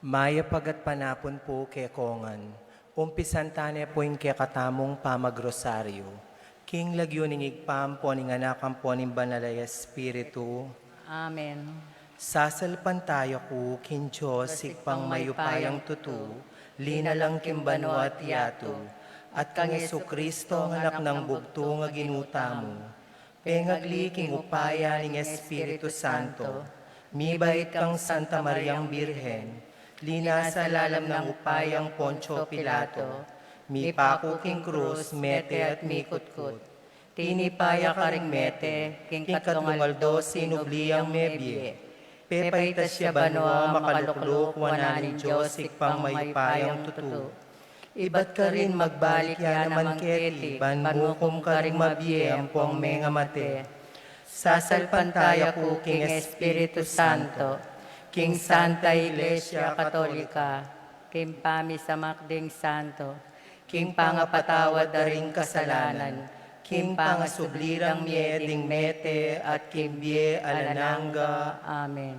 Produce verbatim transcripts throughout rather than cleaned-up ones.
Mayap a gatpanapun pu kekongan. Umpisan tane pu ing kekatamung pamagrosaryu. King lagyu ning Ibpa, ampo ning Anak, ampo ning Banal a Espiritu. Amen. Sasalpantaya ku king Dios, Ibpang mayupayang tutu, linalang king banua at yatu, at kang Jesucristo, a Anak nang bugtung a Ginu tamu, pengagli king upaya ning Espiritu Santo, mibait kang Santa Mariang Birhen, linasa lalam nang upayang Poncio Pilato, mipaku king krus, mete at mikutkut. Tinipa ya karing mete, king katlung aldo sinubli yang mebie. Pepaitas ya banua, makalukluk wanan ning Dios Ibpang mayupayang tutu. Ibat karin magbalik ya naman keti, ban mukum karing mabie ampong mengamate. Sasalpantaya ku king Espiritu Santo, king Santa Iglesia Katolika, king pamisamak ding santo, king pangapatawad da ring kasalanan, king pangasubli rang mie ding mete, at king bie alang angga. Amen.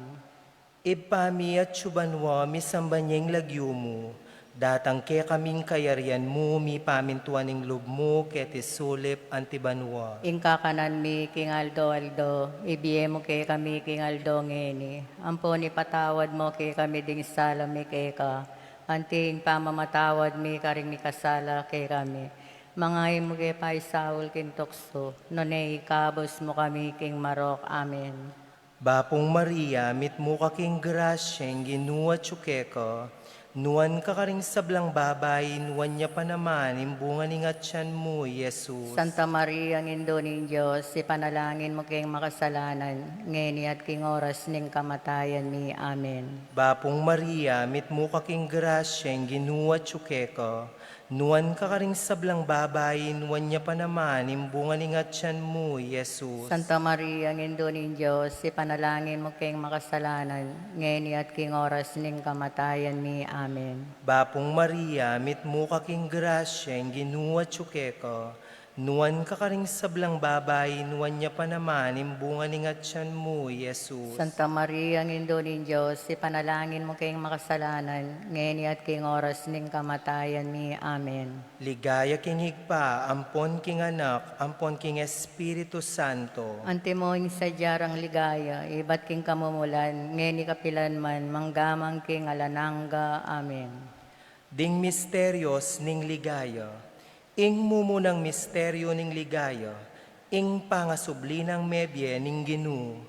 Ibpa mi, atsu ka banua, misamban ya ing lagyu mu, datang kekami ing kayarian mu, mipamintuan ing lub mu keti sulip anti banua. Ing kakanan mi king aldo-aldo, ibie mu kekami king aldo ngeni, ampon ipatawad mu kekami ding sala mi keka, anti ing pamamatawad mi karing mikasala kekami. Manga e mu ke paisaul king tuksu, nune ikabus mu kami king marok. Amen. Bapung Maria, mitmu ka king grasya, ing Ginu atyu keka, nuan ka karing sablang babai, nuan ya pa naman ing bunga ning atyan mu, Jesus. Santa Maria, Indu ning Dios, ipanalangin mu keng makasalanan, ngeni at king oras ning kamatayan mi. Amen. Bapung Maria, mitmu ka king grasya, ing Ginu atyu keka, nuan ka karing sablang babai, nuan ya pa naman ing bunga ning atyan mu, Jesus. Santa Maria, Indu ning Dios, ipanalangin mu keng makasalanan, ngeni at king oras ning kamatayan mi. Amen. Bapung Maria, mitmu ka king grasya, ing Ginu atyu keka, nuan ka karing sablang babai, nuan ya pa naman ing bunga ning atyan mu, Jesus. Santa Maria, Indu ning Dios, ipanalangin mu keng makasalanan, ngeni at king oras ning kamatayan mi. Amen. Ligaya king Ibpa, ampon king Anak, ampon king Espiritu Santo. Antimo ing sadya rang ligaya, ibat king kamumulan, ngeni kapilan man, mangga man king alang angga. Amen. Ding misterios ning ligaya. Ing mumunang misteryo ning ligaya, ing pangasubli nang mebie ning Ginu.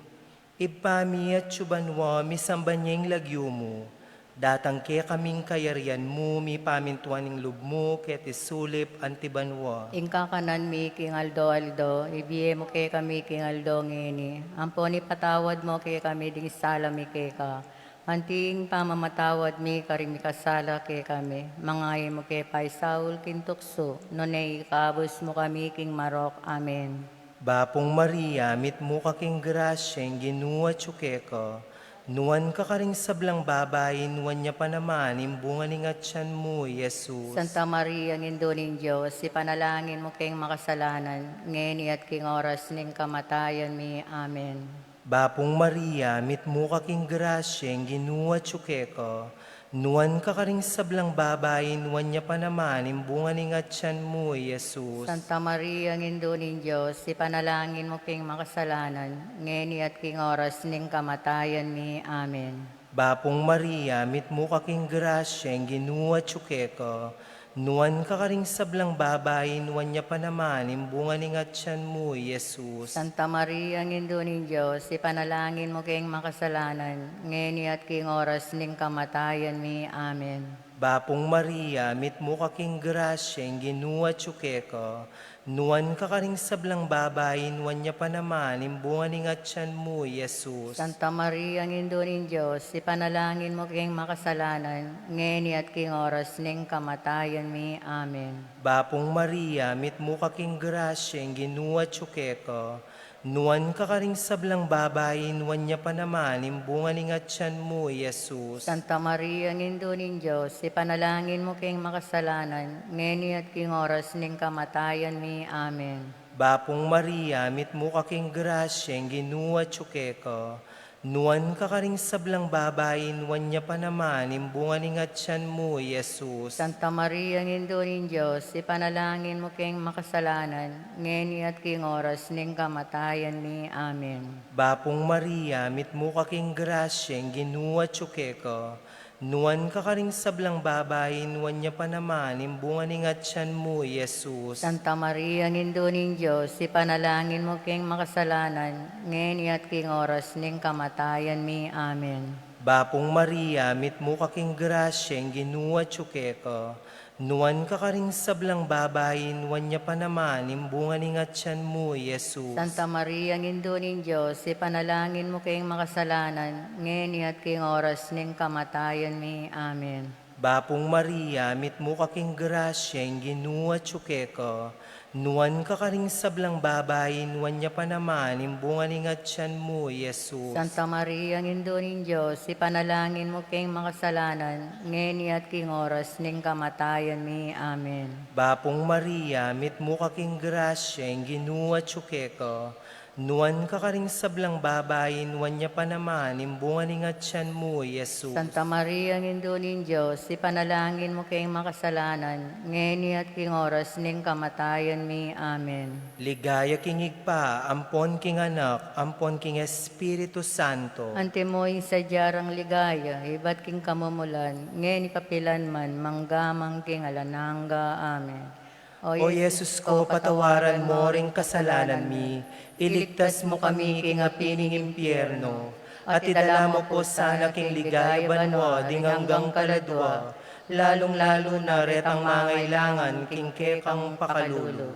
Ibpa mi atyu banua, misamban ya ing lagyu mu, datang kekami ing kayarian mu, mipamintuan ing lub mu keti sulip anti banua. Ing kakanan mi king aldo-aldo, ibie mu kekami king aldo ngeni, ampon ipatawad mu kekami ding sala mi keka, anti ing pamamatawad mi karing mikasala kekami, manga e mu ke paisaul king tuksu, nune ikabus mu kami king marok. Amen. Bapung Maria, mitmu ka king grasya, ing Ginu atyu keka, nuan ka karing sablang babai, nuan ya pa naman ing bunga ning atyan mu, Jesus. Santa Maria, Indu ning Dios, ipanalangin mu keng makasalanan, ngeni at king oras ning kamatayan mi. Amen. Bapung Maria, mitmu ka king grasya, ing Ginu atyu keka, nuan ka karing sablang babai, nuan ya pa naman ing bunga ning atyan mu, Jesus. Santa Maria, Indu ning Dios, ipanalangin mu keng makasalanan, ngeni at king oras ning kamatayan mi. Amen. Bapung Maria, mitmu ka king grasya, ing Ginu atyu keka, nuan ka karing sablang babai, nuan ya pa naman ing bunga ning atyan mu, Jesus. Santa Maria, Indu ning Dios, ipanalangin mu keng makasalanan, ngeni at king oras ning kamatayan mi. Amen. Bapung Maria, mitmu ka king grasya, ing Ginu atyu keka, nuan ka karing sablang babai, nuan ya pa naman ing bunga ning atyan mu, Jesus. Santa Maria, Indu ning Dios, ipanalangin mu keng makasalanan, ngeni at king oras ning kamatayan mi. Amen. Bapung Maria, mitmu ka king grasya, ing Ginu atyu keka, nuan ka karing sablang babai, nuan ya pa naman ing bunga ning atyan mu, Jesus. Santa Maria, Indu ning Dios, ipanalangin mu keng makasalanan, ngeni at king oras ning kamatayan mi. Amen. Bapung Maria, mitmu ka king grasya, ing Ginu atyu keka, Nuan ka karing sablang babai, nuan ya pa naman ing bunga ning atian mu, i Jesus. Santa Maria, Indu ning Dios, ipanalangin mu keng makasalanan, ngeni at king oras ning kamatayan mi. Amen. Bapung Maria, mitmu ka king grasya, ing Ginu atyu keka. Nuan ka karing sablang babai, nuan ya pa naman ing bunga ning atian mu, i Jesus. Santa Maria, Indu ning Dios, ipanalangin mu keng makasalanan, ngeni at king oras ning kamatayan mi. Amen. Bapung Maria, mitmu ka king grasya, ing Ginu atyu keka. Nuan ka karing sablang babai, nuan ya pa naman ing bunga ning atian mu, i Jesus. Santa Maria, Indu ning Dios, ipanalangin mu keng makasalanan, ngeni at king oras ning kamatayan mi. Amen. Bapung Maria, mitmu ka king grasya, ing Ginu atyu keka. Nuan ka karing sablang babai, nuan ya pa naman ing bunga ning atian mu, i Jesus. Santa Maria, Indu ning Dios, ipanalangin mu keng makasalanan, ngeni at king oras ning kamatayan mi. Amen. Bapung Maria, mitmu ka king grasya, ing Ginu atyu keka. Nuan ka karing sablang babai, nuan ya pa naman ing bunga ning atian mu, i Jesus. Santa Maria, Indu ning Dios, ipanalangin mu keng makasalanan, ngeni at king oras ning kamatayan mi. Amen. Ligaya king Ibpa, ampon king Anak, ampon king Espiritu Santo. Antimo ing sadya rang ligaya, ibat king kamumulan, ngeni kapilan man, mangga man king alang angga. Amen. O Jesus ko, patawaran mo ring kasalanan mi, iligtas mo kami king api ning impyerno, at idala mo pu sana king ligaya banua ding anggang kaladua, lalung-lalu na retang mangailangan king kekang pakalulu.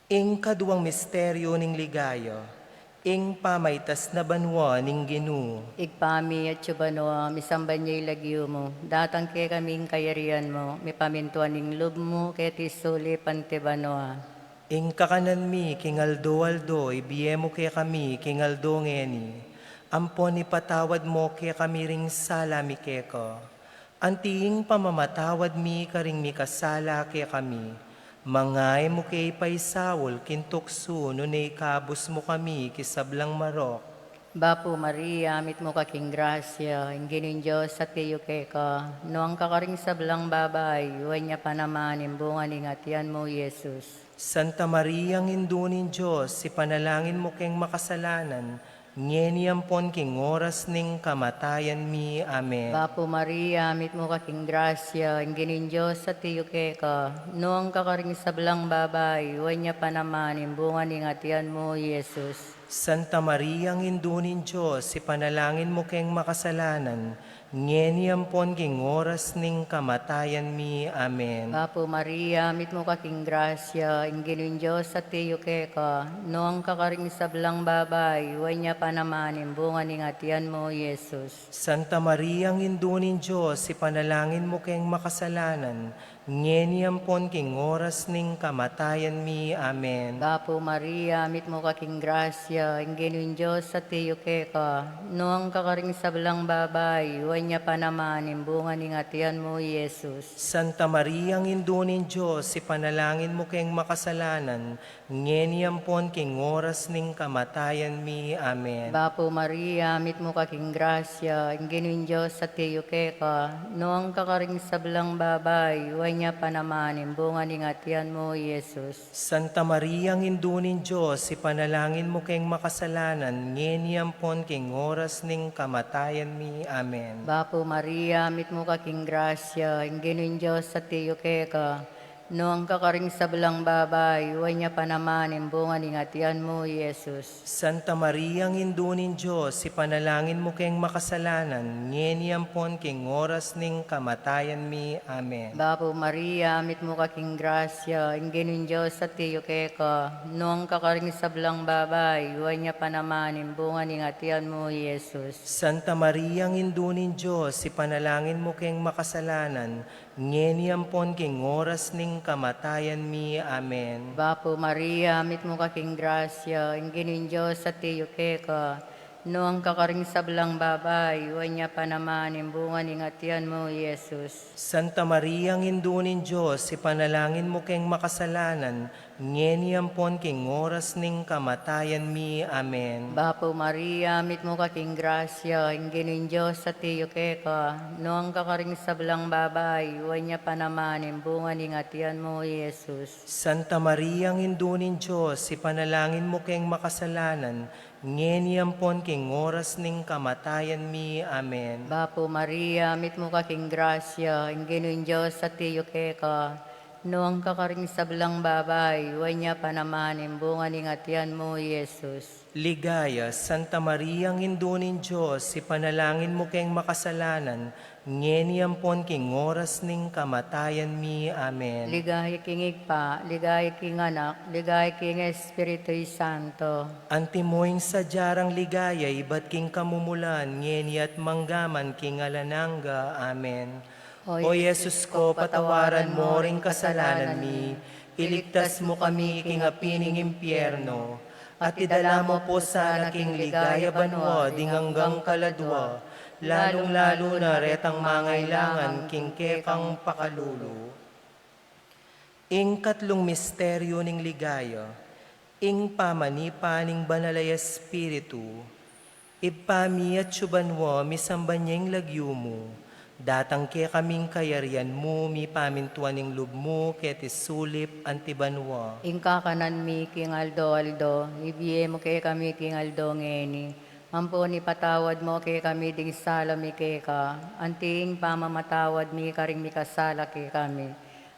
Ing kaduang misteryu ning ligaya, ing pamaitas na banua ning Ginu. Ibpa mi atsu banua, misamban ya ing lagyu mu, datang kekami ing kayarian mu, mipamintuan ing lub mu keti sulip anti banua. Ing kakanan mi king aldo-aldo ibie mu kekami king aldo ngeni, ampon ipatawad mo kekami ring sala mi keka, anti ing pamamatawad mi karing mikasala kekami. Manga e mu ke ipaisaul king tuksu, nune ikabus mu kami king sablang marok. Bapu Maria, mitmu ka king grasya, ing Ginung Dios atyu keka, nuan ka karing sablang babai, nuan ya pa naman ing bunga ning atian mu, i Jesus. Santa Maria, Indu ning Dios, ipanalangin mu keng makasalanan, ngeni ampon king oras ning kamatayan mi. Amen. Bapu Maria, mitmu ka king grasya, ing Ginung Dios atyu keka, nuan ka karing sablang babai, nuan ya pa naman ing bunga ning atian mu, i Jesus. Santa Maria, Indu ning Dios, ipanalangin mu keng makasalanan, ngeni ampon king oras ning kamatayan mi. Amen. Bapu Maria, mitmu ka king grasya, ing Ginung Dios atyu keka, nuan ka karing sablang babai, nuan ya pa naman ing bunga ning atian mu, i Jesus. Santa Maria, Indu ning Dios, ipanalangin mu keng makasalanan, ngeni ampon king oras ning kamatayan mi. Amen. Bapu Maria, mitmu ka king grasya, ing Ginung Dios atyu keka, nuan ka karing sablang babai, nuan ya pa naman ing bunga ning atian mu, i Jesus. Santa Maria, Indu ning Dios, ipanalangin mu keng makasalanan, ngeni ampon king oras ning kamatayan mi. Amen. Bapu Maria, mitmu ka king grasya, ing Ginung Dios atyu keka, nuan ka karing sablang babai, nuan ya pa naman ing bunga ning atian mu, i Jesus. Santa Maria, Indu ning Dios, ipanalangin mu keng makasalanan, ngeni ampon king oras ning kamatayan mi. Amen. Bapu Maria, mitmu ka king grasya, ing Ginung Dios atyu keka, nuan ka karing sablang babai, nuan ya pa naman ing bunga ning atian mu, i Jesus. Santa Maria, Indu ning Dios, ipanalangin mu keng makasalanan, ngeni ampon king oras ning kamatayan mi. Amen. Bapu Maria, mitmu ka king grasya, ing Ginung Dios atyu keka, nuan ka karing sablang babai, nuan ya pa naman ing bunga ning atian mu, i Jesus. Santa Maria, Indu ning Dios, ipanalangin mu keng makasalanan, ngeni ampon king oras ning kamatayan mi. Amen. Bapu Maria, mitmu ka king grasya, ing Ginung Dios atyu keka, Nuan ka karing sablang babai, nuan ya pa naman ing bunga ning atian mu, Jesus. Santa Maria, Indu ning Dios, ipanalangin mu keng makasalanan, ngeni ampon king oras ning kamatayan mi. Amen. Bapu Maria, mitmu ka king grasya, ing Ginung Dios atiu keka, nuan ka karing sablang babai, nuan ya pa naman ing bunga ning atian mu, Jesus. Santa Maria, Indu ning Dios, ipanalangin mu keng makasalanan, ngeni ampon king oras ning kamatayan mi. Amen. Bapu Maria, mitmu ka king grasya, ing Ginung Dios atiu keka, nuan ka karing sablang babai, nuan ya pa naman ing bunga ning atian mu, Jesus. Ligaya, Santa Maria, Indu ning Dios, ipanalangin mu keng makasalanan, ngeni ampon king oras ning kamatayan mi. Amen. Ligaya king Ibpa, ligaya king Anak, ligaya king Espiritu Santo. Antimo ing sadya rang ligaya ibat king kamumulan, ngeni at mangga man king alang angga. Amen. O Jesus ko, patawaran mu ring kasalanan mi, iligtas mu kami king api ning impyerno, at idala mu pu sana king ligaya banua ding anggang kaladua, lalung-lalu na retang mangailangan king kekang pakalulu. Ing katlung misteryu ning ligaya, ing pamanipa ning Banal a Espiritu. Ibpa mi atsu banua, misamban ya ing lagyu mu, datang kekami ing kayarian mu, mipamintuan ing lub mu keti sulip anti banua. Ing kakanan mi king aldo-aldo, ibie mu kekami king aldo ngeni, ampon ipatawad mu kekami ding sala mi keka, anti ing pamamatawad mi karing mikasala kekami.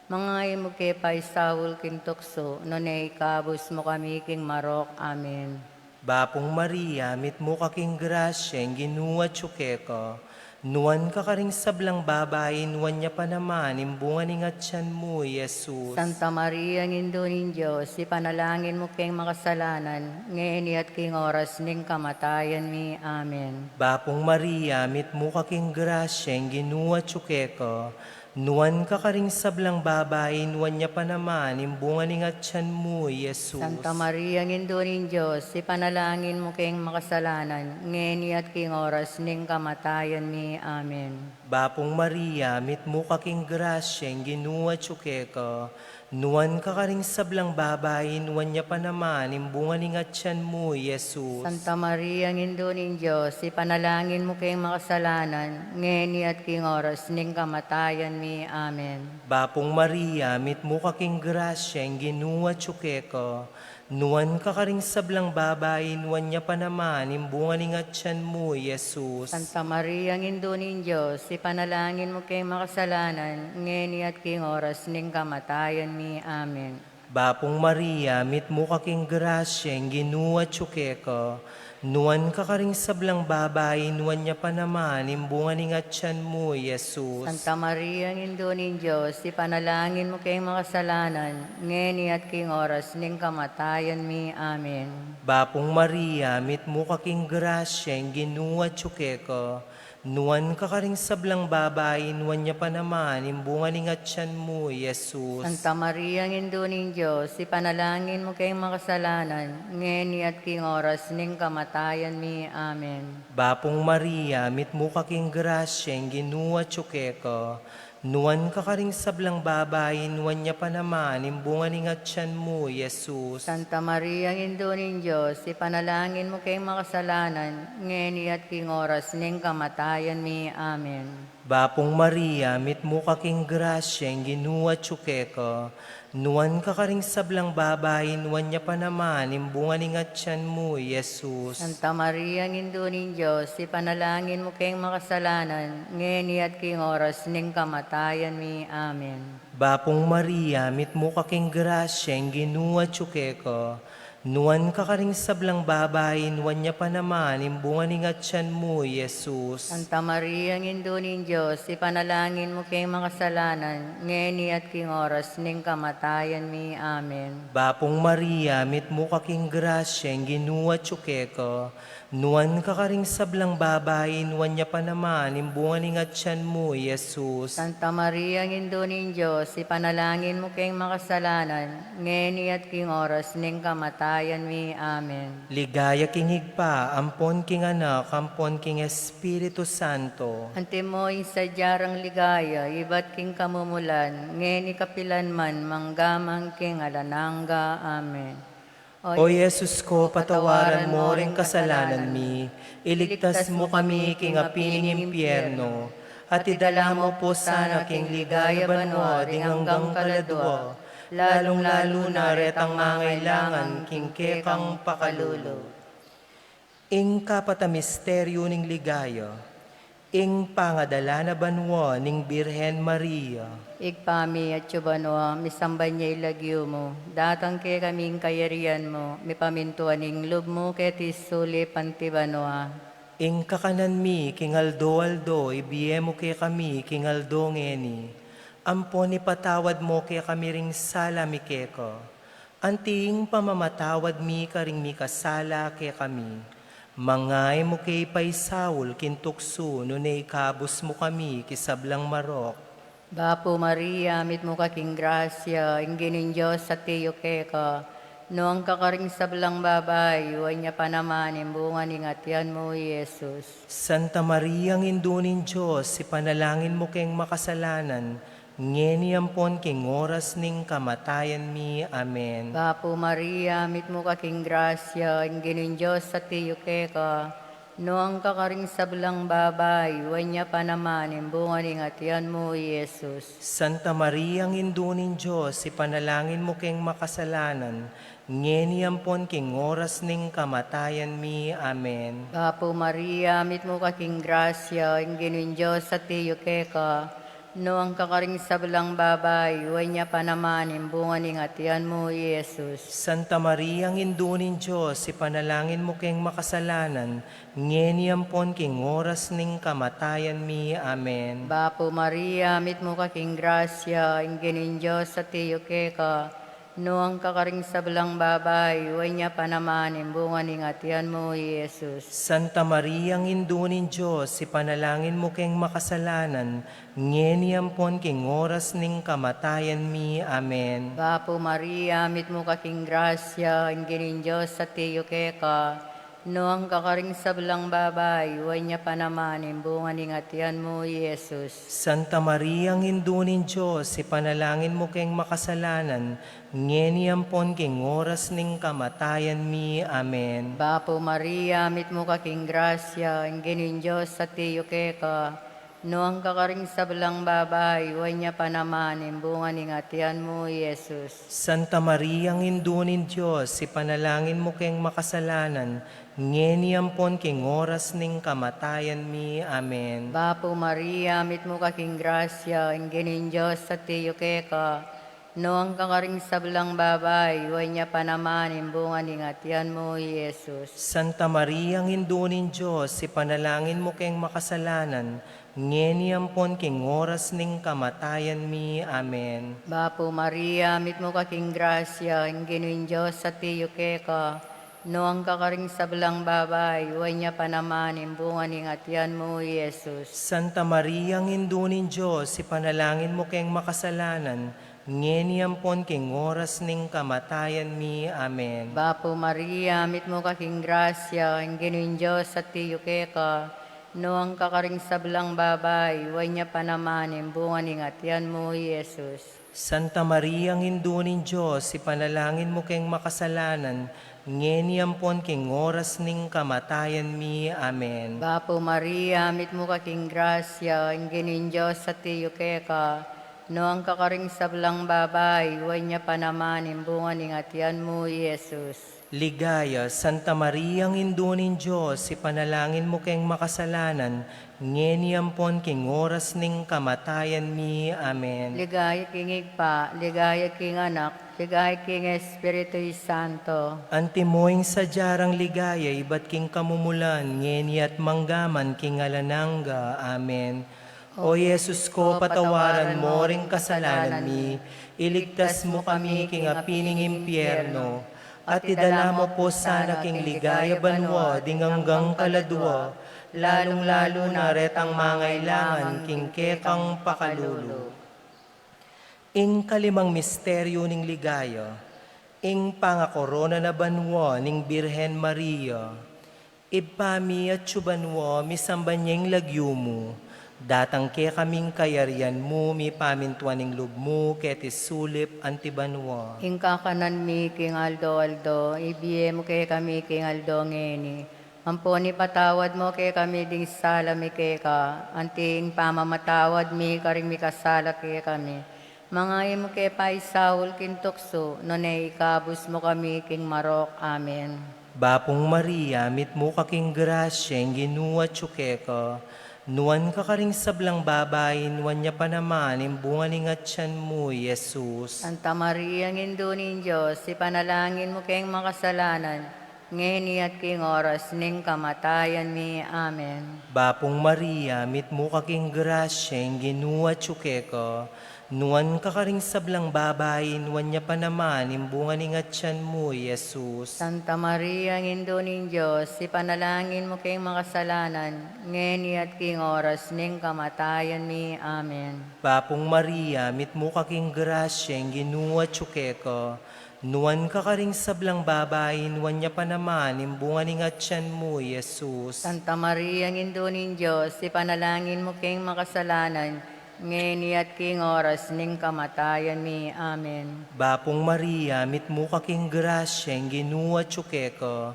Manga e mu ke paisaul king tuksu, nune ikabus mu kami king marok. Amen. Bapung Maria, mitmu ka king grasya, ing Ginu atsu keka. Nuan ka karing sablang babai, nuan ya pa naman ing bunga ning atyan mu, Jesus. Santa Maria, Indu ning Dios, ipanalangin mu keng makasalanan, ngeni at king oras ning kamatayan mi. Amen. Bapung Maria, mitmu ka king grasya, ing Ginu atsu keka. Nuan ka karing sablang babai, nuan ya pa naman ing bunga ning atyan mu, Jesus. Santa Maria, Indu ning Dios, ipanalangin mu keng makasalanan, ngeni at king oras ning kamatayan mi. Amen. Bapung Maria, mitmu ka king grasya, ing Ginu atsu keka. Nuan ka karing sablang babai, nuan ya pa naman ing bunga ning atyan mu, Jesus. Santa Maria, Indu ning Dios, ipanalangin mu keng makasalanan, ngeni at king oras ning kamatayan mi. Amen. Bapung Maria, mitmu ka king grasya, ing Ginu atsu keka. Nuan ka karing sablang babai, nuan ya pa naman ing bunga ning atyan mu, Jesus. Santa Maria, Indu ning Dios, ipanalangin mu keng makasalanan, ngeni at king oras ning kamatayan mi. Amen. Bapung Maria, mitmu ka king grasya, ing Ginu atsu keka. Nuan ka karing sablang babai, nuan ya pa naman ing bunga ning atyan mu, Jesus. Santa Maria, Indu ning Dios, ipanalangin mu keng makasalanan, ngeni at king oras ning kamatayan mi. Amen. Bapung Maria, mitmu ka king grasya, ing Ginu atsu keka. Nuan ka karing sablang babai, nuan ya pa naman ing bunga ning atyan mu, Jesus. Santa Maria, Indu ning Dios, ipanalangin mu keng makasalanan, ngeni at king oras ning kamatayan mi. Amen. Bapung Maria, mitmu ka king grasya, ing Ginu atsu keka. Nuan ka karing sablang babai, nuan ya pa naman ing bunga ning atyan mu, Jesus. Santa Maria, Indu ning Dios, ipanalangin mu keng makasalanan, ngeni at king oras ning kamatayan mi. Amen. Bapung Maria, mitmu ka king grasya, ing Ginu atsu keka. Nuan ka karing sablang babai, nuan ya pa naman ing bunga ning atyan mu, Jesus. Santa Maria, Indu ning Dios, ipanalangin mu keng makasalanan, ngeni at king oras ning kamatayan mi. Amen. Bapung Maria, mitmu ka king grasya, ing Ginu atsu keka. Nuan ka karing sablang babai, nuan ya pa naman ing bunga ning atyan mu, Jesus. Santa Maria, Indu ning Dios, ipanalangin mu keng makasalanan, ngeni at king oras ning kamatayan mi. Amen. Bapung Maria, mitmu ka king grasya, ing Ginu atsu keka. Nuan ka karing sablang babai, nuan ya pa naman ing bunga ning atyan mu, Jesus. Santa Maria, Indu ning Dios, ipanalangin mu keng makasalanan, ngeni at king oras ning kamatayan Ayan mi. Amen. Ligaya king Ibpa, ampon king Anak, ampon king Espiritu Santo. Antimo ing sadya rang ligaya, ibat king kamumulan, ngeni kapilan man, mangga man king alang angga. Amen. O Jesus ko, patawaran mo ring kasalanan mi, iligtas mo kami king api ning impyerno, at idala mo pu sana king ligaya banua ding anggang kaladua, lalung-lalu na retang mangailangan king kekang pakalulu. Ing kapat a misteryu ning ligaya, ing pangadala na banua ning Birhen Maria. Ibpa mi, atsu ka banua, misamban ya ing lagyu mu, datang kekami ing kayarian mu, mipamintuan ing lub mu keti sulip anti banua. Ing kakanan mi king aldo-aldo ibie mu kekami king aldo ngeni, ampon ipatawad mu kekami ring sala mi keka, anti ing pamamatawad mi karing mikasala kekami. Manga e mu ke ipaisaul king tuksu, nune ikabus mu kami king sablang marok. Bapu Maria, mitmu ka king grasya, ing Ginung Dios atiu keka, nuan ka karing sablang babai, nuan ya pa naman ing bunga ning atian mu, i Jesus. Santa Maria, Indu ning Dios, ipanalangin mu keng makasalanan, ngeni ampon king oras ning kamatayan mi. Amen. Bapu Maria, mitmu ka king grasya, ing Ginung Dios atiu keka, nuan ka karing sablang babai, nuan ya pa naman ing bunga ning atian mu, i Jesus. Santa Maria, Indu ning Dios, ipanalangin mu keng makasalanan, ngeni ampon king oras ning kamatayan mi. Amen. Bapu Maria, mitmu ka king grasya, ing Ginung Dios atiu keka, nuan ka karing sablang babai, nuan ya pa naman ing bunga ning atian mu, i Jesus. Santa Maria, Indu ning Dios, ipanalangin mu keng makasalanan, ngeni ampon king oras ning kamatayan mi. Amen. Bapu Maria, mitmu ka king grasya, ing Ginung Dios atiu keka, nuan ka karing sablang babai, nuan ya pa naman ing bunga ning atian mu, i Jesus. Santa Maria, Indu ning Dios, ipanalangin mu keng makasalanan, ngeni ampon king oras ning kamatayan mi. Amen. Bapu Maria, mitmu ka king grasya, ing Ginung Dios atiu keka, nuan ka karing sablang babai, nuan ya pa naman ing bunga ning atian mu, i Jesus. Santa Maria, Indu ning Dios, ipanalangin mu keng makasalanan, ngeni ampon king oras ning kamatayan mi. Amen. Bapu Maria, mitmu ka king grasya, ing Ginung Dios atiu keka, nuan ka karing sablang babai, nuan ya pa naman ing bunga ning atian mu, i Jesus. Santa Maria, Indu ning Dios, ipanalangin mu keng makasalanan, ngeni ampon king oras ning kamatayan mi. Amen. Bapu Maria, mitmu ka king grasya, ing Ginung Dios atiu keka, nuan ka karing sablang babai, nuan ya pa naman ing bunga ning atian mu, i Jesus. Santa Maria, Indu ning Dios, ipanalangin mu keng makasalanan, ngeni ampon king oras ning kamatayan mi. Amen. Bapu Maria, mitmu ka king grasya, ing Ginung Dios atiu keka, nuan ka karing sablang babai, nuan ya pa naman ing bunga ning atian mu, i Jesus. Santa Maria, Indu ning Dios, ipanalangin mu keng makasalanan, ngeni ampon king oras ning kamatayan mi. Amen. Bapu Maria, mitmu ka king grasya, ing Ginung Dios atiu keka, nuan ka karing sablang babai, nuan ya pa naman ing bunga ning atian mu, i Jesus. Santa Maria, Indu ning Dios, ipanalangin mu keng makasalanan, ngeni ampon king oras ning kamatayan mi. Amen. Bapu Maria, mitmu ka king grasya, ing Ginung Dios atiu keka, nuan ka karing sablang babai, nuan ya pa naman ing bunga ning atian mu, i Jesus. Ligaya, Santa Maria, Indu ning Dios, ipanalangin mu keng makasalanan, ngeni ampon king oras ning kamatayan mi. Amen. Ligaya king Ibpa, ligaya king Anak, ligaya king Espiritu Santo. Antimo ing sadya rang ligaya ibat king kamumulan, ngeni at mangga man king alang angga. Amen. O Jesus ko, patawaran mo ring kasalanan mi, iligtas mu kami king api ning impyerno, at idala mu pu sana king ligaya banua ding anggang kaladua, lalung-lalu na retang mangailangan king kekang pakalulu. Ing kalimang misteryu ning ligaya, Ing pangakorona na banua ning Birhen Maria. Ibpa mi, atsu ka banua, misamban ya ing lagyu mu. Datang kekami ing kayarian mu, mipamintuan ing lub mu keti sulip anti banua. Ing kakanan mi king aldo-aldo, ibie mu kekami king aldo ngeni. Ampon ipatawad mu kekami ding sala mi keka, anti ing pamamatawad mi karing mikasala kekami. Manga e mu ke paisaul king tuksu, nune ikabus mu kami king marok. Amen. Bapung Maria, mitmu ka king grasya, ing Ginu atsu keka. Nuan ka karing sablang babai, nuan ya pa naman ing bunga ning atyan mu, Jesus. Santa Maria, Indu ning Dios, ipanalangin mu keng makasalanan, ngeni at king oras ning kamatayan mi. Amen. Bapung Maria, mitmu ka king grasya, ing Ginu atsu keka. Nuan ka karing sablang babai, nuan ya pa naman ing bunga ning atyan mu, Jesus. Santa Maria, Indu ning Dios, ipanalangin mu keng makasalanan, ngeni at king oras ning kamatayan mi. Amen. Bapung Maria, mitmu ka king grasya, ing Ginu atsu keka. Nuan ka karing sablang babai, nuan ya pa naman ing bunga ning atyan mu, Jesus. Santa Maria, Indu ning Dios, ipanalangin mu keng makasalanan, ngeni at king oras ning kamatayan mi. Amen. Bapung Maria, mitmu ka king grasya, ing Ginu atsu keka.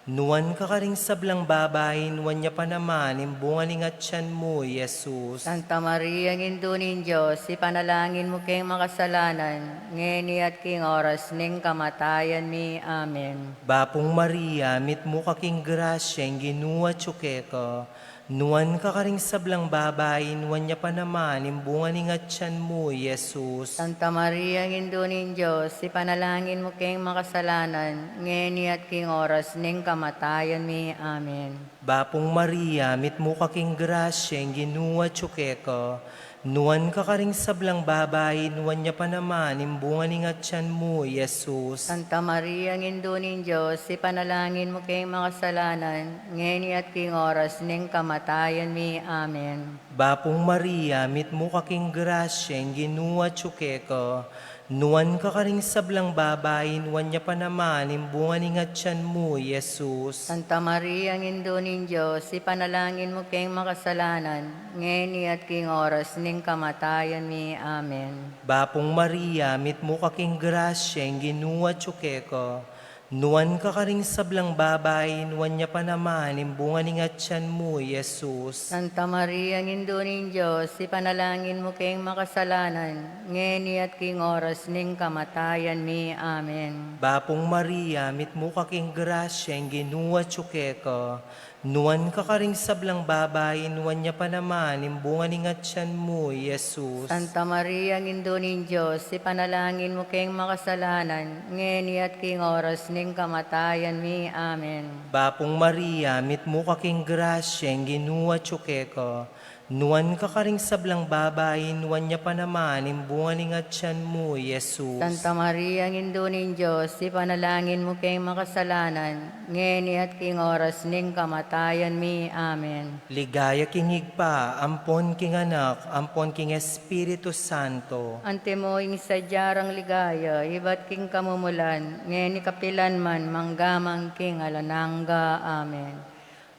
Nuan ka karing sablang babai, nuan ya pa naman ing bunga ning atyan mu, Jesus. Santa Maria, Indu ning Dios, ipanalangin mu keng makasalanan, ngeni at king oras ning kamatayan mi. Amen. Bapung Maria, mitmu ka king grasya, ing Ginu atsu keka. Nuan ka karing sablang babai, nuan ya pa naman ing bunga ning atyan mu, Jesus. Santa Maria, Indu ning Dios, ipanalangin mu keng makasalanan, ngeni at king oras ning kamatayan mi. Amen. Bapung Maria, mitmu ka king grasya, ing Ginu atsu keka. Nuan ka karing sablang babai, nuan ya pa naman ing bunga ning atyan mu, Jesus. Santa Maria, Indu ning Dios, ipanalangin mu keng makasalanan, ngeni at king oras ning kamatayan mi. Amen. Bapung Maria, mitmu ka king grasya, ing Ginu atsu keka. Nuan ka karing sablang babai, nuan ya pa naman ing bunga ning atyan mu, Jesus. Santa Maria, Indu ning Dios, ipanalangin mu keng makasalanan, ngeni at king oras ning kamatayan mi. Amen. Bapung Maria, mitmu ka king grasya, ing Ginu atsu keka. Nuan ka karing sablang babai, nuan ya pa naman ing bunga ning atyan mu, Jesus. Santa Maria, Indu ning Dios, ipanalangin mu keng makasalanan, ngeni at king oras ning kamatayan mi. Amen. Bapung Maria, mitmu ka king grasya, ing Ginu atsu keka. Nuan ka karing sablang babai, nuan ya pa naman ing bunga ning atyan mu, Jesus. Santa Maria, Indu ning Dios, ipanalangin mu keng makasalanan, ngeni at king oras ning kamatayan mi. Amen. Bapung Maria, mitmu ka king grasya, ing Ginu atsu keka. Nuan ka karing sablang babai, nuan ya pa naman ing bunga ning atyan mu, Jesus. Santa Maria, Indu ning Dios, ipanalangin mu keng makasalanan, ngeni at king oras ning kamatayan mi. Amen. Ligaya king Ibpa, ampon king Anak, ampon king Espiritu Santo. Antimo ing sadya rang ligaya, ibat king kamumulan, ngeni kapilan man, mangga man king alang angga. Amen.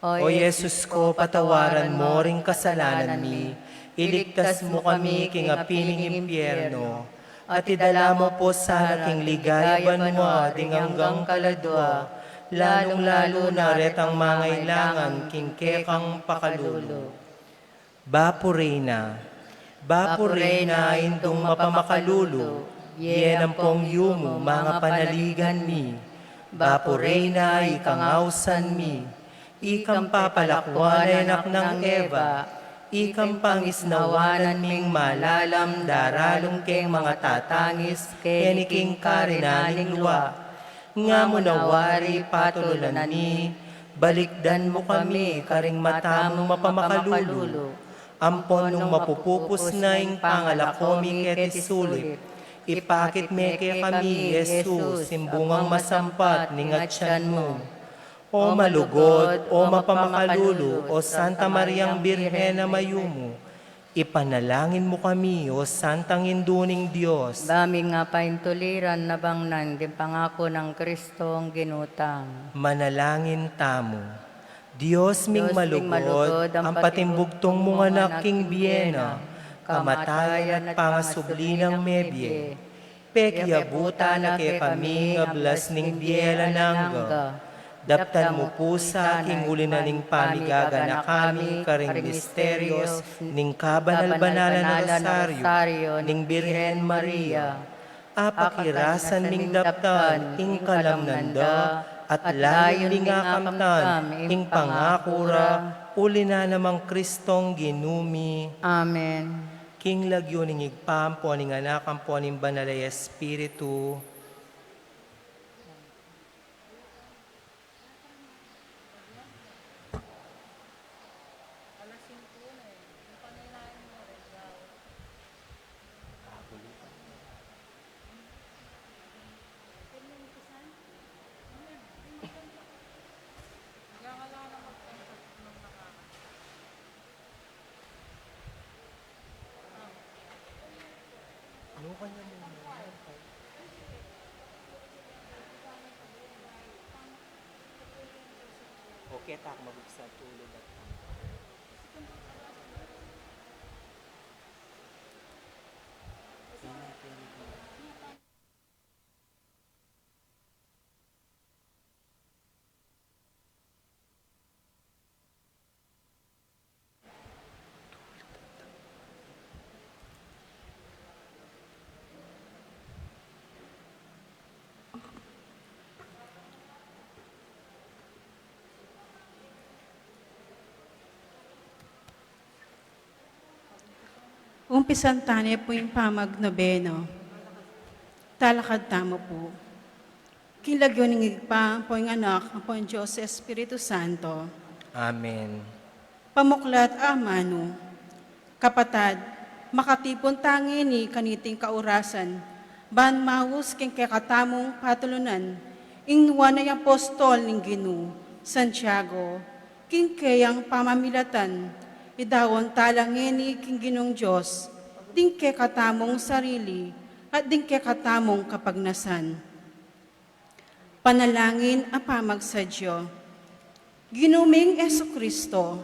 O Jesus ko, patawaran mo ring kasalanan mi, iligtas mu kami king api ning impyerno, at idala mu pu sana king ligaya banua ding anggang kaladua, lalung-lalu na retang mangailangan king kekang pakalulu. Bapu Reyna, Bapu Reyna, Indung mapamakalulu, bie ampong yumu, manga panaligan mi. Bapu Reyna, ikang ausan mi, ikang papalakuan a anak nang Eva, ikang pangisnawanan ming malalam daralung keng manga tatangis keni king karinan ning lua. Nga mu na wari patulunan mi, balikdan mu kami karing mata mung mapamakalulu, ampon nung mapupupus na ing pangalako mi keti sulip, ipakit me kekami i Jesus, ing bungang masampat ning atyan mu. O malugud, o mapamakalulu, o Santa Mariang Birhen a mayumu, Ipanalangin mu kami, O Santang Indu ning Dios. Ba ming apaintuliran na bangnan ding pangaku nang Kristong Ginu tang. Manalangin tamu. Dios ming malugod, ang patimbugtung mung anak king bie na, kamatayan at pangasubli nang mebie. Pekiabutan na kekami ing ablas ning bie alang angga. Daptan mu pu sa king uli na ning pamigaganaka mi karing misterios ning kabanal-banalan a Rosario ning Birhen Maria. Apakirasan ming daptan ing kalamnan da at layun ming akamtan ing pangaku ra uli na namang Kristong Ginu mi. Amen. King lagyu ning Ibpa, ampo ning Anak, ampo ning Banal a Espiritu. Okay, tak mabuksan tulo na. Umpisan tane pu ing pamagnobena. Talakad tamu pu. King lagyu ning Ibpa, ampo ing Anak, ampo ing Dios Espiritu Santo. Amen. Pamuklat a amanu. Kapatad, makatipun ta ngeni kaniting kaurasan, ban maus king kekatamung patulunan, ing nuan a apostol ning Ginu, Santiago, king keyang pamamilatan, idaun tala ngeni king Ginung Dios, ding kekatamung sarili, at ding kekatamung kapagnasan. Panalangin a pamagsadya. Ginu ming Jesucristo,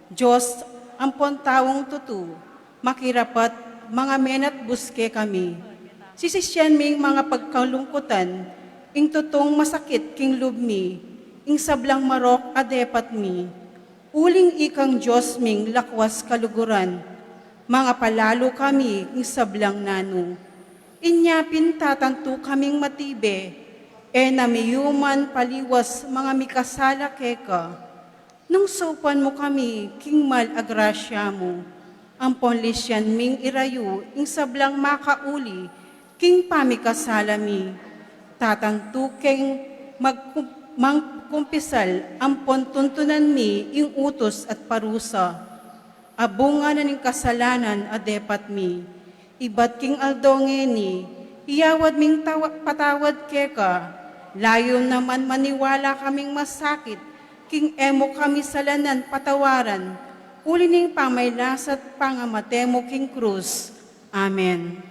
Dios ampon taung tutu, makirapat, mangamenat bus kekami. Sisisian ming mangapagkalungkutan, ing tutung masakit king lub mi, ing sablang marok a depat mi. Uling ikang Dios ming lakwas kaluguran, mangapalalu kami king sablang nanu. Inya pin tatantu kaming matibe, e na mi yuman paliwas mangamikasala keka. Nung saupan mu kami king mal a grasya mu, ampon lisian ming irayu ing sablang makauli king pamikasala mi. Tatantu keng magkum-, mangkumpisal ampon tuntunan mi ing utus at parusa a bunga na ning kasalanan a depat mi. Ibat king aldo ngeni, iyawad ming tawa-, patawad keka, layun naman maniwala kaming masakit king e mu kami salanan patawaran, uli ning pamailas at pangamate mu king krus. Amen.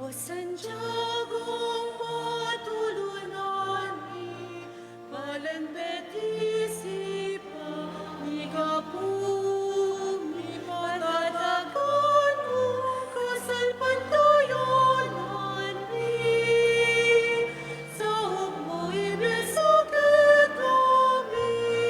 O Santiago, patulunan mi, palan betis ipa, mi kapu, mi patatagan mu, kasalpantayanan mi, saup mu ibesu kekami.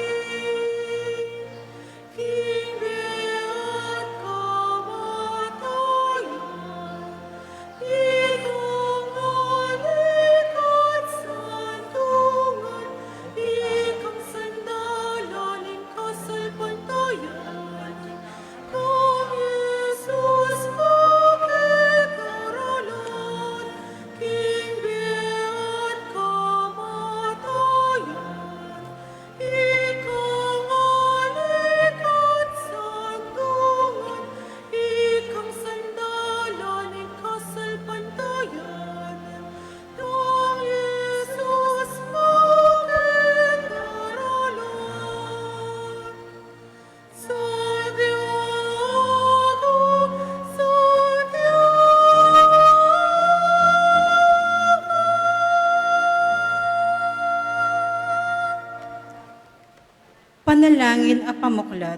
Panalangin a pamuklat.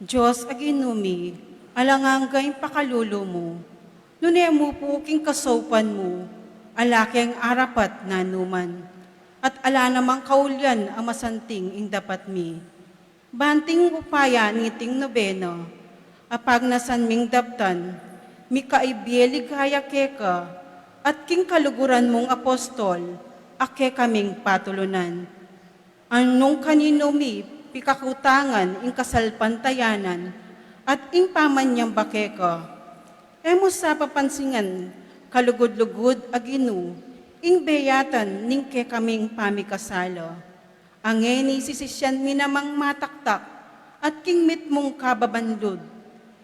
Dios a Ginu mi, alang angga ing pakalulu mu, nune mu pu king kasaupan mu, ala keng arapat nanuman, at ala namang kaulian a masanting ing dapat mi. Banting upaya niting nobena, a pagnasan ming daptan, mikaibie ligaya keka, at king kaluguran mung apostol, a kekaming patulunan. Nung kaninu mi pikakutangan ing kasalpantayanan at ing pamanyamba keka, e mu sa papansingan kalugud-lugud a Ginu ing beyatan ning kekaming pamikasala. Ngeni sisisian mi namang mataktak at king mitmung kababanlud.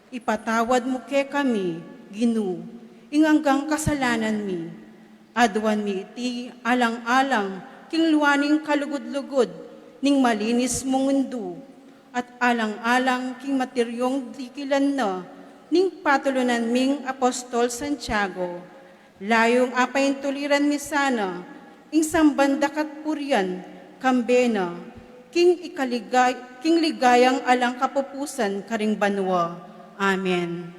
Ipatawad mu kekami, Ginu, ing anggang kasalanan mi. Aduan mi iti alang-alang king lua ning kalugud-lugud ning malinis mung indu, at alang-alang king martiryung dikilan na ning patulunan ming Apostol Santiago. Layung apaintuliran mi sana ing samban da ka at purian, kambe na king ikaligay-, king ligayang alang kapupusan karing banua. Amen.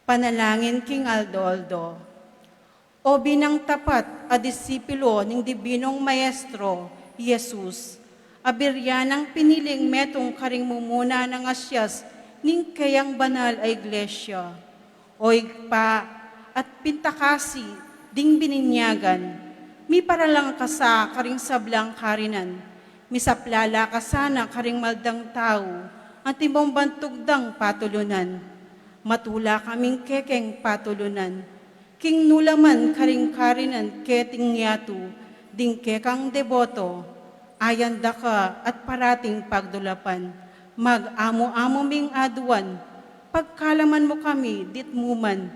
Panalangin king aldo-aldo. O binang tapat a disipulo ning Dibinung Maestro, Jesus, a biryan nang piniling metung karing mumuna nang asias ning keyang banal a Iglesia. O Ibpa, at pintakasi ding bininyagan, miparalang ka sa karing sablang karinan, misaplala ka sana karing maldang tau, antimong bantug dang patulunan. Matula kaming kekeng patulunan, king nu la man karing karinan keting yatu, ding kekang deboto, ayan da ka at parating pagdulapan, mag-amu-amu ming aduan, pagkalaman mu kami dit mu man,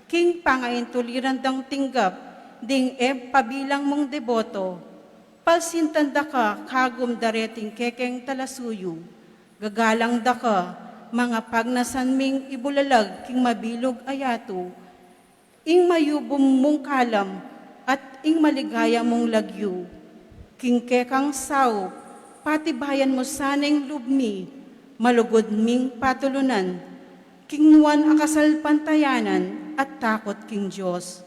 king pangaintuliran dang tinggap, ding e pabilang mung deboto, palsintan da ka kagum dareting kekeng talasuyu, gagalang da ka, mangapagnasan ming ibulalag king mabilug a yatu, ing mayubum mung kalam at ing maligaya mung lagyu. King kekang saup, patibayan mu sana ing lub mi, malugud ming patulunan, king nuan a kasalpantayanan at takut king Dios.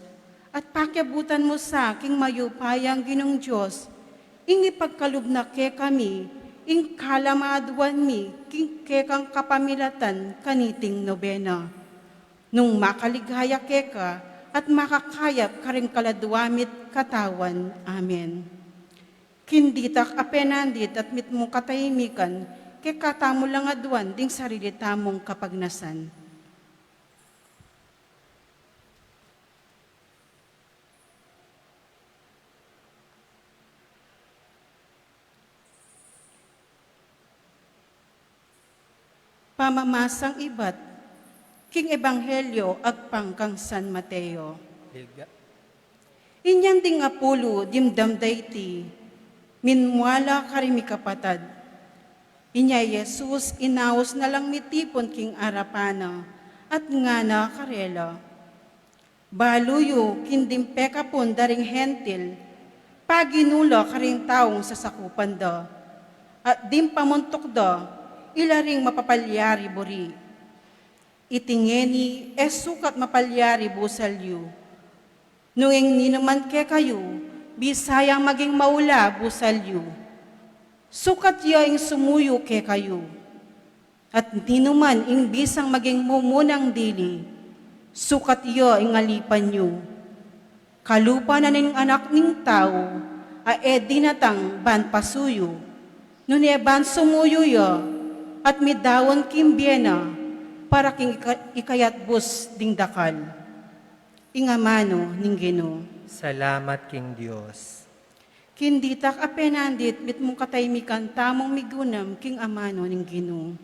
At pakiabutan mu sa king mayupayang Ginung Dios, ing ipagkalub na kekami ing kalam a aduan mi king kekang kapamilatan kaniting nobena. Nung makaligaya keka at makakayap karing kaladua mit katawan. Amen. King ditak a penandit at mitmung katahimikan, kekatamu lang aduan ding sarili tamung kapagnasan. Pamamasang ibat king Ebanghelyo agpang kang San Mateo. Ilga. Inyang ding apulu dimdam da iti, minmuala karing mikapatad. Inya i Jesus inaus na lang mitipun king arapan na, at ngana karela, Balu yu king ding pekapun da ring Hentil, paginu la karing taung sasakupan da, at ding pamuntuk da, ila ring mapapalyari buri. Iti ngeni e sukat mapalyari busal yu. Nung ing ninuman kekayu, bisa yang maging maula busal yu, sukat ya ing sumuyu kekayu. At ninuman ing bisang maging mumunang dili, sukat ya ing alipan yu. Kalupa na ning Anak ning Tau, a e dinatang ban pasuyu, nune ban sumuyu ya, at midaun king bie na, para king ika-, ikayatbus ding dakal. Ing amanu ning Ginu. Salamat king Dios. King ditak a penandit, mitmung katahimikan tamung migunam king amanu ning Ginu.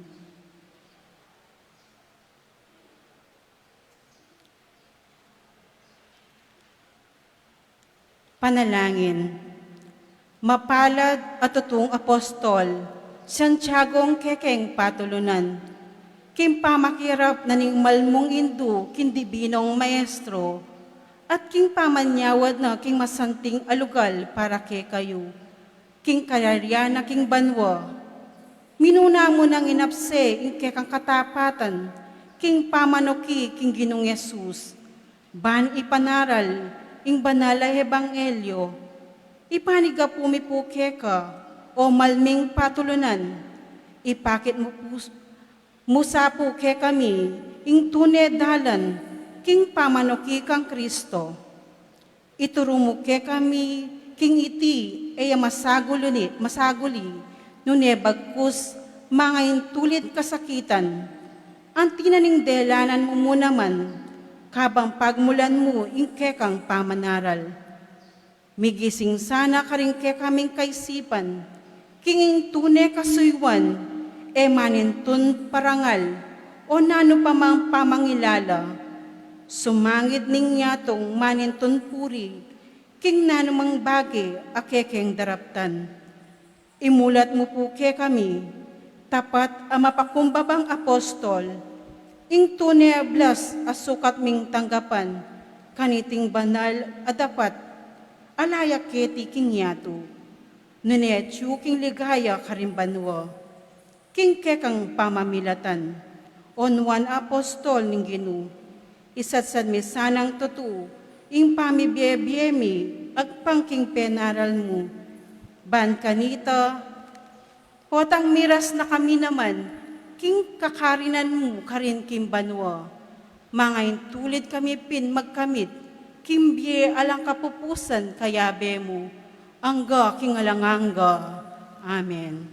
Panalangin. Mapalad a tutung apostol, Santiago ing kekeng patulunan, king pamakirap na ning malmung indu king Dibinung Maestro, at king pamanyawad na king masanting a lugal para kekayu, king kayarian na king banua, Minuna mu nang inapse ing kekang katapatan king pamanuki king Ginung Jesus, ban ipanaral ing banal a ebanghelyo. Ipanigapu mi pu keka, o malming patulunan, ipakit mu pu, mu sa pu kekami ing tune dalan king pamanuki kang Kristo. Ituru mu kekami king iti e ya masaguli, masaguli, nune bagkus mangaintulid kasakitan. Anti na ning delanan mu mu naman, kabang pagmulan mu ing kekang pamanaral. Migising sana karing kekaming kaisipan, king ing tune kasuyuan, e manintun parangal, o nanu pa mang pamangilala. Sumangid ning yatung manintun puri, king nanumang bage a kekeng daraptan. Imulat mu pu kekami, tapat a mapakumbabang apostol, ing tune a blas a sukat ming tanggapan, kaniting banal a dapat, alaya keti king yatu. Nune atyu king ligaya karing banua, king kekang pamamilatan, o nuan apostol ning Ginu. Isatsat mi sanang tutu ing pamibie-bie mi agpang king penaral mu. Ban kanita, potang miras na kami naman king kakarinan mu karin king banua. Mangaintulid kami pin magkamit king bie alang kapupusan kayabe mu, angga king alang angga. Amen.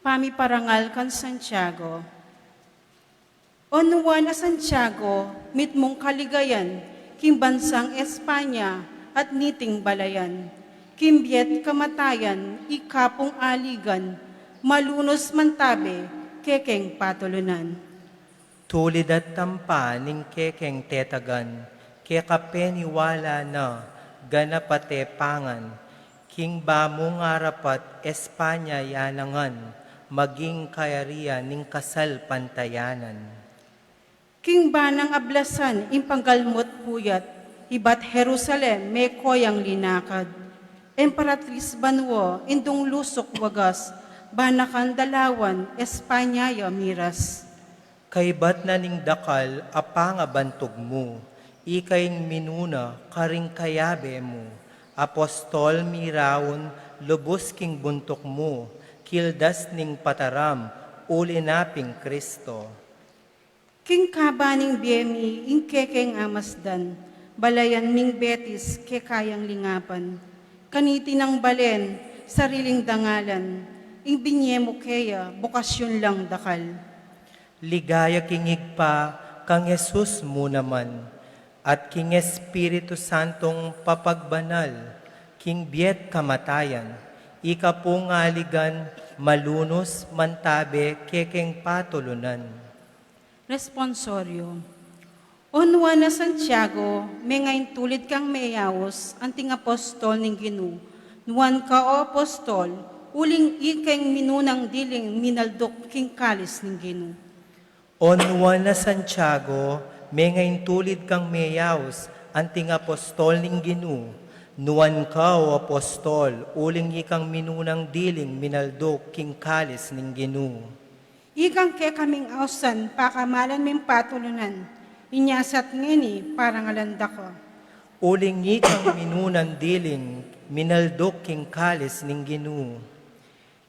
Pamiparangal kan Santiago. O nuan a Santiago, mitmung kaligayan king bansang Espanya at niting balayan, king bie't kamatayan ika pung aligan, malunus mantabe kekeng patulunan. Tulid at tampa ning kekeng tetagan, keka peniwala na ganap a tepangan, king ba mung arapat Espanya ya nangan, maging kayarian ning kasalpantayanan. King ba nang ablasan ing panggalmut puyat, ibat Jerusalem meko yang linakad. Emperatriz banua, indung lusuk wagas, ba na kang dalawan Espanya ya miras. Kaibat na ning dakal a pangabantug mu, ika ing minuna karing kayabe mu, apostol miraun lubus king buntuk mu, kildas ning pataram, uli na ping Kristo. King kaba ning bie mi ing kekeng amasdan, balayan ming betis keka yang lingapan. Kaniti nang balen sariling dangalan, ing binie mu keya bukasyun lang dakal. Ligaya king Ibpa, kang Jesus mu naman, at king Espiritu Santong papagbanal, king bie't kamatayan, ika pung aligan, malunus mantabe kekeng patulunan. Responsorio. O nuan a Santiago, mengaintulid kang meyaus anting apostol ning Ginu. Nuan ka, o apostol, uling ikeng minunang diling minalduk king kalis ning Ginu. O nuan a Santiago, mengaintulid kang meyaus anting apostol ning Ginu. Nuan ka, o apostol, uling ikang minunang diling minalduk king kalis ning Ginu. Ikang kekaming ausan pakamalan ming patulunan, inya sat ngeni parangalan da ka. Uling ikang minunang diling minalduk king kalis ning Ginu.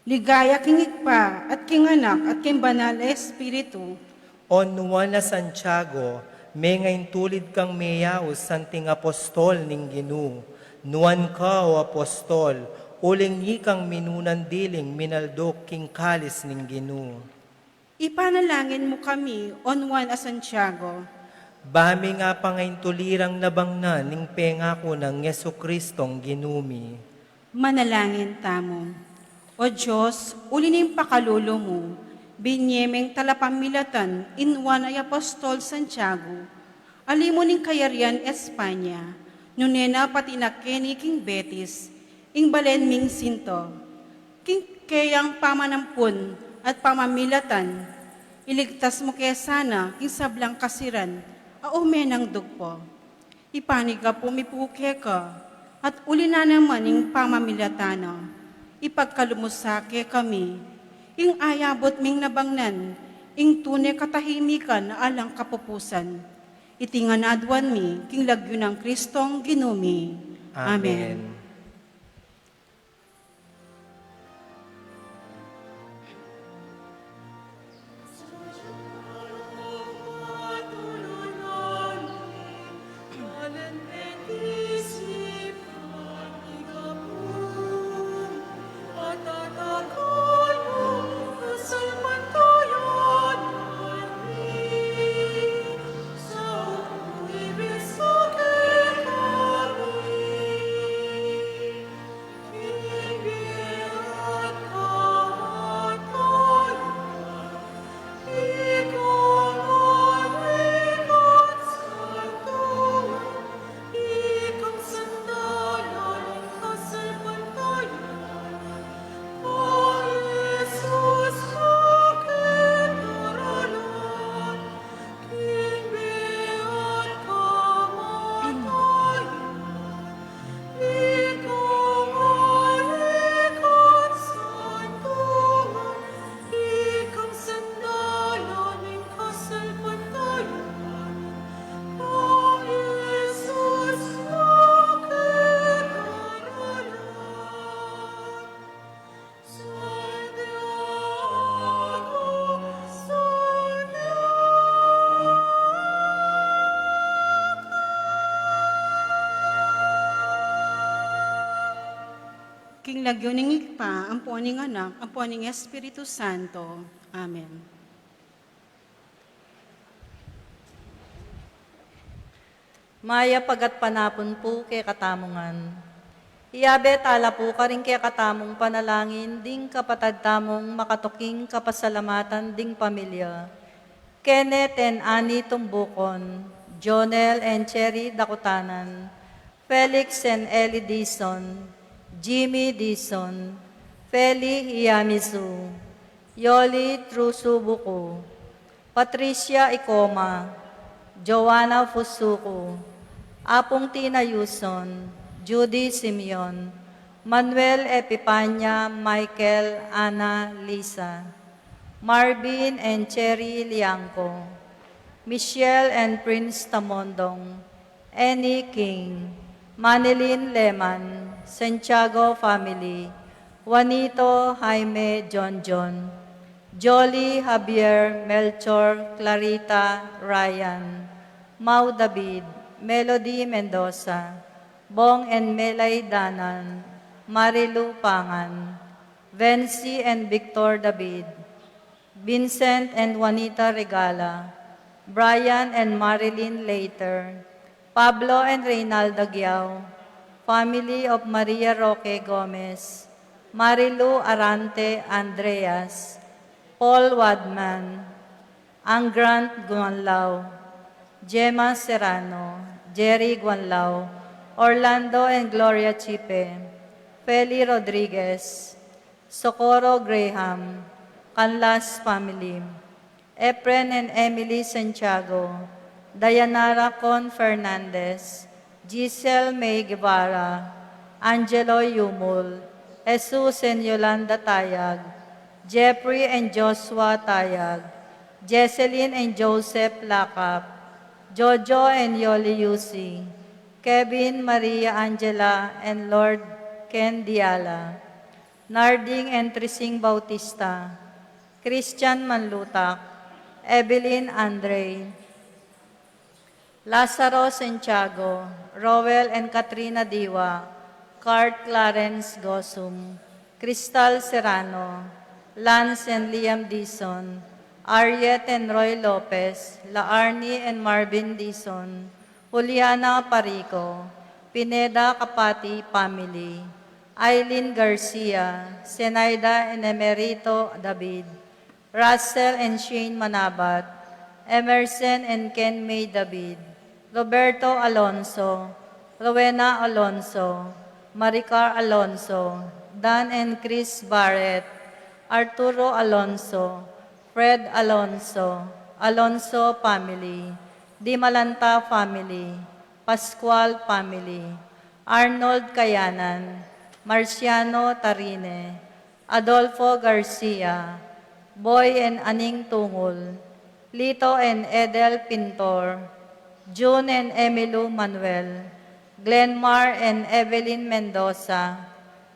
Ligaya king Ibpa, at king Anak, at king Banal a Espiritu. O nuan a Santiago, mengaintulid kang meyaus anting apostol ning Ginu. Nuan ka, o apostol, uling ikang minunang diling minalduk king kalis ning Ginu. Ipanalangin mu kami, o nuan a Santiago. Ba ming apangaintulirang nabang na ning pengaku nang Jesucristong Ginu mi. Manalangin tamu. O Dios, uli ning pakalulu mu, binie meng talapamilatan i nuan a apostol Santiago, ali mu ning kayarian Espanya, nune na pati na keni king Betis, ing balen ming sinta. King keyang pamanampun at pamamilatan, iligtas mu ke sana king sablang kasiran a ume nang dugpa. Ipanigapu mi pu keka, At uli na naman ing pamamilatan na, ipagkalub mu sa kekami ing ayabut ming nabangnan, ing tune katahimikan a alang kapupusan. Iti ngan aduan mi king lagyu nang Kristong Ginu mi. Amen. Amen. King lagyu ning Ibpa, ampo ning Anak, ampo ning Espiritu Santo. Amen. Mayap a gatpanapun pu kekatamu ngan. Iyabe tala pu karing kekatamung panalangin ding kapatad tamung makatuking kapasalamatan ding pamilya. Kenneth and Annie Tumbukon, Jonel and Cherry Dakutanan, Felix and Ellie Dizon, Jimmy Dizon, Feli Iyamizu, Yoli Trusubuku, Patricia Icoma, Joanna Fusuku, Apung Tina Yuson, Judy Simeon, Manuel Epipania, Michael, Ana, Lisa, Marvin and Cherry Liangco, Michelle and Prince Tamondong, Annie King, Manilyn Leman, Santiago family, Juanito, Jaime, John John, Jolly, Javier, Melchor, Clarita, Ryan, Mau David, Melody Mendoza, Bong and Melay Danan, Marilu Pangan, Vency and Victor David, Vincent and Juanita Regala, Brian and Marilyn Leiter, Pablo and Reynalda Giao, family of Maria Roque Gomez, Marilu Arante Andreas, Paul Wadman, Angrant Guanlao, Gemma Serrano, Jerry Guanlao, Orlando and Gloria Chipe, Feli Rodriguez, Socorro Graham, Canlas family, Efren and Emily Santiago, Dayanara Con Fernandez, Giselle May Guevara, Angelo Yumul, Jesus and Yolanda Tayag, Jeffrey and Joshua Tayag, Jesselyn and Joseph Lakap, Jojo and Yoli Yusi, Kevin, Maria Angela, and Lord Ken Diala, Narding and Trising Bautista, Christian Manlutak, Evelyn Andre, Lazaro Santiago, Roel and Katrina Diwa, Cart Clarence Gosum, Crystal Serrano, Lance and Liam Dizon, Ariet and Roy Lopez, La Arnie and Marvin Dizon, Juliana Parico, Pineda Capati family, Aileen Garcia, Zenaida and Emerito David, Russell and Shane Manabat, Emerson and Ken May David, Roberto Alonso, Rowena Alonso, Maricar Alonso, Dan and Chris Barrett, Arturo Alonso, Fred Alonso, Alonso family, Dimalanta family, Pascual family, Arnold Kayanan, Marciano Tarine, Adolfo Garcia, Boy and Aning Tungul, Lito and Edel Pintor, June and Emilu Manuel, Glenmar and Evelyn Mendoza,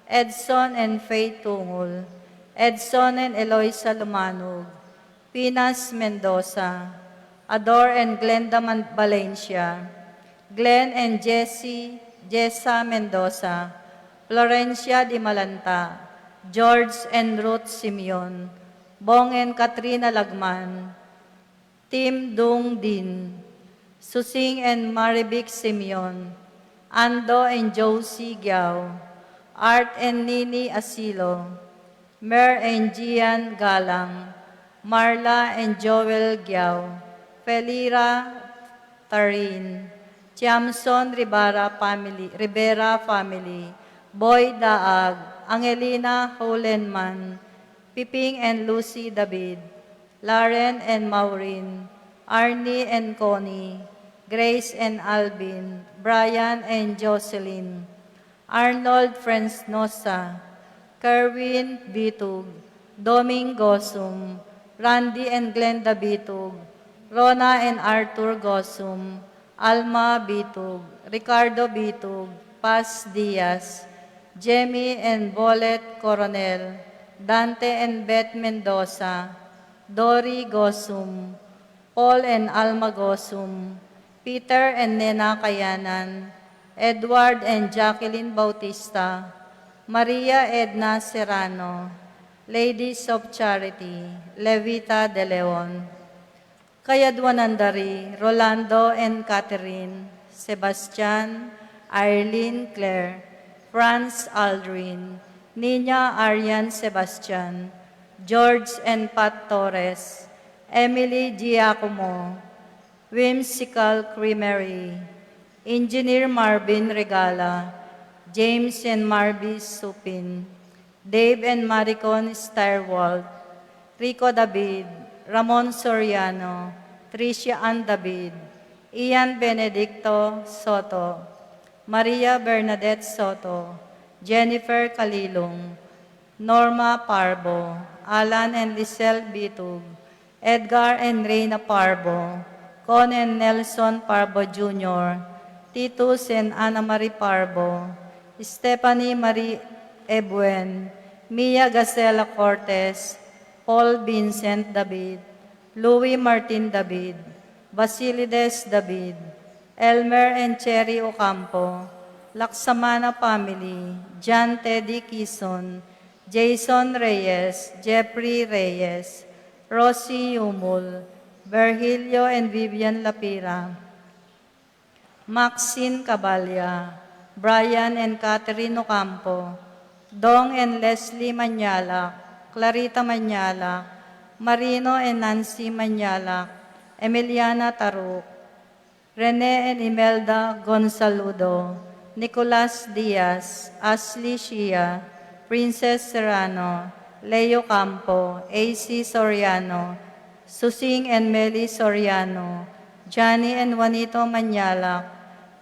Edson and Faith Tungul, Edson and Eloisa Lumanug, Pinas Mendoza, Ador and Glenda Man- Valencia, Glenn and Jessie Jessa Mendoza, Florencia Di Malanta, George and Ruth Simeon, Bong and Katrina Lagman, Tim Dung Din, Susing and Marivic Simeon, Ando and Josie Giao, Art and Nini Asilo, Mer and Gian Galang, Marla and Joel Giao, Felira Tarin, Tiamson Rivera family, Rivera family, Boy Daag, Angelina Holenman, Piping and Lucy David, Laren and Maureen, Arnie and Connie, Grace and Alvin, Brian and Jocelyn, Arnold Fresnosa, Kerwin Bitug, Doming Gosum, Randy and Glenda Bitug, Rona and Arthur Gosum, Alma Bitug, Ricardo Bitug, Paz Diaz, Jemmy and Bolet Coronel, Dante and Beth Mendoza, Dory Gosum, Paul and Alma Gosum, Peter and Nena Kayanan, Edward and Jacqueline Bautista, Maria Edna Serrano, Ladies of Charity, Levita de Leon. Kayadwanan da ri Rolando and Catherine, Sebastian, Irene Claire, Franz Aldrin, Nina Arian Sebastian, George and Pat Torres, Emily Giacomo, Whimsical Creamery, Engineer Marvin Regala, James and Marby Supin, Dave and Maricon Steyerwalt, Rico David, Ramon Soriano, Tricia Ann David, Ian Benedicto Soto, Maria Bernadette Soto, Jennifer Kalilong, Norma Parbo, Alan and Lisel Bitug, Edgar and Reina Parbo, Con and Nelson Parbo Junior, Titus and Ana Marie Parbo, Stephanie Marie Ebuen, Mia Gacela Cortes, Paul Vincent David, Louis Martin David, Basilides David, Elmer and Cherry Ocampo, Laksamana family, John Teddy Kison, Jason Reyes, Jeffrey Reyes, Rosie Yumul, Virgilio and Vivian Lapira, Maxine Cabalya, Brian and Catherine Ocampo, Dong and Leslie Mañalak, Clarita Mañalak, Marino and Nancy Mañalak, Emiliana Taruk, Rene and Imelda Gonzaludo, Nicolas Diaz, Ashley Shia, Princess Serrano, Leo Campo, A C Soriano, Susing and Meli Soriano, Johnny and Juanito Mañalak,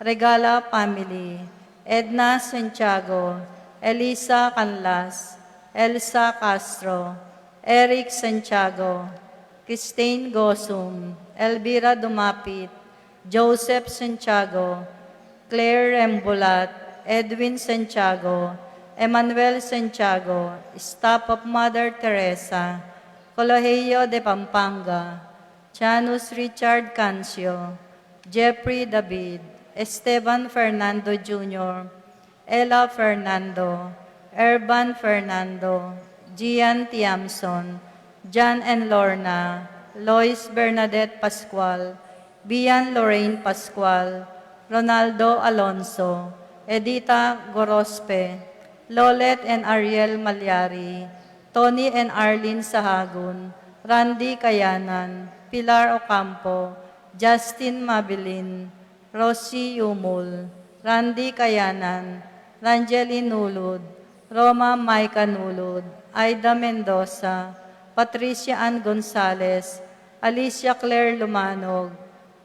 Regala family, Edna Santiago, Elisa Canlas, Elsa Castro, Eric Santiago, Christine Gosum, Elvira Dumapit, Joseph Santiago, Claire Rembulat, Edwin Santiago, Emmanuel Santiago, staff of Mother Teresa, Colegio de Pampanga, Janus Richard Cancio, Jeffrey David, Esteban Fernando Junior, Ella Fernando, Erban Fernando, Gian Tiamson, Jan and Lorna, Lois Bernadette Pascual, Bian Lorraine Pascual, Ronaldo Alonso, Edita Gorospe, Lolet and Ariel Malyari, Tony and Arlene Sahagun, Randy Kayanan, Pilar Ocampo, Justin Mabilin, Rosie Yumul, Randy Kayanan, Rangeline Nulud, Roma Micah Nulud, Aida Mendoza, Patricia Ann Gonzalez, Alicia Claire Lumanog,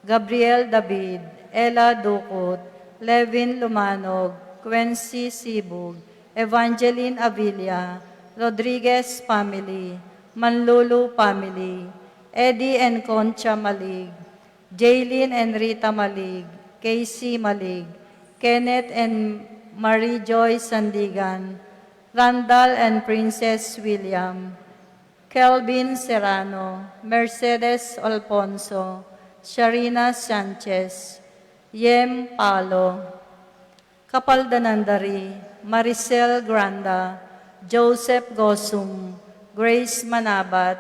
Gabriel David, Ella Ducut, Levin Lumanog, Quincy Sibug, Evangeline Avila, Rodriguez family, Manlulu family, Eddie and Concha Malig, Jaylin and Rita Malig, Casey Malig, Kenneth and Marie Joy Sandigan, Randall and Princess William, Kelvin Serrano, Mercedes Alfonso, Sharina Sanchez, Yem Palo, kapaldanan da ri Maricel Granda, Joseph Gosum, Grace Manabat,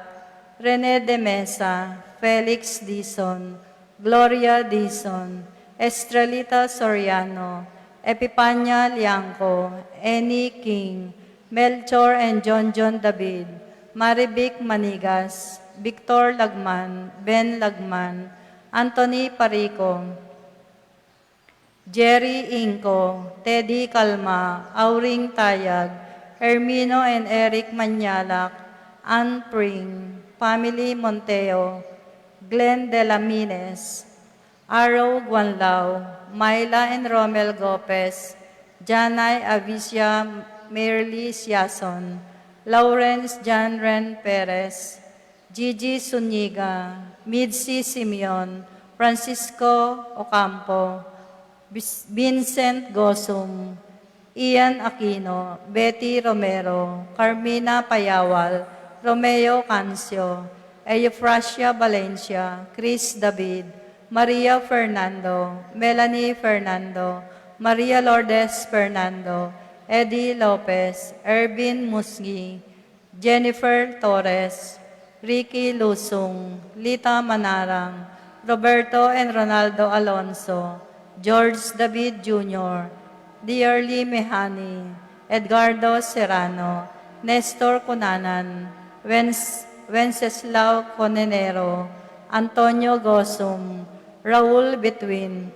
Rene de Mesa, Felix Dizon, Gloria Dizon, Estrelita Soriano, Epipania Liangco, Annie King, Melchor and John John David, Marivic Manigas, Victor Lagman, Ben Lagman, Anthony Parico, Jerry Inco, Teddy Calma, Auring Tayag, Hermino and Eric Manyalak, Ann Pring, family Monteo, Glenn de la Mines, Arrow Guanlao, Myla and Romel Gopez, Janai Avisia, Merly Siason, Lawrence John Ren Perez, Gigi Zuniga, Midsi Simeon, Francisco Ocampo, Bis-, Vincent Gosum, Ian Aquino, Betty Romero, Carmina Payawal, Romeo Cancio, Eufrasia Valencia, Chris David, Maria Fernando, Melanie Fernando, Maria Lourdes Fernando, Eddie Lopez, Ervin Musngi, Jennifer Torres, Ricky Lusung, Lita Manarang, Roberto and Ronaldo Alonso, George David Junior, Dearly Mehani, Edgardo Serrano, Nestor Cunanan, Wenc-, Wenceslao Conenero, Antonio Gosum, Raul Between,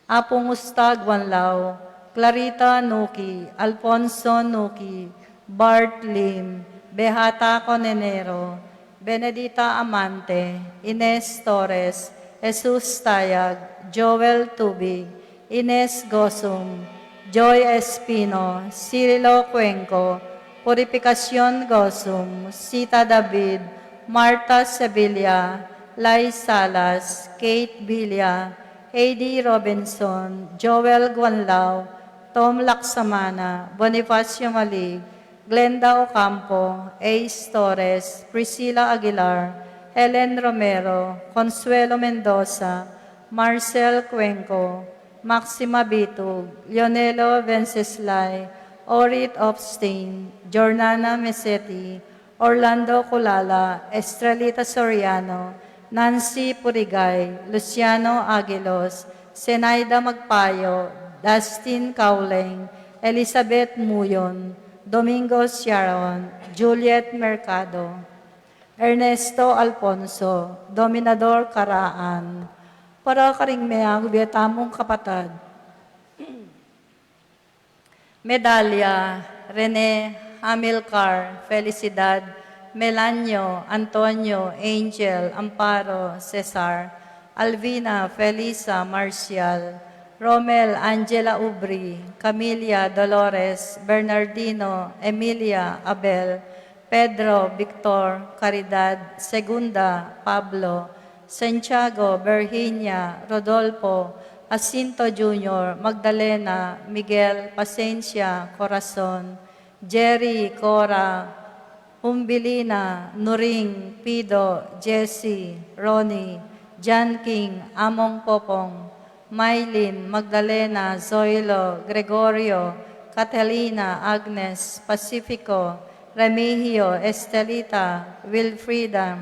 Apung Ustag Wanlao, Clarita Nuki, Alfonso Nuki, Bart Lim, Behata Conenero, Benedita Amante, Ines Torres, Jesus Tayag, Joel Tubig, Ines Gosum, Joy Espino, Cirilo Cuenco, Purificacion Gosum, Sita David, Martha Sevilla, Lai Salas, Kate Villa, A D Robinson, Joel Guanlao, Tom Laksamana, Bonifacio Malig, Glenda Ocampo, Ace Torres, Priscilla Aguilar, Helen Romero, Consuelo Mendoza, Marcel Cuenco, Maxima Bitug, Leonelo Venceslay, Orit Opstein, Jornana Meseti, Orlando Culala, Estrelita Soriano, Nancy Purigay, Luciano Aguilos, Zenaida Magpayo, Dustin Cauleng, Elizabeth Muyon, Domingo Siaron, Juliet Mercado, Ernesto Alfonso, Dominador Caraan, para karing meabe tamung kapatad. Medalia, Rene, Hamilcar, Felicidad, Melanio, Antonio, Angel, Amparo, Cesar, Alvina, Felisa, Marcial, Romel, Angela, Ubri, Camilla, Dolores, Bernardino, Emilia, Abel, Pedro, Victor, Caridad, Segunda, Pablo, Santiago, Virginia, Rodolfo, Jacinto Junior, Magdalena, Miguel, Pasencia, Corazon, Jerry, Cora, Humbilina, Nuring, Pido, Jesse, Ronnie, John King, Among Popong, Mylene, Magdalena, Zoilo, Gregorio, Catalina, Agnes, Pacifico, Remigio, Estelita, Wilfrida,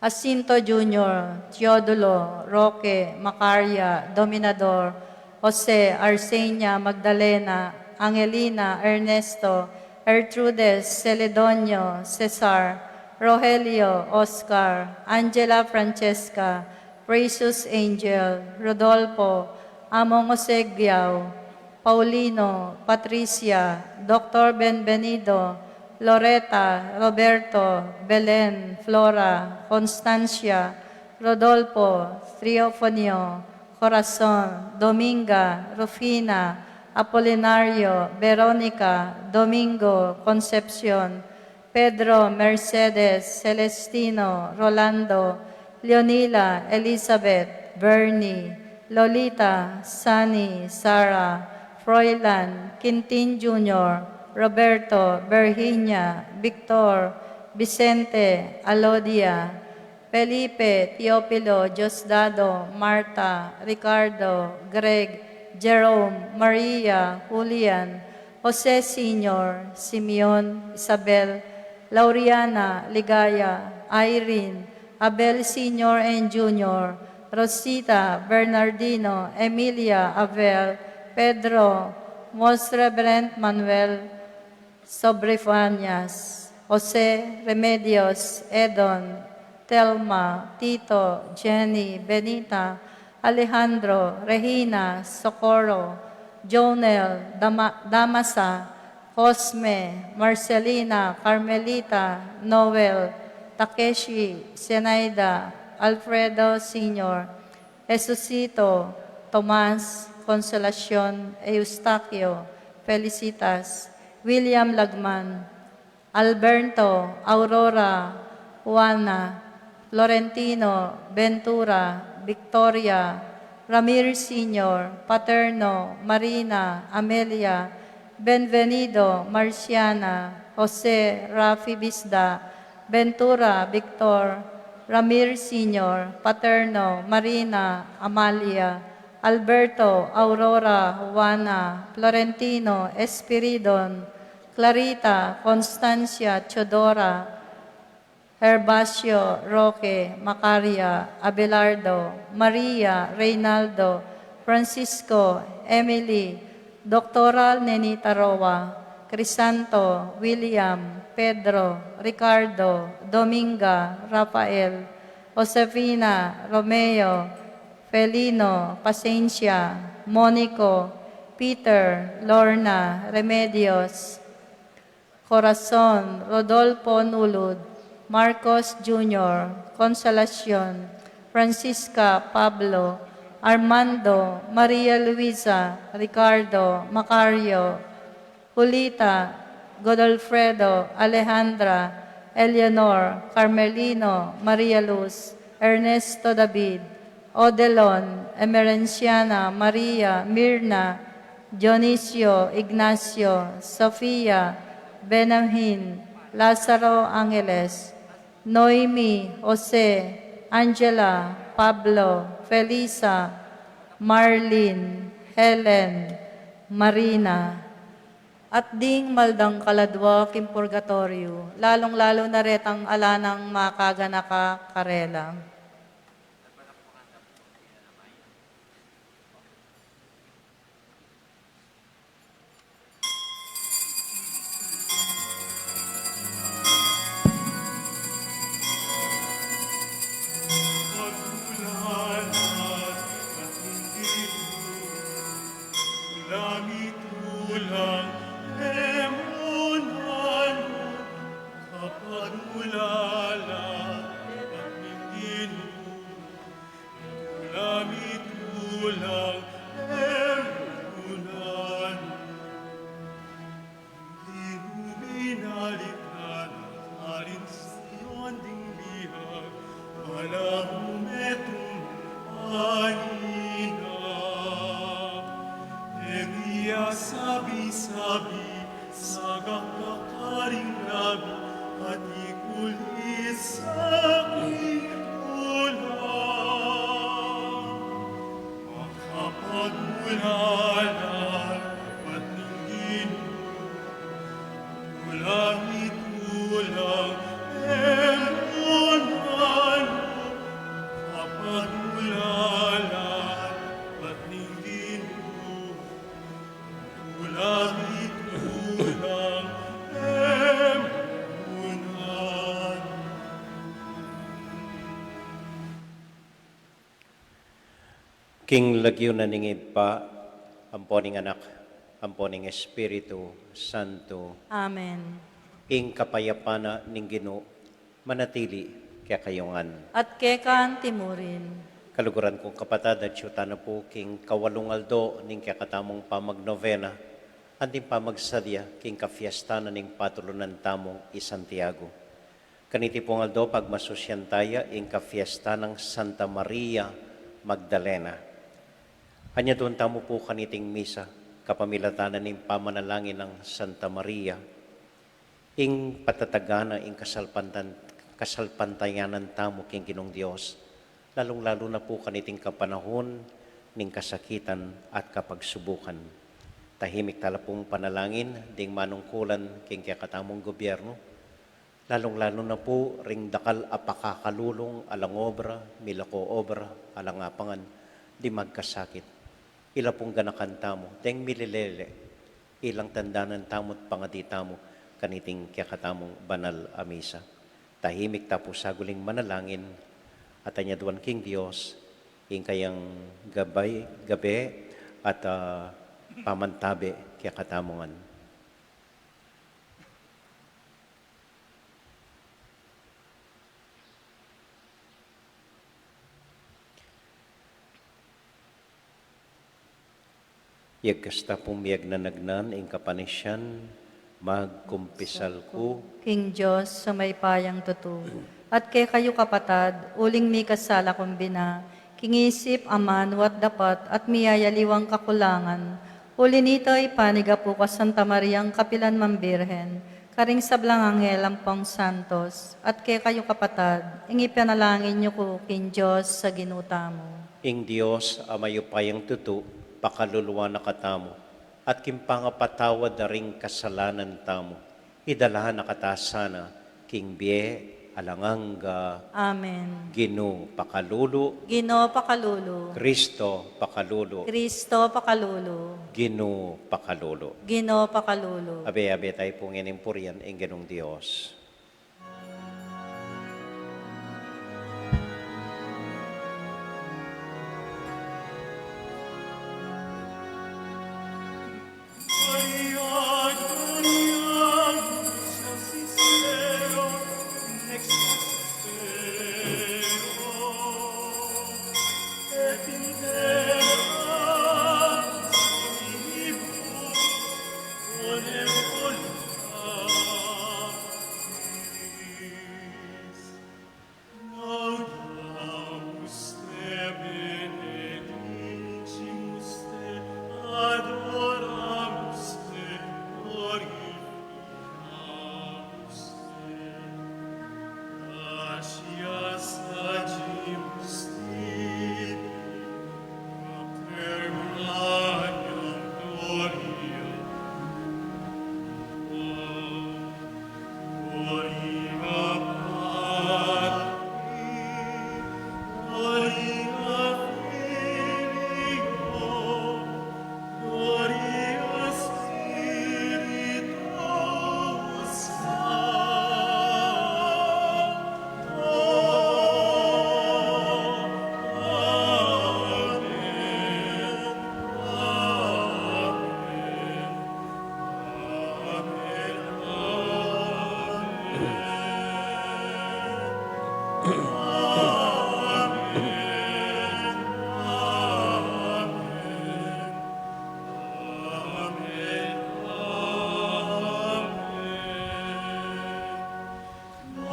Jacinto Junior, Teodulo, Roque, Macaria, Dominador, Jose, Arsenia, Magdalena, Angelina, Ernesto, Ertrudes, Celedonio, Cesar, Rogelio, Oscar, Angela, Francesca, Precious Angel, Rodolfo, Among Jose Guiao, Paulino, Patricia, Doctor Benvenido, Loreta, Roberto, Belen, Flora, Constancia, Rodolfo, Triofonio, Corazon, Dominga, Rufina, Apolinario, Veronica, Domingo, Concepcion, Pedro, Mercedes, Celestino, Rolando, Leonila, Elizabeth, Bernie, Lolita, Sunny, Sarah, Froilan, Quintin Junior, Roberto, Virginia, Victor, Vicente, Alodia, Felipe, Teofilo, Diosdado, Marta, Ricardo, Greg, Jerome, Maria, Julian, Jose Senior, Simeon, Isabel, Lauriana, Ligaya, Irene, Abel Senior and Junior, Rosita, Bernardino, Emilia, Abel, Pedro, Most Reverend Manuel, Sobrefanias, Jose, Remedios, Edon, Telma, Tito, Jenny, Benita, Alejandro, Regina, Socorro, Jonel, Dama-, Damasa, Cosme, Marcelina, Carmelita, Noel, Takeshi, Zenaida, Alfredo Senior, Jesucito, Tomas, Consolacion, Eustaquio, Felicitas, William Lagman, Alberto, Aurora, Juana, Florentino, Ventura, Victoria, Ramir Senior, Paterno, Marina, Amelia, Benvenido, Marciana, Jose, Rafi Bisda, Ventura, Victor, Ramir Senior, Paterno, Marina, Amalia, Alberto, Aurora, Juana, Florentino, Espiridon, Clarita, Constancia, Teodora, Herbacio, Roque, Macaria, Abelardo, Maria, Reynaldo, Francisco, Emily, Doctora Nenita Roa, Crisanto, William, Pedro, Ricardo, Dominga, Rafael, Josefina, Romeo, Felino, Pasencia, Monico, Peter, Lorna, Remedios, Corazon, Rodolfo, Nulud, Marcos Junior, Consolacion, Francisca, Pablo, Armando, Maria Luisa, Ricardo, Macario, Julita, Godolfredo, Alejandra, Eleanor, Carmelino, Maria Luz, Ernesto, David, Odelon, Emerenciana, Maria, Mirna, Dionisio, Ignacio, Sofia, Benjamin, Lazaro, Angeles, Noemi, Jose, Angela, Pablo, Felisa, Marlene, Helen, Marina, at ding maldang kaladwa king purgatoryo, lalung-lalu na retang ala nang makaganaka karela. Iluminari ka na karin Sion ding biag, ala mu metung paina. Elia sabi-sabi, sagak ka karing labi, at ikulis sa king tulang. Makapagmulala, kapatid ning Ginu, tulang itulang, e mu nanu. Makapagmulala, kapatid ning Ginu, tulang itulang, e mu nanu. King lagyu na ning Ibpa, ampo ning Anak, ampo ning Espiritu Santo. Amen. Ing kapayapan na ning Ginu manatili kekayu ngan. At keka antimurin. Kaluguran kung kapatad, atyu tana pu king kawalung aldo ning kekatamung pamagnovena, anting pamagsadya king kafiesta na ning patulunan tamung i Santiago. Kaniti pung aldo, pagmasusyan taya ing kafiesta nang Santa Maria Magdalena. Anyadun tamu pu kaniting misa, kapamilatan na ning pamanalangin nang Santa Maria, ing patatagan na ing kasalpantan-, kasalpantayanan tamu king Ginung Dios, lalung-lalu na pu kaniting kapanahun ning kasakitan at kapagsubukan. Tahimik tala pung panalangin ding manungkulan king kekatamung gobyernu, lalung-lalu na pu ring dakal a pakakalulung, alang obra, milako obra, alang apangan, ding magkasakit. Ila pung ganakan tamu, deng mililele, ilang tandanan tamu't pangadi tamu kaniting kekatamung banal a misa. Tahimik ta pu saguling manalangin, at anyaduan king Dios ing kayang gabay, gabe at, ah, pamantabe kekatamu ngan. Yagkas ta pung miyagnanagnan ing kapanisian, magkumpisal ku king Dios a mayupayang tutu. At kekayu kapatad, uling mikasala kung bina, king isip, amanu at dapat, at miyayaliwang kakulangan. Uli nita, ipanyawad ku kang Santa Mariang kapilan man Birhen, karing sablang anghel ampong santos, at kekayu kapatad, ing ipanalangin yu ku king Dios a Ginu tamu. Ing Dios a mayupayang tutu, pakaluluan na katamu, at king pangapatawad da ring kasalanan tamu, idala na kata sana king bie alang angga. Amen. Ginu, pakalulu. Ginu, pakalulu. Kristo, pakalulu. Kristo, pakalulu. Ginu, pakalulu. Ginu, pakalulu. Abe, abe tayu pung inimpurian ing Ginung Dios.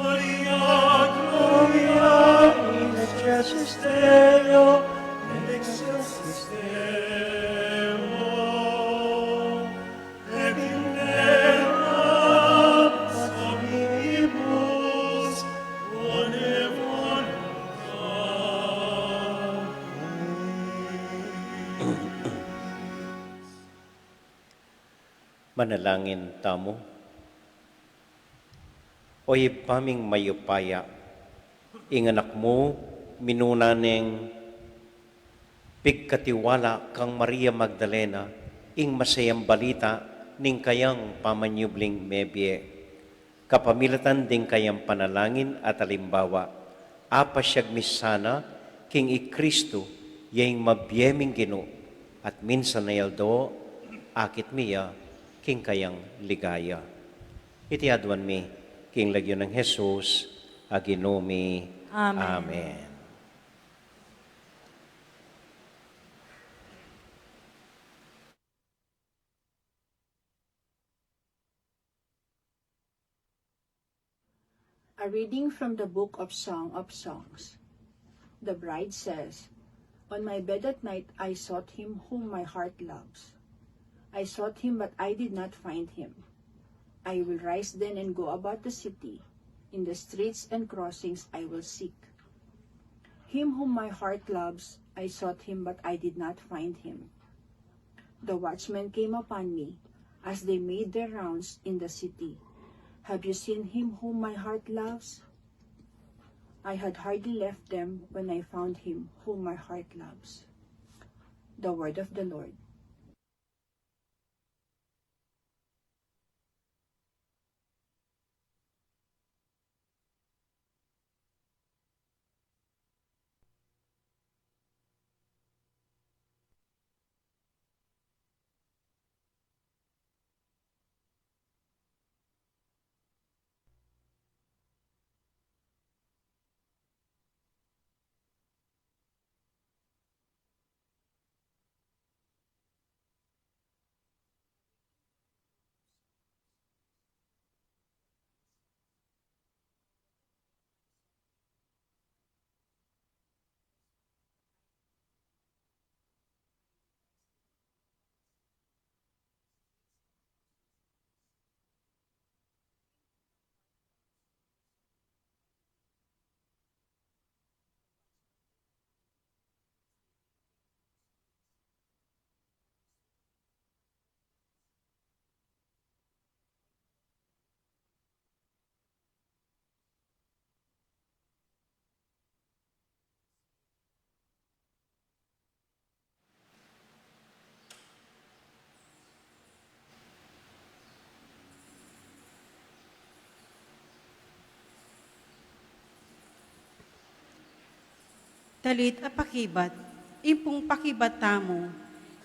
Gloria, Gloria in excelsis Deo, in excelsis Deo, et in terra pax omnibus boni voluntatis. Manalangin tamu. O Ibpa ming mayupaya, ing Anak mu minuna neng pigkatiwala kang Maria Magdalena ing masayang balita ning kayang pamanyubling mebie. Kapamilatan ding kayang panalangin at alimbawa, apasyag mi sana king i Kristu, ya ing mabie ming Ginu, at minsan a aldo, akit mi ya king kayang ligaya. Iti aduan mi king lagyu nang Jesus a Ginu mi. Amen. Amen. A reading from the Book of Song of Songs. The bride says, "On my bed at night I sought him whom my heart loves. I sought him, but I did not find him. I will rise then and go about the city. In the streets and crossings I will seek him whom my heart loves. I sought him, but I did not find him." The watchmen came upon me as they made their rounds in the city. "Have you seen him whom my heart loves?" I had hardly left them when I found him whom my heart loves. The word of the Lord. Dalit a pakibat. Ing pung pakibat tamu.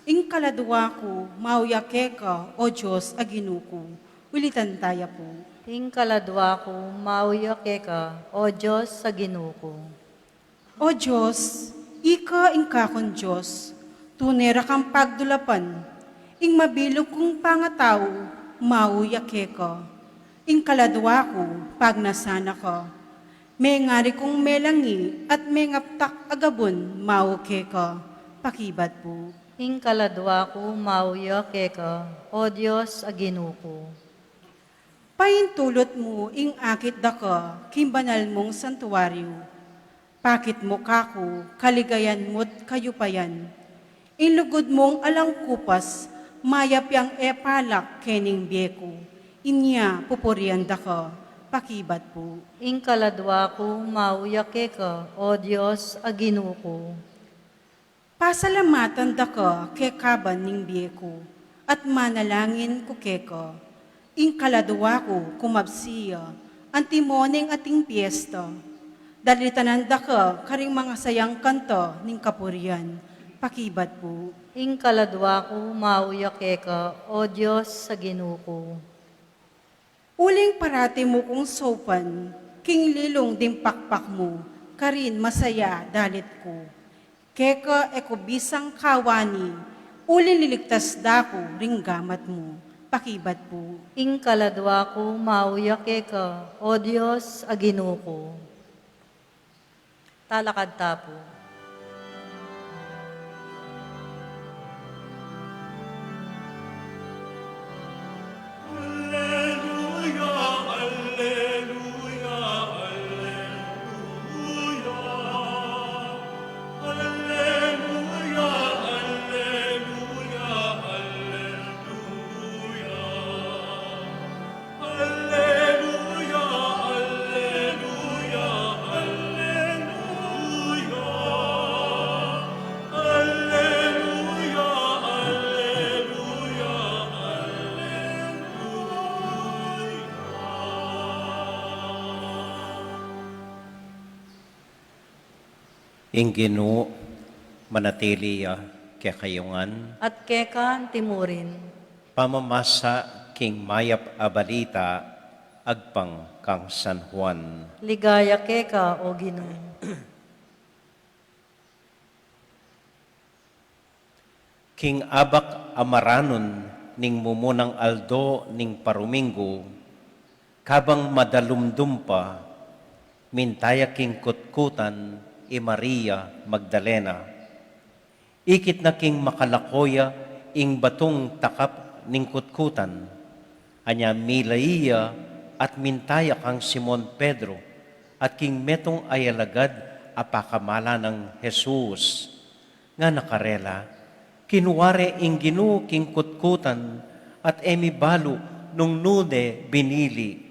Ing kaladua ku, mau ya keka, O Dios a Ginu ku. Ulitan ta ya pu. Ing kaladua ku, mau ya keka, O Dios a Ginu ku. O Dios, ika ing kakung Dios, tune ra kang pagdulapan. Ing mabilug kung pangatau, mau ya keka. Ing kaladua ku, pagnasan na ka. Mengari kung melangi at mengaptak a gabun, mau keka. Pakibat pu. Ing kaladua ku, mau ya keka, O Dios a Ginu ku. Paintulut mu ing akit daka king banal mung santuaryu. Pakit mu kaku kaligayan mu't kayupayan. Ing lugud mung alang kupas, mayap yang e palak kening bie ku. Inya pupurian daka, pakibat pu. Ing kaladua ku, mau ya keka, O Dios a Ginu ku. Pasalamatan daka kekaban ning bie ku, at manalangin ku keka. Ing kaladua ku, kumabsi ya, antimo ning ating piesta. Dalitanan daka karing mangasayang kanta ning kapurian, pakibat pu. Ing kaladua ku, mau ya keka, O Dios a Ginu ku. Uling parati mu kung saupan king lilung ding pakpak mu, karin masaya dalit ku. Keka e ku bisang kawani, uling liligtas da ku ring gamat mu, pakibat pu. Ing kaladua ku, mau ya keka, O Dios a Ginu ku. Talakad ta pu. Alleluia, alleluia, alleluia. Alleluia, alleluia, alleluia. Ing Ginu manatili ya kekayu ngan. At keka antimurin. Pamamasa king mayap a balita agpang kang San Juan. Ligaya keka, O Ginu. King abak a maranun ning mumunang aldo ning paruminggu, kabang madalumdum pa, Minta ya king kutkutan i Maria Magdalena. Ikit na king makalako ya ing batung takap ning kutkutan. Anya milai ya at minta ya kang Simon Pedro at king metung a alagad a pakamalan nang Jesus. Ngana karela, "Kinua re ing Ginu king kutkutan at e mi balu nung nu ne binili."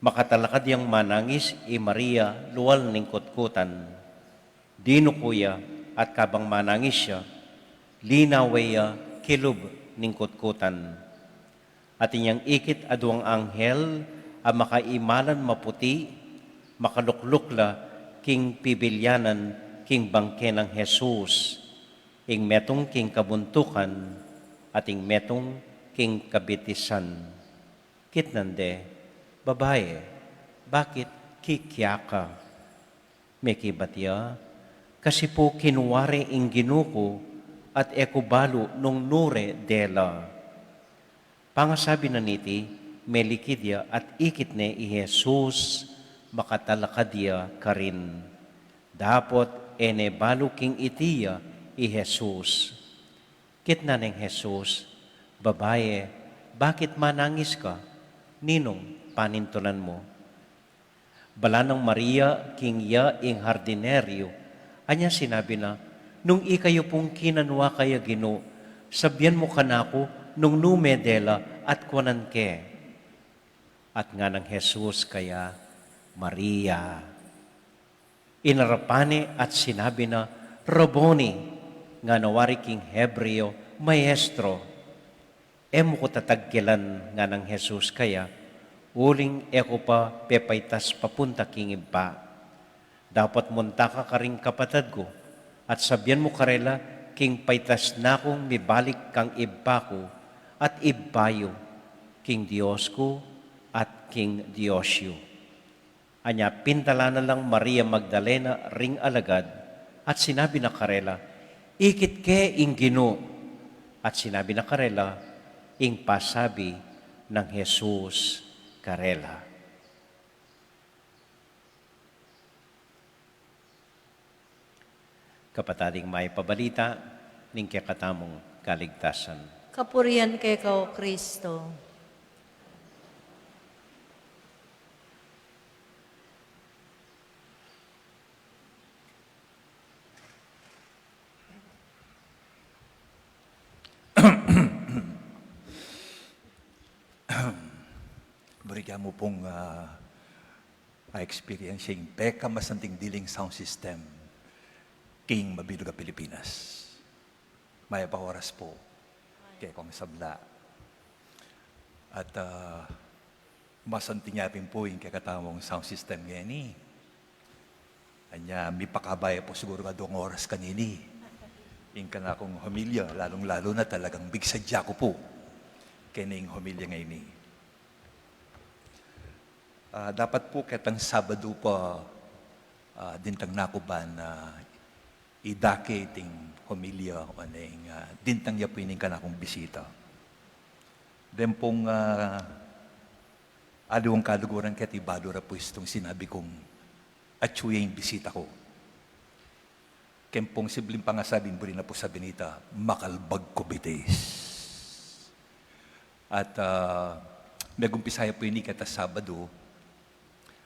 Makatalakad yang manangis i Maria lual ning kutkutan. Dinuku ya at kabang manangis ya, linawe ya kilub ning kutkutan. Atin yang ikit aduang anghel a makaimalan maputi, makalukluk la king pibilyanan king bangke nang Jesus, ing metung king kabuntukan at ing metung king kabitisan. Kitnan de, "Babae, bakit kikya ka?" Mekibat ya, "Kasi pu kinua re ing Ginu ku at e ku balu nung nu re dela." Pangasabi na niti, melikid ya at ikit ne i Jesus, makatalakad ya karin. Dapot e ne balu king iti ya i Jesus. Kitnan neng Jesus, "Babae, bakit manangis ka? Ninung panintulan mu?" Balan nang Maria king iya ing hardineryu, anya sinabi na, "Nung ika yu pung kinanua kaya Ginu, sabian mu kanaku nung nu me dela at kuanan ke." At nganang Jesus kaya, "Maria." Inarapan ne at sinabi na, "Rabboni," ngana wari king Hebreo, "Maestro." "E mu ku tatagkilan," nganang Jesus kaya, "uling e ku pa pepaitas papunta king Ibpa. Dapot munta ka karing kapatad ku at sabian mu karela king paitas na kung mibalik kang Ibpa ku at Ibpa yu, king Dios ku at king Dios yu." Anya pintalan na lang Maria Magdalena ring alagad at sinabi na karela, "Ikit ke ing Ginu." At sinabi na karela ing pasabi nang Jesus karela. Kapatad, ing mayap a balita ning kekatamung kaligtasan. Kapurian keka, O Kristo. Buri ke mu pung, ah, a-experience ing pekamasanting diling sound system king mabilug a Pilipinas. Mayap a oras pu kekong sabla. At, ah, masanting ya pin pu ing kekatamung sound system ngeni. Anya, mipakaba ya pu siguru aduang oras kanini ing kanakung homilya, lalung-lalu na talagang bigsadya ku pu keni ing homilya ngeni. Ah, dapat pu ketang Sabadu pa, ah, dintang na ku ban, ah, idake iting homilya o neng, ah, dintang ya pu ining kanakung bisita. Deng pung, ah, aliwang kaluguran keti balu ra pu istung sinabi kung atyu ya ing bisita ku. Keng pung sibling pangasabi, buri na pu sabyan ita, makalbag ku bitis. At, ah, megumpisa ya pu ini keta Sabadu,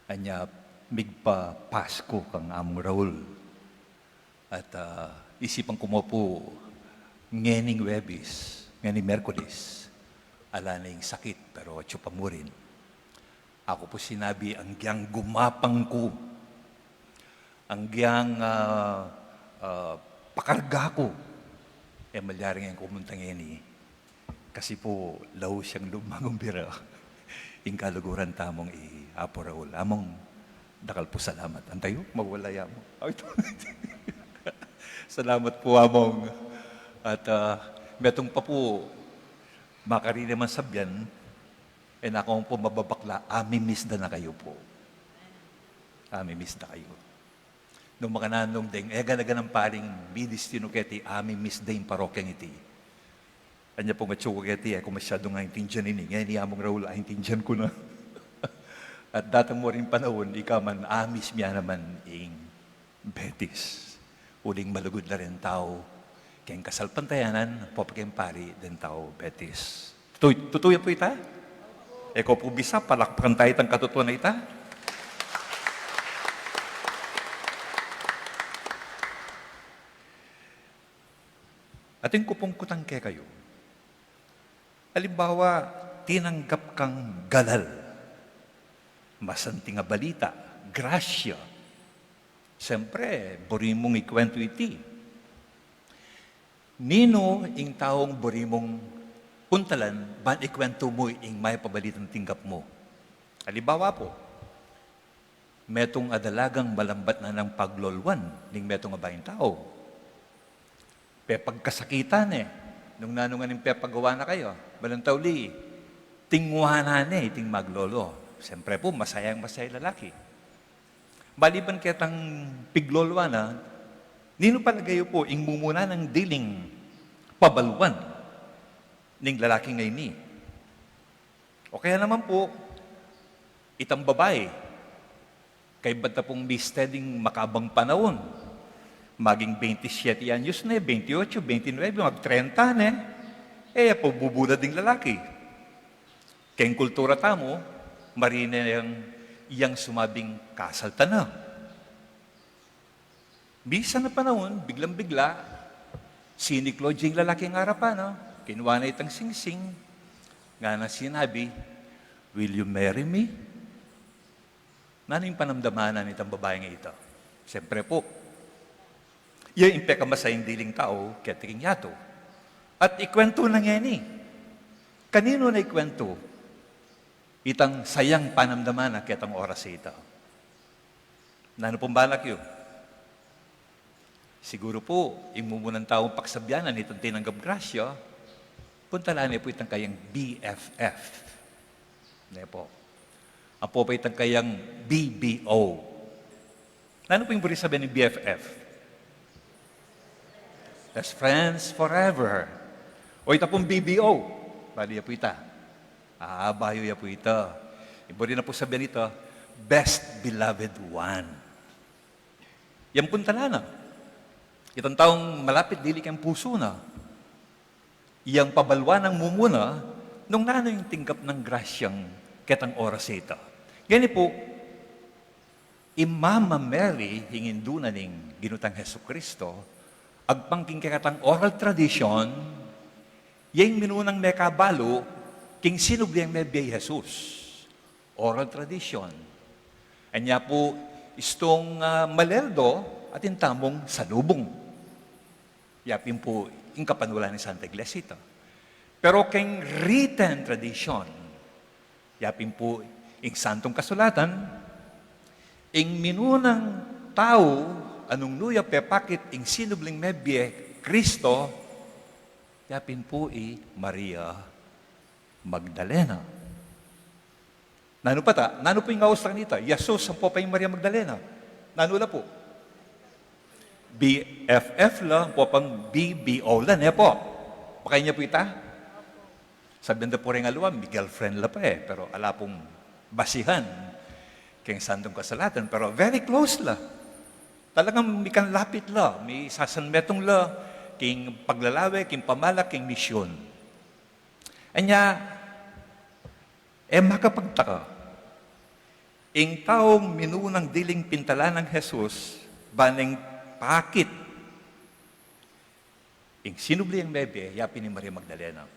anya migpa-Pasku kang Among Raul. At, ah, isipan ku mu pu ngening Huwebes, ngening Miyerkules, ala ne ing sakit, pero atyu pa mu rin. Aku pu sinabi, anggyang gumapang ku, anggyang, ah, ah, pakarga ku, e malyaring kumunta ngeni. Kasi pu, laus yang lub mangumbira ing kaluguran tamung i Apo Raul. Among, dakal pu salamat. Antayu, mawala ya mu. Ay, ito. Salamat pu, Among. At, ah, metung pa pu, makarine man sabyan, e na ku pu mababakla, ami-miss da na kayu pu. Ami-miss da kayu. Nung makananu deng, e, gana-ganang paring midistinu keti, ami-miss da ing parokyang iti. Anya pung atyu ku keti, e ku masyadung aintindian ini. Ngeni, Among Raul, aintindian ku na. At datang mu ring panaun, ika man amis mi ya naman ing betis. Uling malugud la ring tau keng kasalpantayanan, Pope keng pari deng tau betis. Tutu-, tutu ya pu ita? E ko pu bisa, palakpakan taya itang katutuan a ita. Atin ku pung kutang kekayu. Alimbawa, tinanggap kang galal, masanting a balita, grasya. Siyempre, buri mung ikuwentu iti. Ninu ing taung buri mung puntalan ban ikuwentu mu ing mayap a balitang tinggap mu? Alimbawa pu, metung a dalagang malambat na nang paglolwan ning metung a bayung tau. Pepagkasakitan ne, nung nanu ngan ing pepagawa na kaya, balang tauli, tingwanan ne iting maglolo. Siyempre pu, masayang-masaya ing lalaki. Maliban ketang piglolwan na, ninu palage yu pu ing mumuna nang diling pabaluan ning lalaki ngeni? O kaya naman pu, itang babai, kaybat na pung miste ding makabang panaun, maging bente siyete anyos ne, bente otso, bente nuebe, mag trenta ne, e ya pu bubulad ing lalaki. Keng kultura tamu, marine yang, yang sumabing kasal ta na. Misan a panaun, biglang-bigla, siniklaud ya ing lalaki king arapan na, kinua na itang singsing, ngana sinabi, "Will you marry me?" Nanu ing panamdaman na nitang babaing ita? Siyempre pu, ya ing pekamasayang diling tau keti king yatu. At ikuwentu na ngeni. Kaninu na ikuwentu itang sayang panamdaman na ketang oras a ita? Nanu pung balak yu? Siguru pu, ing mumunang taung pakasabyan na nitang tinanggap grasya, puntalan ne pu itang kayang B F F. Ne pu. Ampo pa itang kayang B B O. Nanu pu ing buri sabyan ning B F F? Best friends forever. O ita pung B B O. Balu ya pu ita. Ah, bayu ya pu ita. Ing buri na pu sabyan ita, best beloved one. Yang puntalan na. Itang taung malapit dili keng pusu na. Yang pabaluan nang mumuna, nung nanu ing tinggap nang grasyang ketang oras a ita. Ngeni pu, i Mama Mary, ing indu na ning Ginu tang Jesucristo, agpang king kekatang oral tradition, ya ing minunang mekabalu king sinubli yang mebie i Jesus. Oral tradition. Anya pu, istung, ah, maleldo, atin tamung salubung. Ya pin pu ing kapanulan ning Santa Iglesia ita. Pero keng written tradition, ya pin pu ing Santung Kasulatan, ing minunang tau a nung nu ya pepakit ing sinubling mebie Kristo, ya pin pu i Maria Magdalena. Nanu pa ta? Nanu pu ing aus ta kanita? Jesus ampo pa ing Maria Magdalena. Nanu la pu? B F F la, ampo pang B B O la, ne pu? Pakainan pu ita? Sabyan da pu reng aliwa, mi girlfriend la pa e, pero ala pung basihan keng Santung Kasulatan, pero very close la. Talagang mikanlapit la, misasanmetung la, king paglalawe, king pamalak, king misyon. Anya, e makapagtaka, ing taung minunang diling pintalan nang Jesus, ban neng pakit ing sinubli yang mebie, ya pin i Maria Magdalena.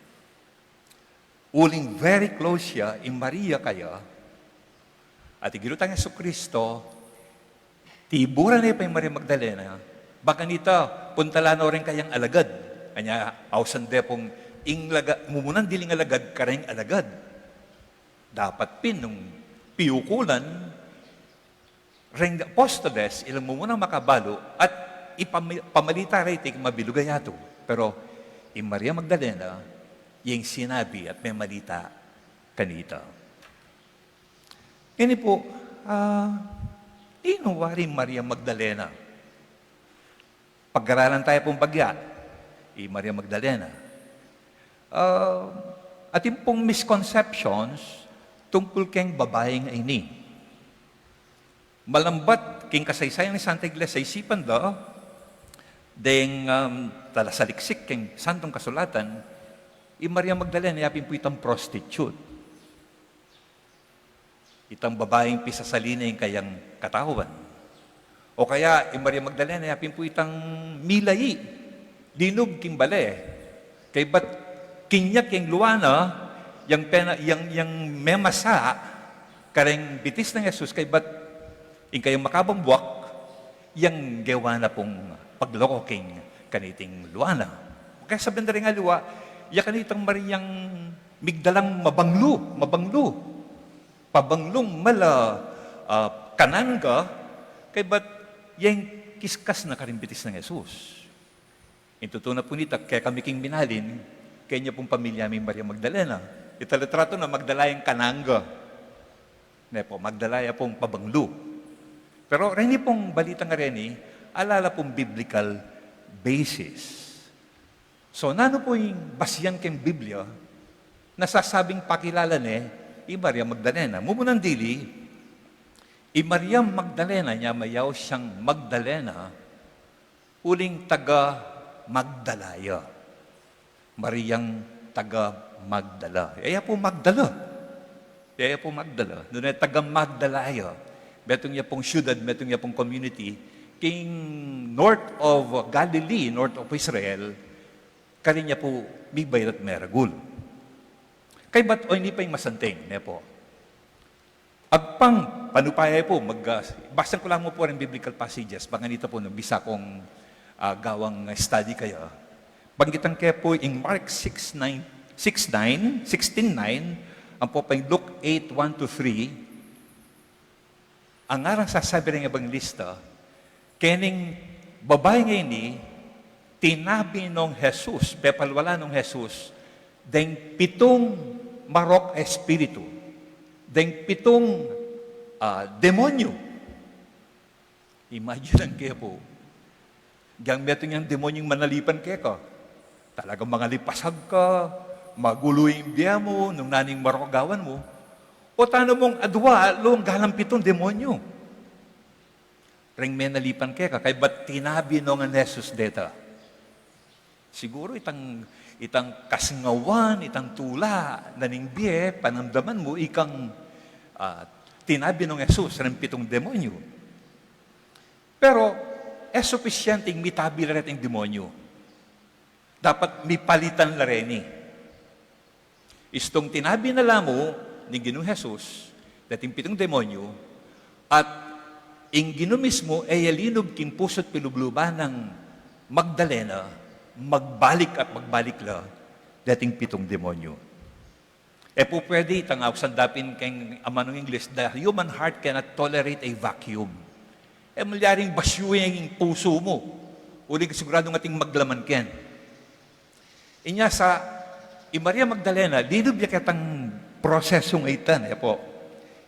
Uling very close ya, i Maria kaya, at i Ginu tang Jesucristo, tiburan ne pa i Maria Magdalena, bang kanita, puntalan no reng kayang alagad. Anya, ausan de pung ing laga-, mumunang diling alagad, kareng alagad. Dapat pin nung piukulan, reng apostoles, ilang mumunang makabalu, at ipami-, pamalita reti king mabilug a yatu. Pero, i Maria Magdalena, yang sinabi at memalita kanita. Ngeni pu, ah, ninu wari i Maria Magdalena? Pag-aralan taya pung bagya, i Maria Magdalena. Ah, atin pung misconceptions tungkul keng babaing ini. Malambat king kasaysayan ning Santa Iglesia, isipan da, deng, um, talasaliksik king Santang Kasulatan, i Maria Magdalena, ya pin pu itang prostitute. Itang babaing pisasali ne ing kayang katawan. O kaya, i Maria Magdalena, ya pin pu itang milai, linub king bale. Kaybat kinyak ing lua na, yang pena, yang, yang memasa, kareng bitis nang Jesus, kaybat ing kayang makabang buak, yang gewa na pung pagloko king kaniting lua na. Kaya sabian da ring aliwa, ya kanitang Mariang Magdalang mabanglu, mabanglu. Pabanglung mala, ah, kananga, kaybat yang kiskas na karing bitis nang Jesus. Ing tutu na pu nita, kekami king minalin, kenya pung pamilya mi Maria Magdalena. Italitrato na Magdala yang kananga. Ne pu, Magdala ya pung pabanglu. Pero reni pung balita ngareni, ala la pung biblical basis. So, nanu pu ing basian king Biblia na sasabing pakilala ne i Maria Magdalena? Mumunan dili, i Maria Magdalena, nya mayaus yang Magdalena, uling taga Magdala ya. Mariang taga Magdala. E ya pu Magdala. E ya pu Magdala. Nune taga Magdala ya. Metung ya pung syudad, metung ya pung community, king north of Galilee, north of Israel, karin ya pu mibaylat meragul. Kaybat o ini pa ing masanting, ne pu. Agpang, panupaya pu, mag, ah, basan ku la mu pu ring biblical passages, bang kanita pu, nung bisa kung, ah, gawang study kaya. Banggitan ke pu ing Mark six nine, six nine, sixteen nine, ampo pa ing Luke eight one to three, ang ngarang sasabi ring ebangelista, kening babai ngeni, tinabi nong Jesus, pepalwala nong Jesus, deng pitung marok a espiritu, deng pitung, ah, demonyo. Imagine ke pu. Yang metung yang demonyong manalipan keka. Talagang mangalipasag ka, magulu ing bie mu, nung nanu ing marok a gawan mu. O tana mung adua, lung galang pitung demonyo. Ring menalipan keka, kaybat tinabi no ngan Jesus deta. Siguru itang, itang kasngawan, itang tula na ning bie, panamdaman mu, ikang, ah, tinabi nong Jesus ring pitung demonyo. Pero, e supisyente ing mitabi la reting demonyo. Dapat mipalitan la reni. Istung tinabi na la mu ning Ginung Jesus, dating pitung demonyo, at ing Ginu mismu, e ya linub king pusu't pilubluban nang Magdalena, magbalik at magbalik la, dating pitung demonyo. E pu pwede, itang ausan da pin keng amanung Ingles, the human heart cannot tolerate a vacuum. E malyaring basyu ing pusu mu, uling siguradung ating maglaman ken. Inya sa, i Maria Magdalena, linub ya ketang prosesung ita, e pu.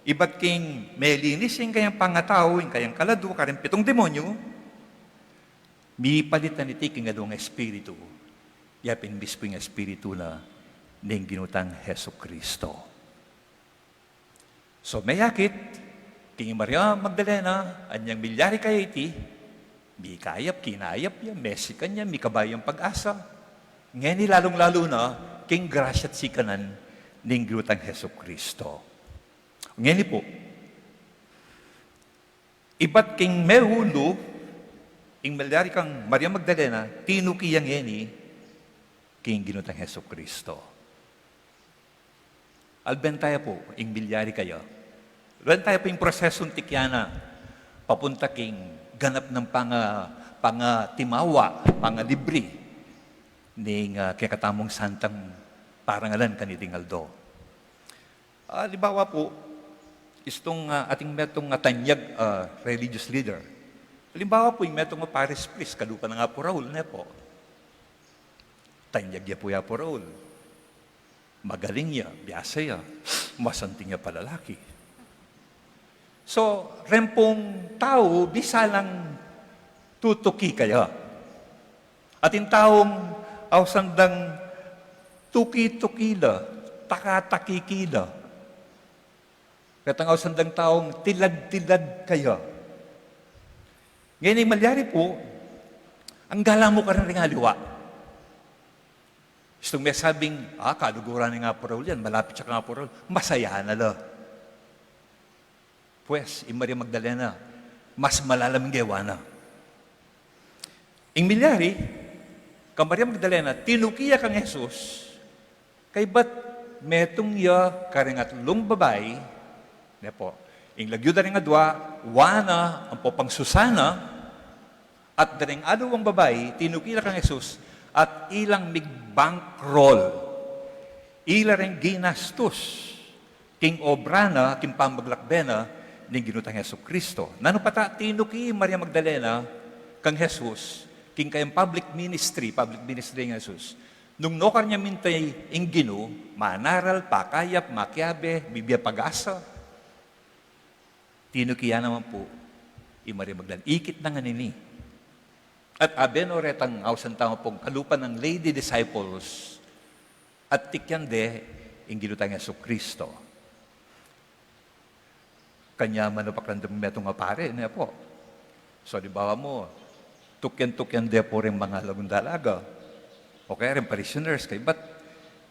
Ibat king melinis ing kayang pangatau, ing kayang kaladu, karing pitung demonyo, mipalitan iti king adwang espiritu, ya pin mismu ing espiritu na ning Ginu tang Jesucristo. So, meyakit king Maria Magdalena, anyang milyari kaya iti, mikayap, kinayap ya, mesikan ya, mikabayang pag-asa. Ngeni lalung-lalu na, king grasya't sikanan ning Ginu tang Jesucristo. Ngeni pu, ibat king mehulu, ing milyari kang Maria Magdalena, tinuki ya ngeni king Ginu tang Jesucristo. Alben taya pu, ing milyari kaya. Alben taya pu ing prosesu nung tikyan na, papunta king ganap nang panga-, pangatimawa, pangalibri, ning, ah, kekatamung santang parangalan kaniting aldo. Ah, alimbawa pu, istung, ah, ating metung, ah, tanyag, ah, religious leader. Alimbawa pu, ing metung, ah, parish priest, kalupa na nga pu Raul, ne pu. Tanyag ya pu ya pu Raul. Magaling ya, biasa ya, masanting ya palalaki. So, reng pung tau, bisa lang tutuki kaya. Ating taung ausan dang tuki-tuki la, taka-takiki la. Ketang ausan dang taung tilad-tilad kaya. Ngeni, malyari pu, anggala mu karin ring aliwa. Istung mesabing, "Ah, kaluguran ne kang Apo Raul yan, malapit ya kang Apo Raul." Masaya na la. Pues, i Maria Magdalena, mas malalam ing gewa na. Ing milyari, kang Maria Magdalena, tinuki ya kang Jesus, kaybat metung ya karing atlung babai, ne pu, ing lagyu da ring adua, Juana ampo pang Susana, at daring aliwang babai, tinuki la kang Jesus, at ilang migbankroll, ila ring ginastus king obra na, king pamaglakbe na ning Ginu tang Jesucristo. Nanu pa ta, tinuki i Maria Magdalena kang Jesus king kayang public ministry, public ministry nang Jesus. Nung nukarin ya minta ing Ginu, manaral, pakayap, makiabe, bibie pag-asa. Tinuki ya naman pu i Maria Magdalena. Ikit na ngeni. At abe no retang ausan tamu pung kalupa nang lady disciples, at tikyan de ing Ginu tang Jesucristo. Kanyaman na pakiramdam metung a pari, ne pu. So, halimbawa mu, tukyan-tukyan de pu ring mangalagang dalaga. O kaya ring parishioners, kaybat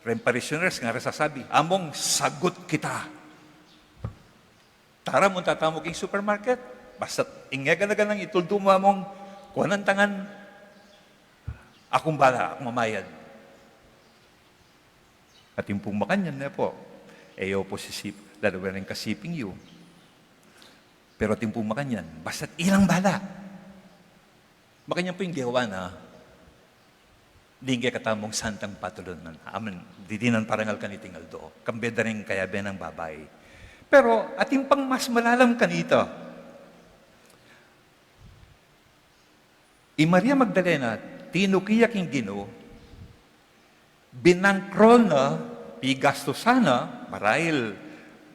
ring parishioners, ngara sasabi, "Among sagut kita." Tara, munta tamu king supermarket. Basta ing egan-egan ituldu mu, among, kuanan ta ngan, akung bala, akung mamayad. Atin pung makanyan, ne pu. E yu pu sisip-, lalu ring kasiping yu. Pero atin pung makanyan, basta ilang bala. Makanyan pu ing gewa na ning kekatamung santang patulunan. Amen. Didinan parangal kaniting aldo. Kambe da ring kayabe nang babai. Pero atin pang mas malalam kanita. I Maria Magdalena, tinuki ya king Ginu, binangkrol na, pigastusan na, marahil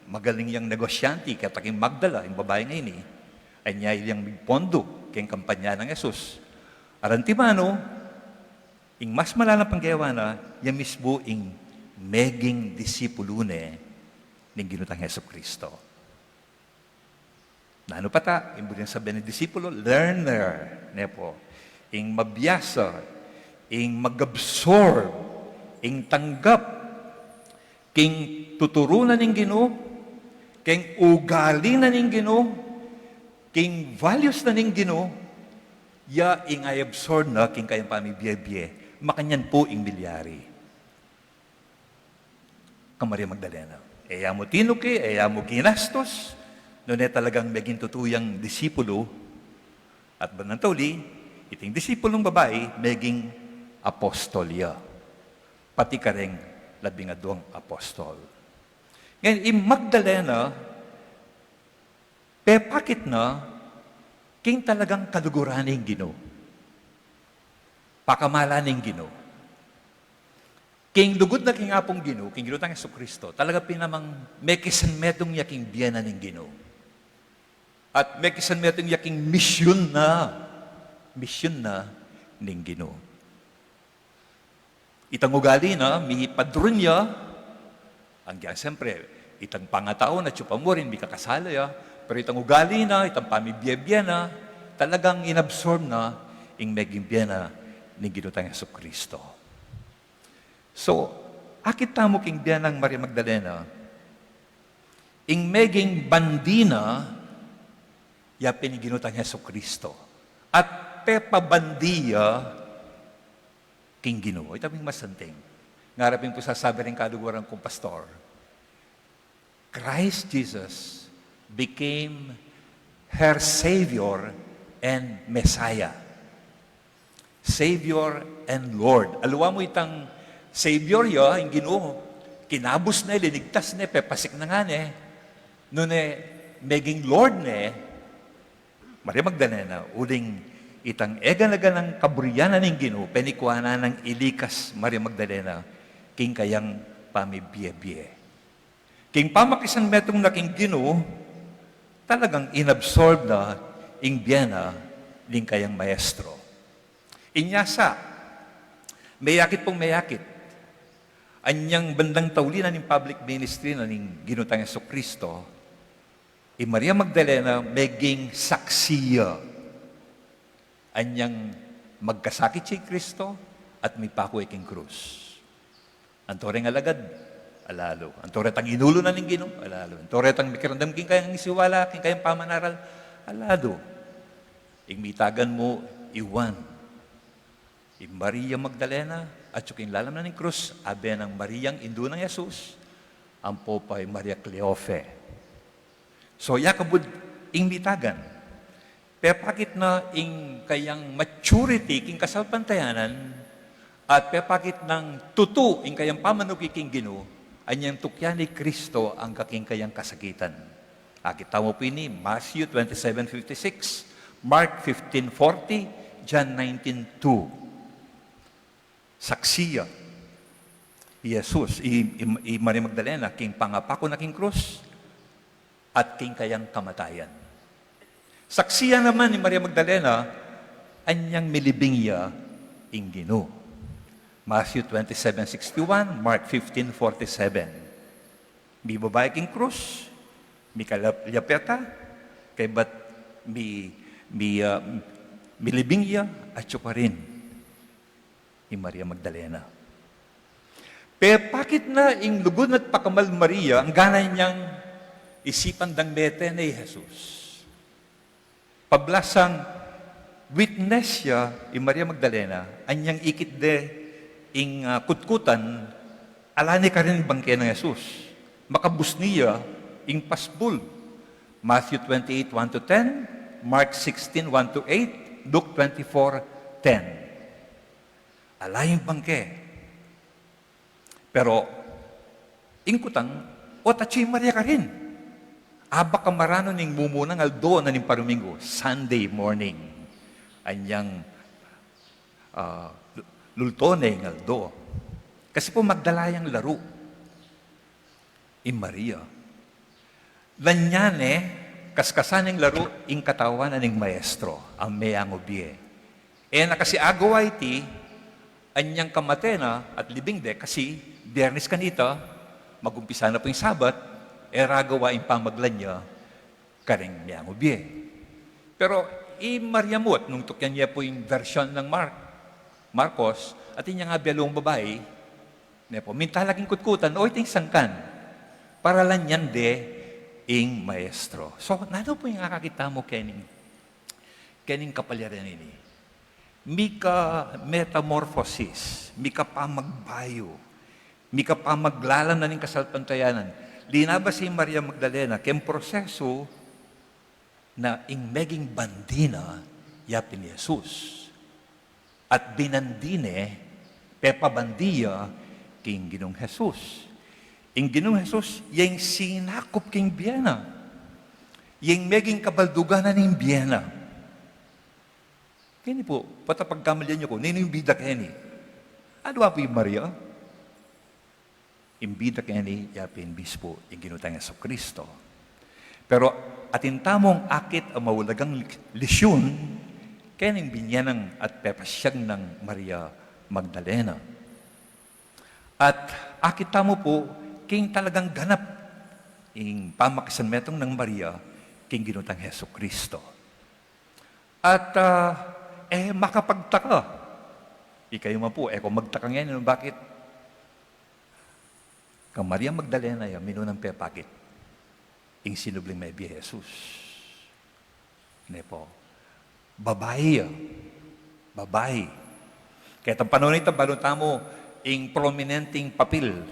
magaling yang negosyante, keta king Magdala, ing babai ngeni, anya ilyang migpondu king kampanya nang Jesus. At antimanu, ing mas malalam pang gewa na, ya mismu ing meging disipulu ne ning Ginu tang Jesucristo. Nanu pa ta, ing buri nang sabian ning disipulo, learner, ne pu. Ing mabiasa, ing mag-absorb, ing tanggap, king tuturu na ning Ginu, king ugali na ning Ginu, king values na ning Ginu, ya ing i-absorb na king kayang pamibie-bie. Makanyan pu ing milyari kang Maria Magdalena. E ya mu tinuki, e ya mu ginastus, nune talagang meging tutu yang disipulu, at bandang tauli, iting disipulung babai, meging apostol ya. Pati kareng labing aduang apostol. Ngeni, i Magdalena, pepakit na, king talagang kaluguran ning Ginu. Pakamalan ning Ginu. King lugud na king Apung Ginu, king Ginu tang Jesucristo, talaga pin namang mekisanmetung ya king bie na ning Ginu. At mekisanmetung ya king misyun na, misyun na ning Ginu. Itang ugali na, mipadrun ya, agyang siyempre, itang pangatau na, tsupa mu rin, mikakasala ya, pero itang ugali na, itang pamibie-bie na, talagang inabsorb na, ing meging bie na, ning Ginu tang Jesucristo. So, akit tamu king bie nang Maria Magdalena, ing meging bandi na, ya pin ing Ginu tang Jesucristo. At pepabandi ya king Ginu. Ita pin ing masanting. Ngara pin pu sasabi ring kaluguran kung pastor, Christ Jesus became her Savior and Messiah. Savior and Lord. Aliwa mu itang Savior ya, ing Ginu, kinabus ne, linigtas ne, pepasik na ngana, nune meging Lord ne, Maria Magdalena, uling itang eganaganang kaburian na ning Ginu, penikuanan nang ilikas Maria Magdalena, king kayang pamibie-bie. King pamakisanmetung na king Ginu, talagang inabsorb na ing bie na ning kayang maestro. Inya sa, meyakit pung meyakit. Anyang bandang tauli na ning public ministry na ning Ginu tang Jesucristo, i Maria Magdalena meging saksi ya. Anyang magkasakit ya i Kristo at mipaku ya king krus. Anto reng alagad, ala lu. Anto retang inulu na ning Ginu, ala lu. Anto retang mikiramdam king kayang isiwala, king kayang pamanaral, ala lu. Ing mitagan mu, i Juan, i Maria Magdalena, at king lalam na ning krus, abe nang Mariang indu nang Jesus, ampo pa i Maria Cleofe. So, ya kabud ing mitagan. Pepakit na ing kayang maturity king kasalpantayanan, at pepakit nang tutu ing kayang pamanuki king Ginu, anyang tukyan i Kristo angga king kayang kasakitan. Akit tamu pu ini, Matthew twenty-seven fifty-six, Mark fifteen forty, John nineteen two. Saksi ya i Jesus, i, i, i Maria Magdalena, king pangapaku na king krus, at king kayang kamatayan. Saksi ya naman i Maria Magdalena, anyang milibing ya ing Ginu. Matthew twenty-seven sixty-one, Mark fifteen forty-seven. Mibaba ya king krus, mikalap-, lyapeta, kaybat mi, mi, ah, milibing ya, atsu pa rin i Maria Magdalena. Pepakit na ing lugud na at pakamal Maria, angga na nyang isipan dang mete ne i Jesus. Pablasang witness ya i Maria Magdalena, anyang ikit de ing, ah, kutkutan, ala ne karin ing bangke nang Jesus. Makabusni ya ing pasbul. Matthew twenty-eight, one to ten, Mark sixteen, one to eight, Luke twenty-four ten. Ala ing bangke. Pero, ing kutang, o, atsu i Maria karin. Abak a maranu ning mumunang aldo na ning paruminggu, Sunday morning. Anyang, ah, lulto ne ing aldo. Kasi pu magdala yang laru i Maria. Lanyan ne, kaskasan ning laru ing katawan na ning maestro, a meangu bie. E na kasi agawa iti, anyang kamate na at libing de, kasi Biyernes kanita, magumpisa na pu ing Sabat, e ra agawa ing pamaglan ya karing meangu bie. Pero i Maria mu, nung tukyan ye pu ing version nang Mark, Marcos, atin yang abe alung babai, ne pu, minta la king kutkutan, o, iting sangkan, para lanyan de ing maestro. So, nanu pu ing akakit tamu kening, kening kapalyaran ini? Mika metamorphosis, mika pamagbayu, mika pamaglalam na ning kasalpantayanan. Linabas i Maria Magdalena keng prosesu na ing meging bandi na ya pin Jesus. At binandi ne, pepabandi ya king Ginung Jesus. Ing Ginung Jesus, ya ing sinakup king bie na. Ya ing meging kabaldugan na ning bie na. Keni pu, patapagkamalian yu ku, ninu ing bida keni? Adwa pu i Maria. Ing bida keni, ya pin mismu ing Ginu tang Jesucristo. Pero atin tamung akit a maulagang li-, lisyun, kening binye nang at pepasyag nang Maria Magdalena. At akit tamu pu, king talagang ganap, ing pamakisanmetung nang Maria, king Ginu tang Jesucristo. At, ah, e makapagtaka. Ikayu man pu, e ko magtaka ngeni, bakit? Kang Maria Magdalena ya, minunang pepakit ing sinubling mebie Jesus. Ne pu. Babai ya. Babai. Ketang panahun a ita, balu tamu ing prominenteng papil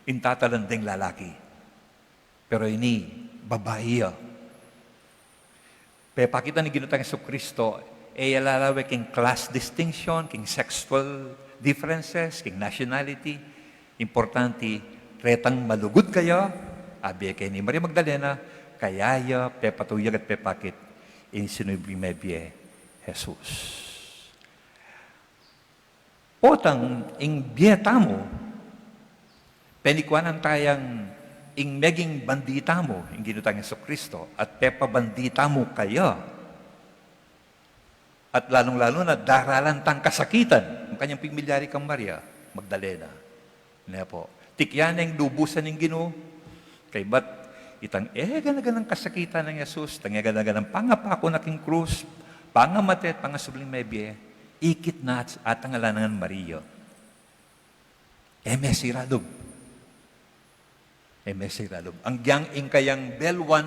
ing tatalan deng lalaki. Pero ini, babai ya. Pepakit ning Ginu tang Jesucristo, e ya lalawe king class distinction, king sexual differences, king nationality. Importante, retang malugud kaya, abe keni Maria Magdalena, kaya ya pepatuyag at pepakit ing sinubling mebie Jesus. Potang ing bie tamu, penikuanan tayang ing meging bandi tamu, ing Ginu tang Jesucristo, at pepabandi tamu kaya. At lalung-lalu na, daralan tang kasakitan, makanyang pimilyari kang Maria Magdalena. Ne pu. Tikyan neng lubusan ing Ginu, kaybat itang eganaganang kasakitan nang Jesus, itang eganaganang pangapaku na king krus, Pangamate at pangasubling mebie, ikit na at, at ang alanangan Maria. E me sira lub. E me sira lub. Anggyang ing kayang belwan,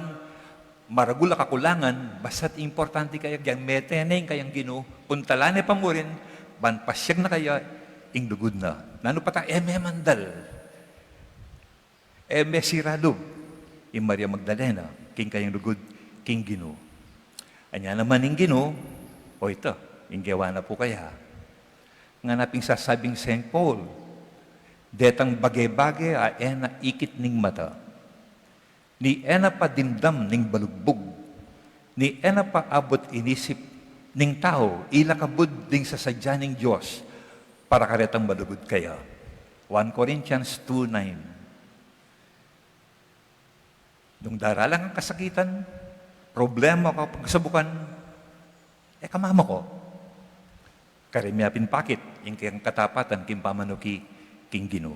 maragul a kakulangan, basta't importante kaya, anggyang mete ne ing kayang Ginu, puntalan ne pa murin, ban pasiag na kaya ing lugud na. Nanu pa ta, e me mandal. E me sira lub ing Maria Magdalena, king kayang lugud king Ginu. Anya naman ing Ginu, o ita, ing gewa na pu kaya. Ngana pin sasabing Saint Paul, detang bage-bage a e na ikit ning mata, ni e na pa dimdam ning balugbug, ni e na pa abut inisip ning tau, ila kabud ding sasadya ning Dios para karetang malugud kaya. One Corinthians two nine. Nung daralan kang kasakitan, problema, o pagsabukan, e ka mamako. Kareng mie pin pakit ing kayang katapatan king pamanuki king Ginu.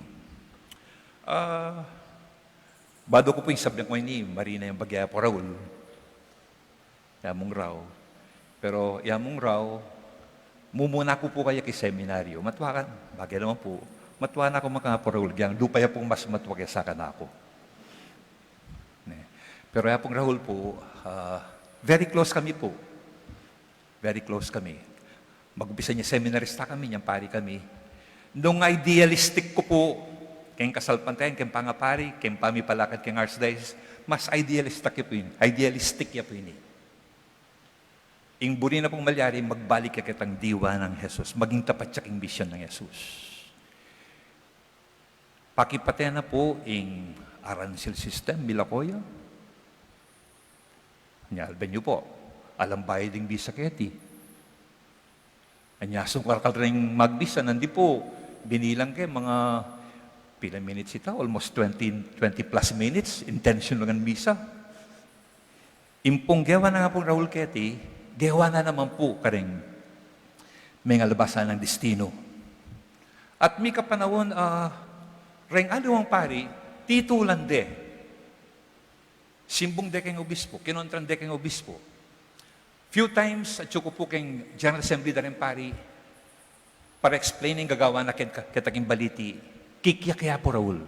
Ah, bado ku pu ing sabian ku ini, marine yang bagya pu Raul. Yamung raw. Pero yamung raw, mumuna ku pu kaya king seminaryo. Matwa ka, bagay naman pu. Matwa na ku maka pu Raul, yang lupa ya pu mas matwa kesa kanaku. Ne. Pero ya pung Raul pu, ah, very close kami pu. Very close kami. Mag-umpisa nya seminarista kami, nyang pari kami. Nung idealistic ku pu, keng kasalpantayan, keng pangapari, keng pamipalakad keng archdiocese, mas idealistic ya pu ini. Idealistic ya pu ini. Ing buri na pung malyari, magbalik ya ketang diwa nang Jesus, maging tapat ya king misyon nang Jesus. Pakipate na pu ing aransel system, milako ya. Nya, alben yu pu, alang bayad ing misa keti. Anya, sungkal ka reng magmisa, nandin pu, binilang ke, mga pila minutes ita, almost twenty, twenty plus minutes, intention lang ang misa. Ing pung gewa na nang Apung Raul keti, gewa na naman pu kareng mengalabasan nang destino. At mika panaun, ah, reng aliwang pari, titulan de. Simbung de keng obispo, kinontran de keng obispo. Few times, atyu ku pu keng General Assembly da reng pari, para explain ing gagawan na keta, keta king baliti, kikya ke Apu Raul.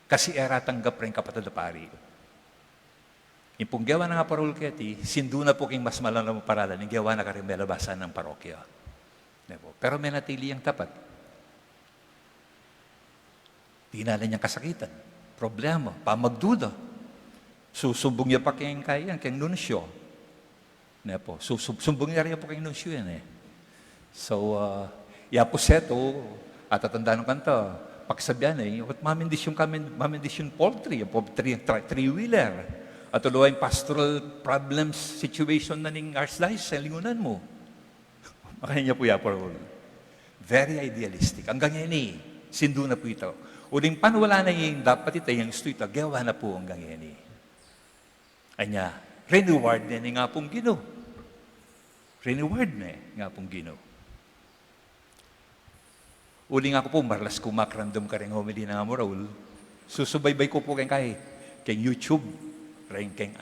Kasi e ra tanggap reng kapatad a pari. Ing pung gewa nang Apu Raul keti, sindu na pu king mas malalam a paralan, ing gewa na kareng melabasan nang parokya. Ne pu. Pero menatili yang tapat. Dinalan yang kasakitan, problema, pamagduda. Susumbung ya pa keng kayang, keng nunsyo. Ne pu, susub-, sumbung ya rin pu keng nunsyo yan e. So, ah, ya pu setu, atatandanan kanta, paksabian e, at mamindisyun kami, mamindisyun poultry, yung poultry, yung tri-, three-wheeler. At uluwa yung pastoral problems, situation na ning archdiocese, lingunan mu. Makanya pu ya, Apu Raul. Very idealistic. Anggang ngeni, sindu na pu ita. Uling pan wala na ing dapat ita, yang istu ita, gewa na pu anggang ngeni. Anya, reward ne ning Apung Ginu. Reward ne ning Apung Ginu. Uling aku pu, maralas ku makiramdam kareng homily nang Apu Raul. Susubaybay ku pu keng kay, keng YouTube, reng keng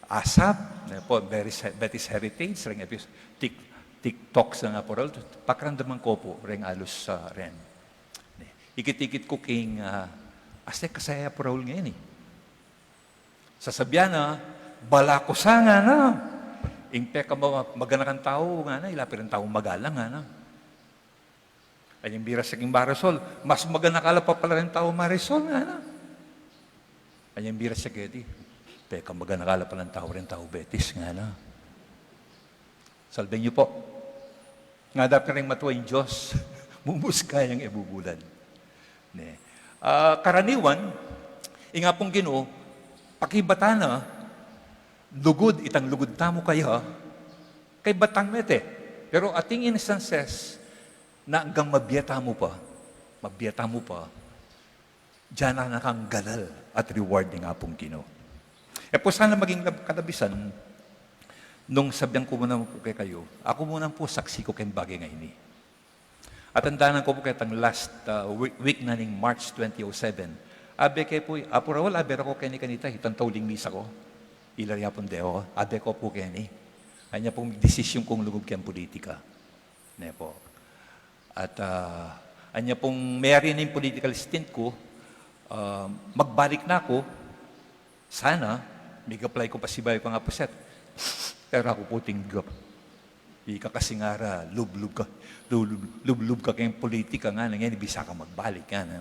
ASAP, ne pu, Betis, Betis Heritage, reng epis-, Tik-, TikToks nang Apu Raul, pakiramdaman ku pu, reng alus sa ren. Ne, ikit-ikit ku keng, ah, astek kasaya Apu Raul ngeni. Sasabian na, balaku sa ngana. Ing peka ma-, maganakan tau ngana, ila pa reng tau magalang ngana. Anyang biras ya king Marisol, mas maganaka la pa pala reng tau Marisol ngana. Anyang biras ya keti, peka maganaka la pala reng tau, reng tau Betis ngana. Salbeng yu pu. Ngadap na ring matua ing Dios, mumus kayang e bubulan. Ne. Ah, karaniwan, ing Apung Ginu, pakibatan na, lugud, itang lugud tamu kaya, kay batang mete. Pero ating instances, na anggang mabie tamu pa, mabie tamu pa, dinan na kang galal at reward ning Apung Ginu. E pu sana maging lab-, kalabisan, nung sabian ku mu naman pu kekayu, aku mu naman pu saksi ku keng bage ngeni. At tandanan ku pu ketang last, ah, wi-, week na ning March twenty oh seven. Abe ke pu, Apu Raul, abe ra ku keni kanita, itang tauling misa ku. Ila ria pung deo, abe ku pu keni. Anya pung desisyun kung lugud keng politika. Ne po. At, ah, anya pung meyari na ing political stint ku, ah, magbalik na ku, sana, mig-apply ku pasibayu kang apuset. Pero aku pu tinggap. Ika kasi ngara, lublub ka, lub-, lublub ka keng politika ngana, ngeni bisa kang magbalik ngana.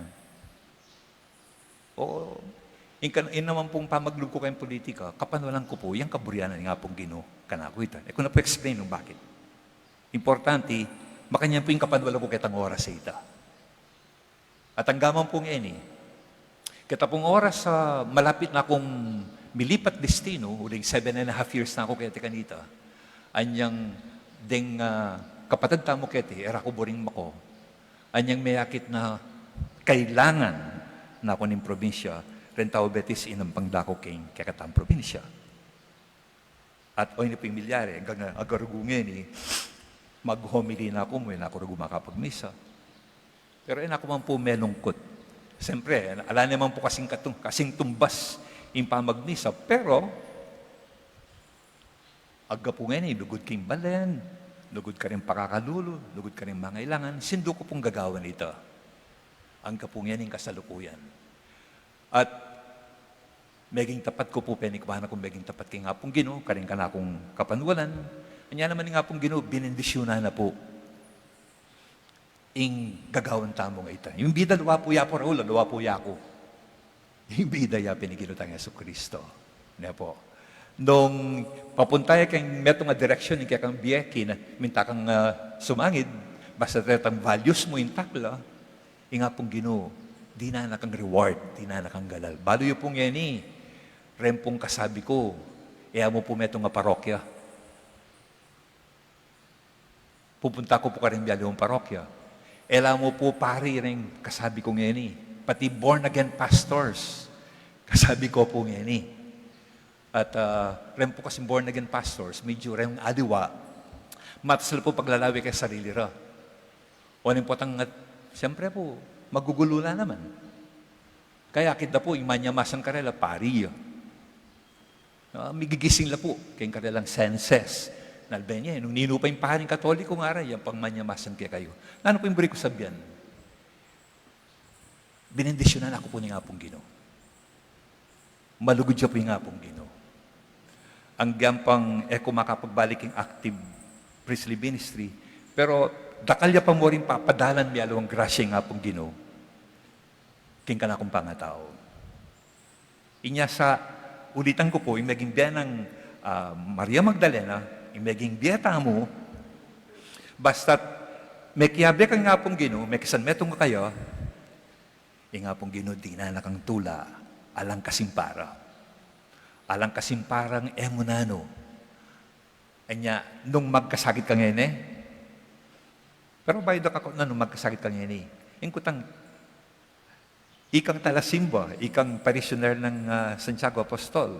O, ing kan-, ing naman pung pamaglub ku keng politika, kapanualan ku pu, yang kaburian na ning Apung Ginu kanaku ita. E ku na pu explain nung bakit. Importante, makanyan pu ing kapanualan ku ketang oras a ita. At anggaman pu ngeni, keta pung oras a malapit na kung milipat destinu, uling seven and a half years na ku keti kanita. Anyang deng, ah, kapatad tamu keti, e ra ku buring mako. Anyang meyakit na kailangan na ku ning probinsya, reng tau Betis inampang da ku keng kekatang probinsya. At o ini pu ing milyari, anggang, ah, agarugu ngeni, mag-homily na ku, mu e na ku rugu makapagmisa. Pero e na ku man pu melungkut. Siyempre, ala naman pu kasing katung-, kasing tumbas ing pamagmisa. Pero, agga pu ngeni, lugud king balen, lugud karing pakakalulu, lugud karing mangailangan, sindu ku pung gagawan ita. Agga pu ngeni ing kasalukuyan. At meging tapat ku pu, penikibahan kung meging tapat king Apung Ginu, karing kanakung kapanualan, anya naman ning Apung Ginu, binendisyunan na pu ing gagawan tamung ita. Ing bida, lawa pu ya pu, Raul, lawa pu ya ku. Ing bida ya pin ning Ginu tang Jesucristo. Ne pu. Nung papunta ya keng metung a direksyun ing kekang bie, kina, minta kang, ah, sumangid, basta detang values mu intact la, ing Apung Ginu, dinan na kang reward, dinan na kang galal. Balu yu pu ngeni, reng pung kasabi ku, e ya mu pu metung a parokya. Pupunta ku pu karing mialiwang parokya. E la mu pu pari reng kasabi ku ngeni. Pati born again pastors, kasabi ku pu ngeni. At, ah, reng pu kasing born again pastors, medyu reng aliwa, matas la pu paglalawe keng sarili ra. O ning potang, siyempre pu, magugulu la naman. Kaya akit da pu, ing manyamasan karela, pari ya. Ah, migigising la pu keng karelang senses. Nalbe ne, nung ninu pa ing paring Katoliko, ngara, yan pang manyamasan kekayu. Nanu pu ing buri kung sabian? Binendisyunan na ku pu ning Apung Ginu. Malugud ya pu ing Apung Ginu. Anggang pang e ku makapagbalik king active priestly ministry, pero dakal ya pa mu ring papadalan mialiwang grasya ing Apung Ginu king kanakung pangatau. Inya sa, ulitan ku pu, ing meging bie nang, ah, Maria Magdalena, ing meging bie tamu, basta't mekiabe ka king Apung Ginu, mekisanmetung ka kaya, ing Apung Ginu dinan na kang tula, alang kasimpara. Alang kasimpara, e mu nanu. Anya, nung magkasakit ka ngeni, pero bayu da kakut na nung magkasakit ka ngeni. Ing kutang, ikang talasimba, ikang parishioner nang, ah, Santiago Apostol,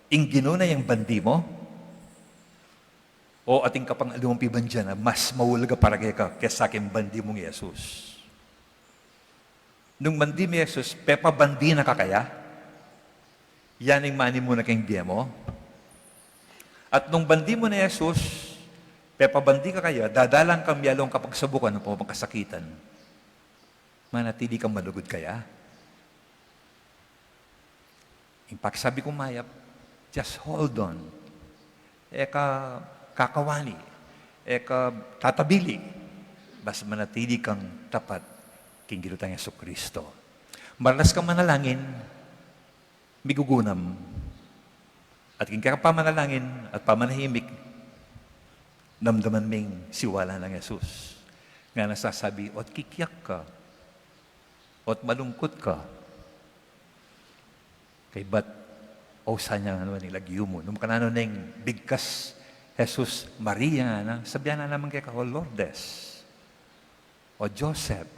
ing Ginu na yang bandi mu, o atin ka pang aliwang pibandian a mas maulaga para keka kesa king bandi mung Jesus? Nung bandi mu i Jesus, pepabandi na ka kaya? Yan ing manimuna king bie mu. At nung bandi mu na i Jesus, pepabandi ka kaya, dadalan kang mialiwang kapagsabukan o pamakasakitan, manatili kang malugud kaya? Ing pakisabi kung mayap, just hold on. E ka kakawani, e ka tatabili, basta manatili kang tapat king Ginu tang Jesucristo. Maralas kang manalangin, migugunam. At king kekang pamanalangin at pamanahimik, damdaman ming siwala nang Jesus. Ngana sasabi, o't kikiak ka, o't malungkut ka, kaybat ausan ya nanu ing lagyu mu. Nung makananu neng bigkas Jesus, Maria, ngana, sabian na naman keka, o Lourdes, o Joseph,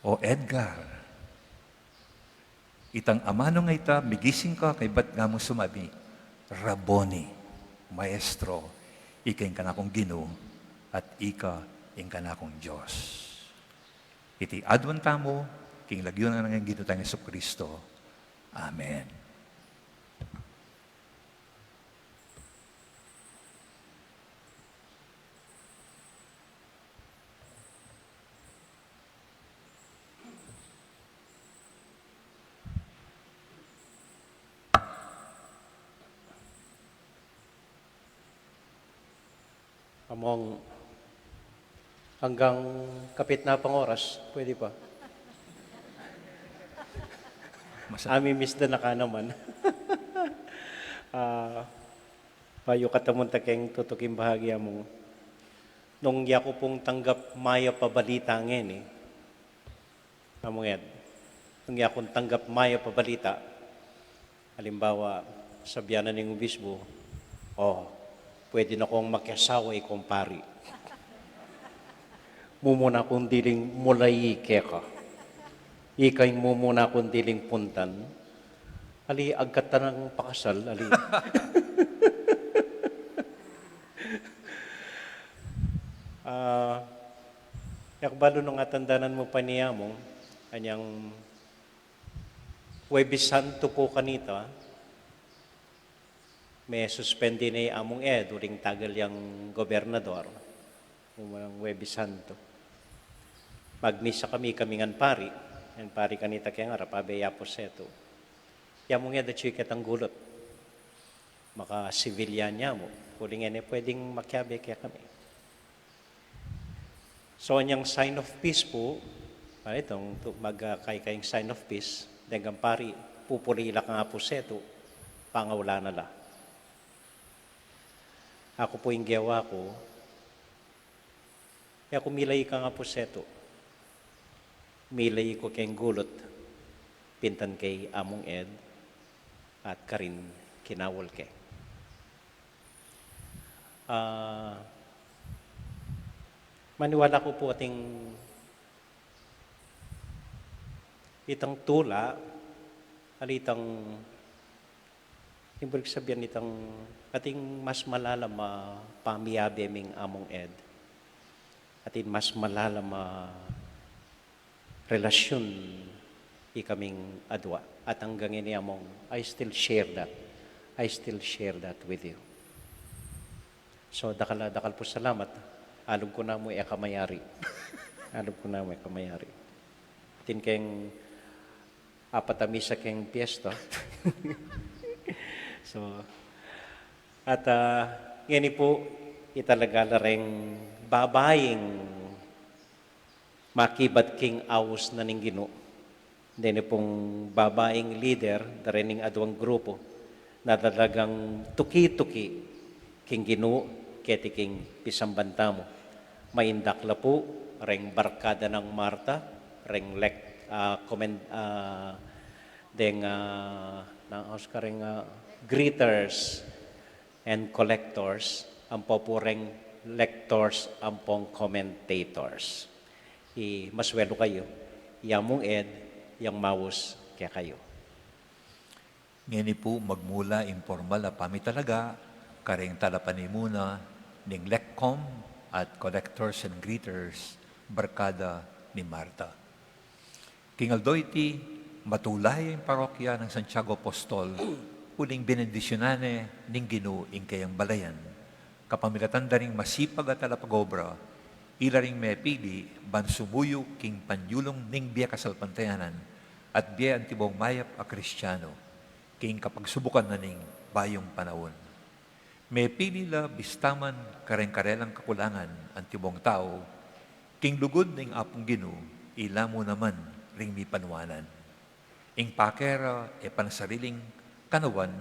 o Edgar, itang amanung a ita, migising ka, kaybat nga mu sumabi, Rabboni, Maestro, ika ing kanakung Ginu, at ika ing kanakung Dios. Iti aduan tamu, king lagyu nang Ginu tang Jesucristo. Amen. Among hanggang kapit na pang oras, pwede pa. Masa- Ami-miss da na ka naman. Ah, bayu katamu ta keng tutuking bahagi, Among. Nung yaku pung tanggap mayap a balita ngeni, Among Ed, nung yakung tanggap mayap a balita, alimbawa, sabian na ning obispo, "O, pwede na kong makiasawa, Ikong Pari. Mumuna kung diling mulayi keka. Ika ing mumuna kung diling puntan." Ali, agkat ta nang pakasal, ali. Ah, e ku balu nung atandanan mu pa ini, Among, anyang Huwebes Santo pu kanita, me-suspend ne i Among Ed uling tagal yang gobernador. Umang Huwebes Santo, magmisa kami, kami ngan pari. Ngan pari kanita keng arap, abe i Aposetu, i Among Ed atyu ketang gulut. Maka-civilian ya mu. Uling e ne pwedeng makiabe kekami. So, anyang sign of peace pu, ah, itang tu-, mag, ah, kaikai ing sign of peace, deng pari, pupuli la kang Aposetu, pangaulan na la. Aku pu, ing gewa ku, e ku milayi kang Aposetu. Milayi ku keng gulut, pintan kay Among Ed, at karin kinaul ke. Ah, maniwala ku pu atin itang tula, ali itang, ing ibig sabihin nitang, atin mas malalam a pamiabe ming Among Ed, atin mas malalam a relasyun ikaming adwa. At anggang ini, Among, I still share that. I still share that with you. So, dakal a dakal pung salamat. Alug ku na mu e ka mayari. Alug ku na mu e ka mayari. Atin keng apat a misa keng piyesta. So, at, ah, ngeni pu, italaga la reng babaing makibat king aus na ning Ginu. Deni pung babaing lider da rening adwang grupu na talagang tuki-tuki king Ginu keti king pisamban tamu. Maindak la pu reng barkada nang Marta, reng lek-, ah, comment, ah, deng, ah, nang aus ka reng, ah, greeters and collectors, ampo pu reng lectors ampong commentators. I maswelu kayu, i Among Ed yang maus kekayu. Ngeni pu magmula ing pormal a pamitalaga kareng talapanimuna ning lecom at collectors and greeters, barkada ni Marta. King aldo iti, matula ya ing parokya nang Santiago Apostol, uling benendisyunan ne ning Ginu ing kayang balayan, kapamilatan da ring masipag a talapagobra, ila ring mepili ban sumuyu king panyulung ning bie kasalpantayanan at bie antibong mayap a Kristiano, king kapagsubukan na ning bayung panaun. Mepili la bista man kareng karelang kakulangan antibong tau, king lugud ning Apung Ginu, ila mu naman ring mipanuanan. Ing pake ra e panasariling kanawan,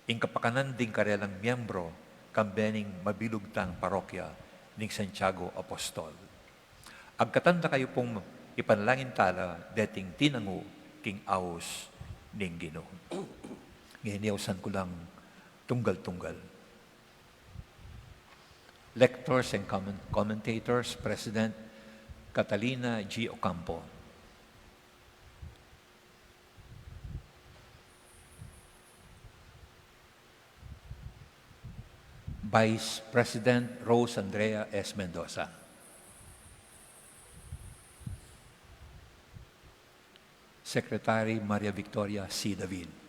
ing kapakanan ding karelang miyembro, kambe ning mabilug tang parokya ning Santiago Apostol. Agkatan da kayu pung ipanalangin tala deting tinangu king aus ning Ginu. Ngeni ausan ku lang tunggal-tunggal. Lectors and comment-, commentators, President Catalina G. Ocampo. Vice President Rose Andrea S. Mendoza. Secretary Maria Victoria C. David.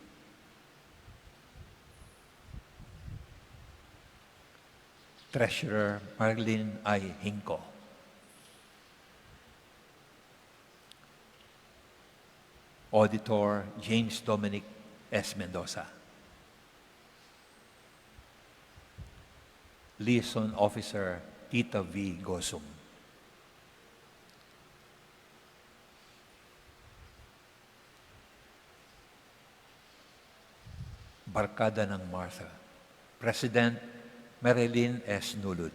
Treasurer Marilyn I. Hinco. Auditor James Dominic S. Mendoza. Liaison Officer Tita V. Gozum. Barkada ng Martha, President Marilyn S. Nulud.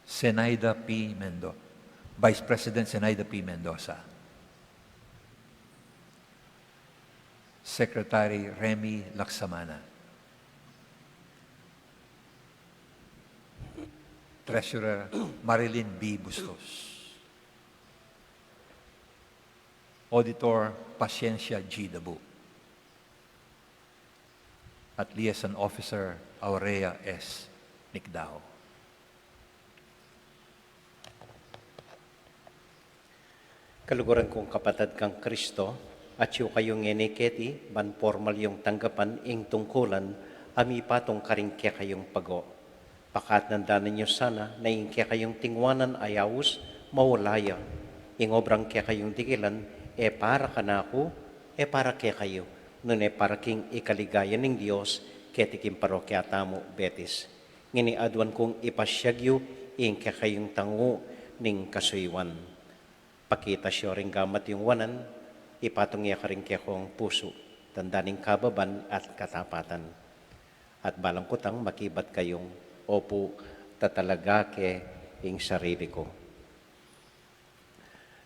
Zenaida P. Mendo-, Vice President Zenaida P. Mendoza. Secretary Remy Laksamana. Treasurer Marilyn B. Bustos. Auditor Paciencia G. Dabu. At Liaison Officer Aurea S. Nicdao. Kaluguran kung kapatad kang Kristo, atyu kayu ngeni keti, ban pormal yung tanggapan ing tungkulan a mipatung karing kekayung pago. Pakatnandanan yu sana na ing kekayung tingwanan a yaus mawala ya, ing obrang kekayung dikilan e para kanaku, e para kekayu, nune para king ikaligaya ning Dios keti king parokya tamu Betis. Ngeni aduan kung ipasyag yu ing kekayung tangu ning kasuyuan. Pakitas yu ring gamat yung wanan, ipatung ya karing kekong pusu, tanda ning kababan at katapatan. At balang kutang makibat kayung, opu, tatalaga ke ing sarili ku.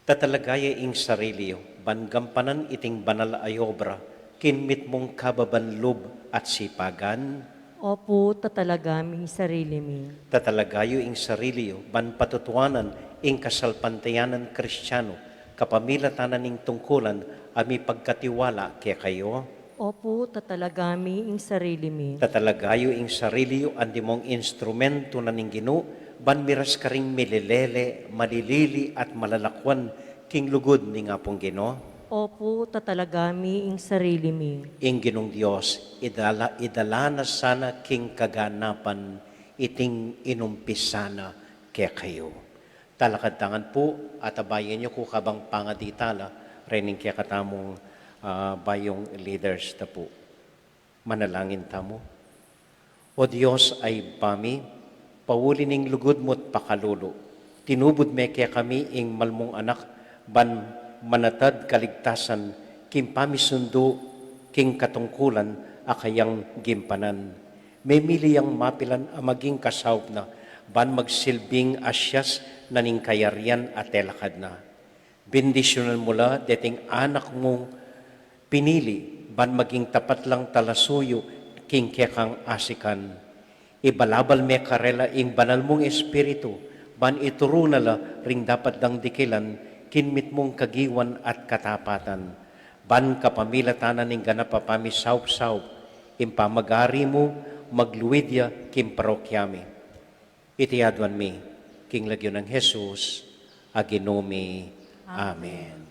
Tatalaga ye ing sarili yu, ban gampanan iting banal a obra, king mitmung kababan lub at sipagan. Opu, tatalaga mi ing sarili mi. Tatalaga yu ing sarili yu, ban patutuanan ing kasalpantayanan Kristiano, kapamilatan na ning tungkulan a mipagkatiwala kekayu. Opu, tatalaga mi ing sarili mi. Tatalaga yu ing sarili yu, antimong instrumento na ning Ginu, ban miras karing mililele, malilili, at malalakwan, king lugud ning Apung Ginu. Opu, tatalaga mi ing sarili mi. Ing Ginung Dios, idala, idala na sana king kaganapan, iting inumpisa na kekayu. Talakad tangan pu, at abayan yu ku kabang pangadi tala, rening kekatamung, ah, bayung leaders ta pu. Manalangin tamu. O Dios a Ibpa mi, pauli ning lugud mu't pakalulu, tinubud me kekami ing malmung anak, ban manatad kaligtasan king pamisundu king katungkulan a kayang gimpanan. Memili yang mapilan a maging kasaup na, ban magsilbing asyas na ning kayarian a telakad na. Bendisyunan mu la deting anak mung pinili, ban maging tapat lang talasuyu king kekang asikan. Ibalabal me karela ing banal mung Espiritu, ban ituru na la ring dapat dang dikilan, king mitmung kagiwan at katapatan. Ban kapamilatan na ning ganap a pamisaupsaup, ing pamagari mu, magluid ya king parokya mi. Iti aduan mi, king lagyu nang Jesus a Ginu mi. Amen. Amen.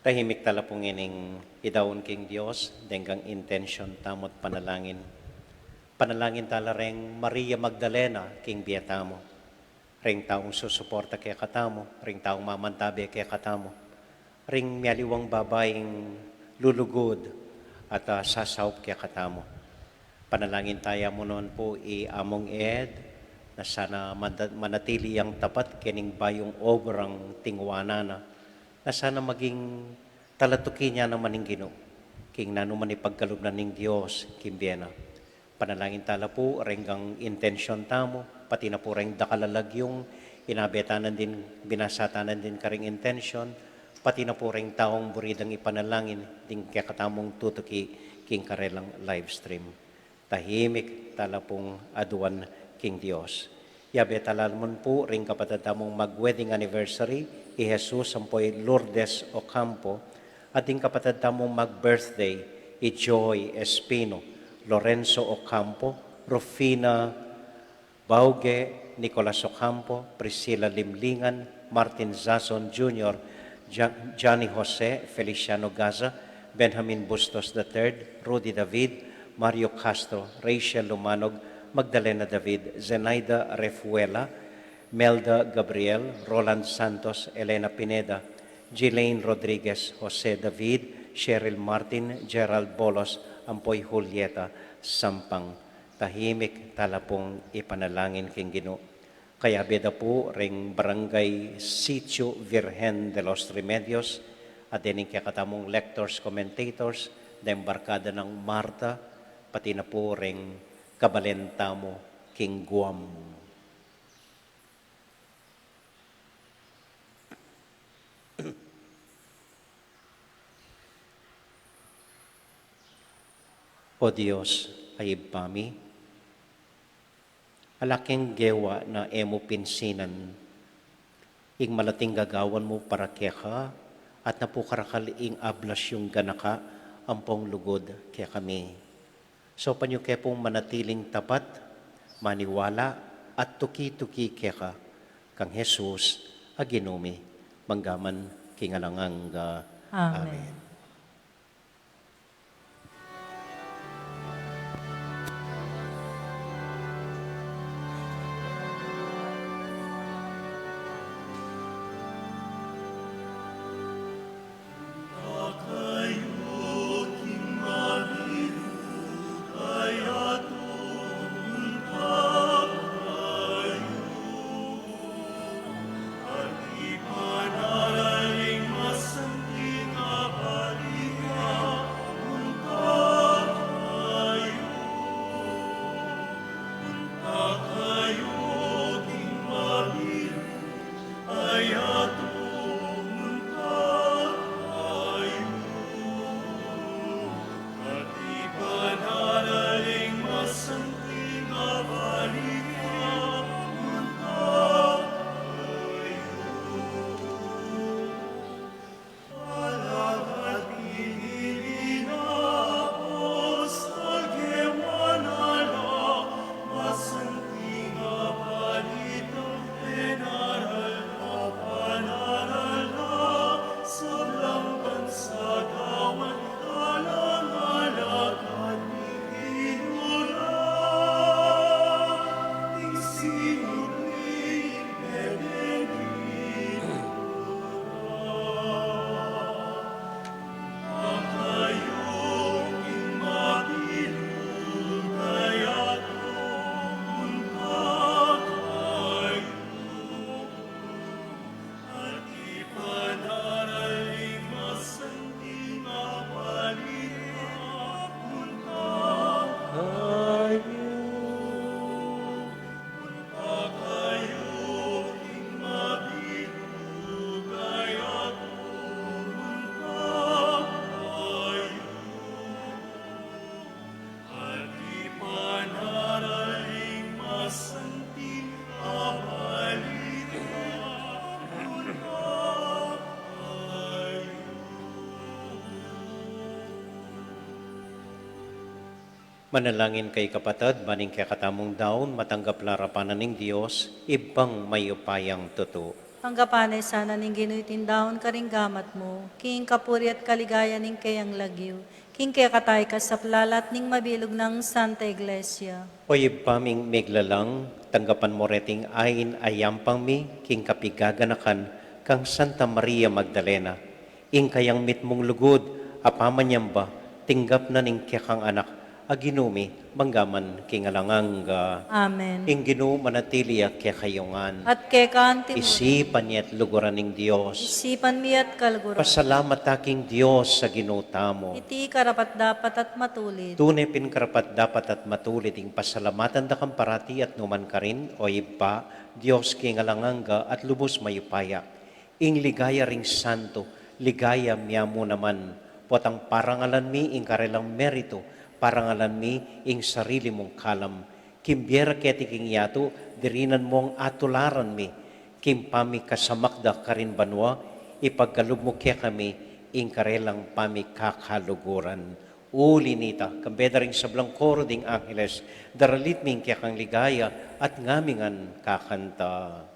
Tahimik tala pung ining idaun king Dios, deng intensyon tamu't panalangin. Panalangin tala reng Maria Magdalena king bie tamu, ring taung susuporta kekatamu, ring taung mamantabe kekatamu, ring mialiwang babaing lulugud at, ah, sasaup kekatamu. Panalangin taya mu naman pu i Among Ed, na sana manda-, manatili yang tapat kening bayung obrang tinguanan na, na sana maging talatuki na naman ning Ginu king nanu man ipagkalub na ning Dios king bie na. Panalangin tala pu reng intensyon tamu, pati na pu reng dakal a lagyung inabe tanan din, binasa tanan din karing intensyon, pati na pu reng taung buri dang ipanalangin ding kekatamung tutuki king karelang live stream. Tahimik tala pung aduan king Dios. Yabe tala naman pu ring kapatad tamung mag-wedding anniversary, i Jesus ampo i Lourdes Ocampo, at ding kapatad tamung mag-birthday, i Joy Espino, Lorenzo Ocampo, Rufina Bauge, Nicolas Ocampo, Priscilla Limlingan, Martin Zazon Junior, Ja-, Johnny Jose, Feliciano Gaza, Benjamin Bustos the third, Rudy David, Mario Castro, Rachel Lumanog, Magdalena David, Zenaida Refuela, Melda Gabriel, Roland Santos, Elena Pineda, Gilane Rodriguez, Jose David, Cheryl Martin, Gerald Bolos, ampo i Julieta Sampang. Tahimik tala pung ipanalangin king Ginu. Kayabe da pu ring Barangay Sitio Virgen de los Remedios, at dening kekatamung lectors, commentators, deng barkada nang Marta, pati na pu ring kabalen tamu king Guam. O Dios, a Ibpa mi, ala keng gewa na e mu pinsinan ing malating gagawan mu para keka, at napukarakal ing ablasyung ganaka ampong lugud kekami. Saupan yu ke pung manatiling tapat, maniwala, at tuki-tuki keka, kang Jesus a Ginu mi, manggaman king alang angga. Amen. Amen. Manalangin kayu kapatad, ban ing kekatamung daun matanggap la arapan na ning Dios, Ibpang mayupayang tutu. Tanggapan na sana ning Ginu iting daun karing gamat mu, king kapurian at kaligayan ning keyang lagyu, king kekatamu ing kasaplalan at ning mabilug nang Santa Iglesia. O Ibpa ming miglalang, tanggapan mu reting ain a yampang mi, king kapigaganakan kang Santa Maria Magdalena, ing kayang mitmung lugud a pamanyamba, tinggap na ning kekang anak, a Ginu mi, mangga man king alang angga. Amen. Ing Ginu manatili ya kekayu ngan. At keka mu rin. Isipan ya at luguran ning Dios. Isipan mi at kaluguran. Pasalamat ta king Dios a Ginu tamu. Iti karapat-dapat at matulid. Tune pin karapat-dapat at matulid ing pasalamatan da kang parati at nukarin man, O Ibpa, Dios king alang angga at lubus mayupaya. Ing ligaya ring santo, ligaya mi mu naman, potang parangalan mi ing karelang meritu, parangalan mi ing sarili mung kalam. King bie ra keti king yatu, dirinan mung atularan mi, king pamikasamak da karin banua, ipagkalub mu kekami, ing karelang pamikakaluguran. Uli nita, kambe da ring sablang koro ding angeles, daralit mi ing kekang ligaya, at ngamingan kakanta.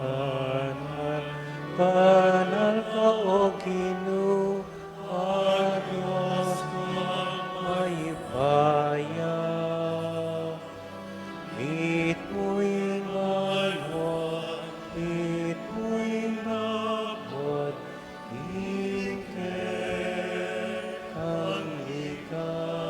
Banal, banal ka, O Ginu, a Dios ning mayupaya. Mitmu ing banua, mitmu ing banua, ing kekang ligaya.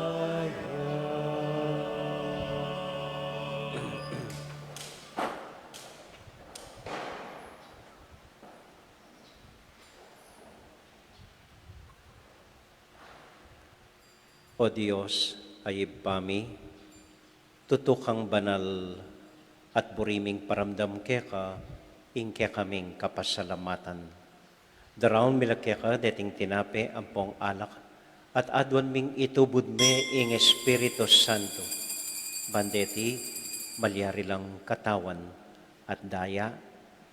O Dios, a Ibpa mi, tutu kang banal at buri ming paramdam keka ing kekaming kapasalamatan. Daraun mi la keka deting tinape ampong alak, at aduan ming itubud me ing Espiritu Santo, ban deti malyari lang katawan at daya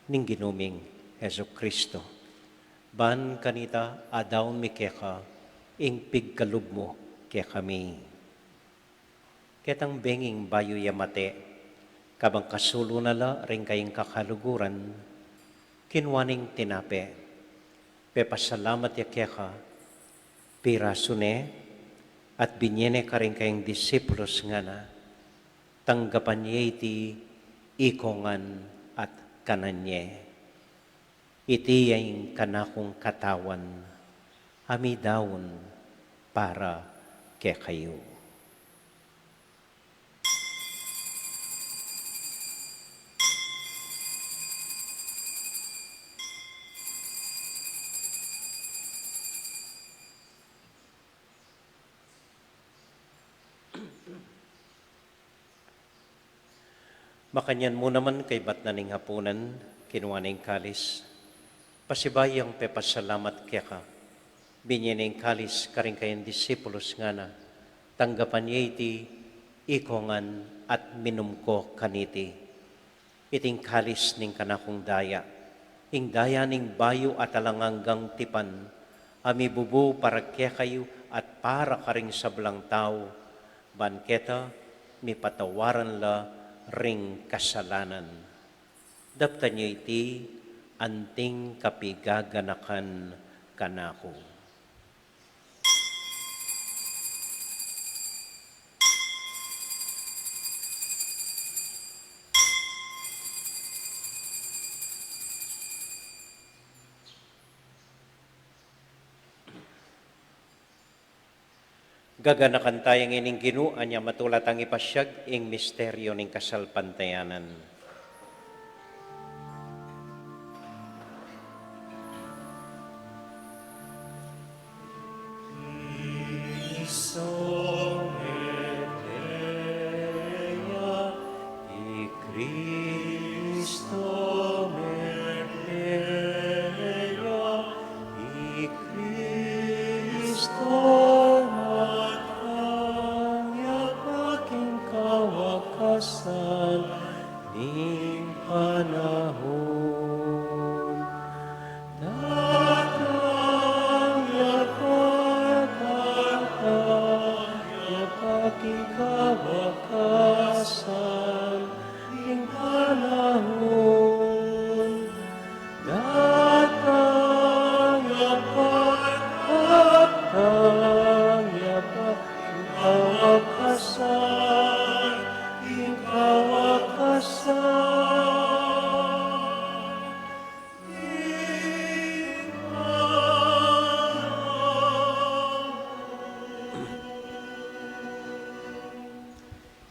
ning Ginu ming Jesucristo. Ban kanita adaun mi keka ing pigkalub mu kekami. Ketang benging bayu ya mate, kabang kasulu na la ring kayang kakaluguran, kinua ne ing tinape, pepasalamat ya keka, pirasu ne, at binie ne karing kayang disipulus, ngana, tanggapan ye iti ikongan at kanan ye. Iti ya ing kanakung katawan, a midaun para kekayu. Makanyan mu naman kaybat na ning hapunan, kinua ne ing kalis, pasibayu yang pepasalamat keka, binye ne ing kalis karing kayang disipulus, ngana: Tanggapan ye iti, ikong ngan, at minum ko kaniti. Iting kalis ning kanakung daya, ing daya ning bayu at alang anggang tipan, a mibubu para kekayu at para karing sablang tau, ban keta mipatawaran la ring kasalanan. Daptan yu iti anting kapigaganakan kanaku. Gaganakan taya ngening Ginu, anya matula tang ipasiag ing misteryu ning kasalpantayanan. I Kristo mete ya, i Kristo datang ya pa king kawakasan ning panahun. Datang ya pa, datang ya pa king kawakasan ning panahun. Datang ya pa, datang ya pa king kawakasan, king kawakasan.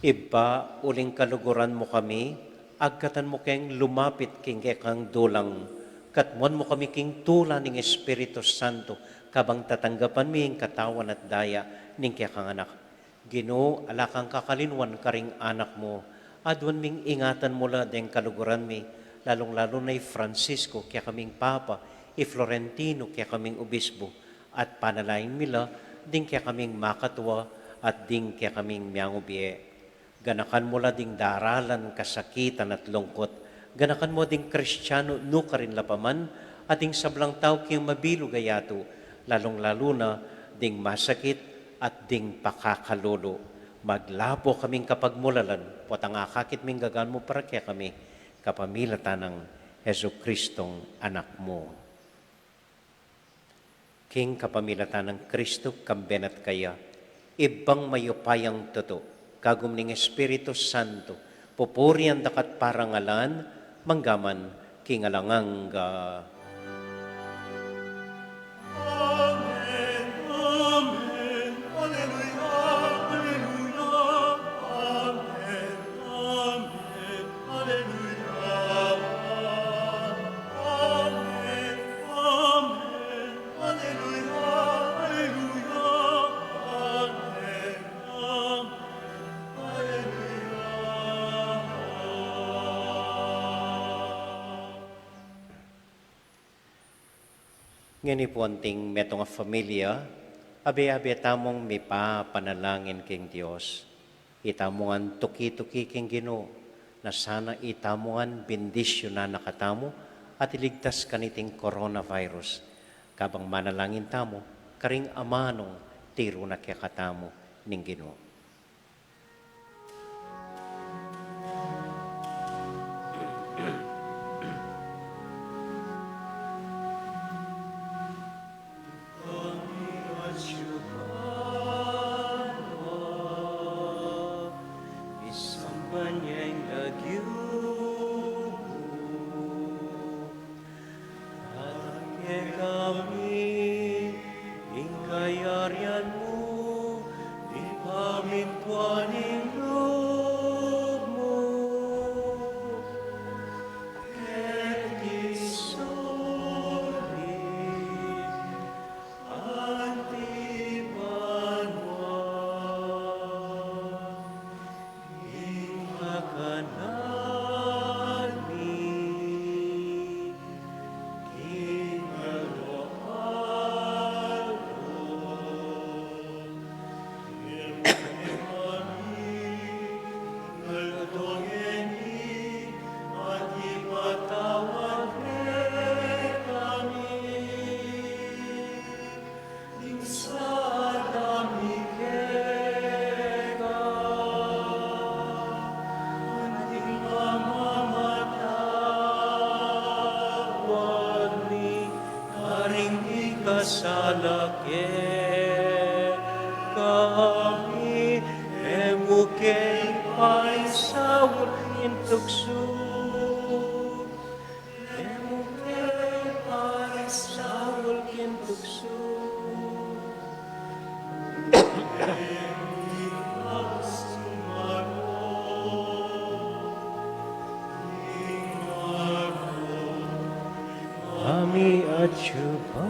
Ibpa, uling kaluguran mu kami, agkatan mu keng lumapit king kekang dulang, katmuan mu kami king tula ning Espiritu Santo, kabang tatanggapan mi ing katawan at daya ning kekang Anak. Ginu, ala kang kakalinuan karing anak mu. Aduan ming ingatan mu la deng kaluguran mi, lalung-lalu na i Francisco, kekaming Papa, i Florentino, kekaming Obispo, at panalangin mi la ding kekaming makatua at ding kekaming miangubie. Ganakan mu la ding daralan, kasakitan at lungkut. Ganakan mu ding Kristiano nukarin la pa man, at ding sablang tau king mabilug a yatu, lalung-lalu na ding masakit at ding pakakalulu. Maglapo kaming kapagmulalan, potang akakit ming gagan mu para kekami, kapamilatan nang Jesucristong Anak mu. King kapamilatan nang Kristo, kambe na at kaya, Ibpang mayupayang tutu, kagum ning Espiritu Santo, pupurian da ka at parangalan, mangga man king alang angga. Amen, amen, alleluia, alleluia, amen, amen, alleluia, amen, amen. Alleluia, alleluia, amen, amen, alleluia. Ngeni pu anting metung a familia, abe-abe tamung mipapanalangin king Dios. Itamu ngan tuki-tuki king Ginu, na sana itamu ngan bendisyunan na katamu at iligtas kaniting coronavirus. Kabang manalangin tamu, karing amanung tiru na kekatamu ning Ginu. Isamban ya ing lagyu mu, datang kekami ing kayarian mu, mipamintuan ing lub mu. Keti sulip anti banua ing kakanan Alake kami, e mu ke paisaul king tuksu, e mu ke paisaul king tuksu. Kami atyu pa.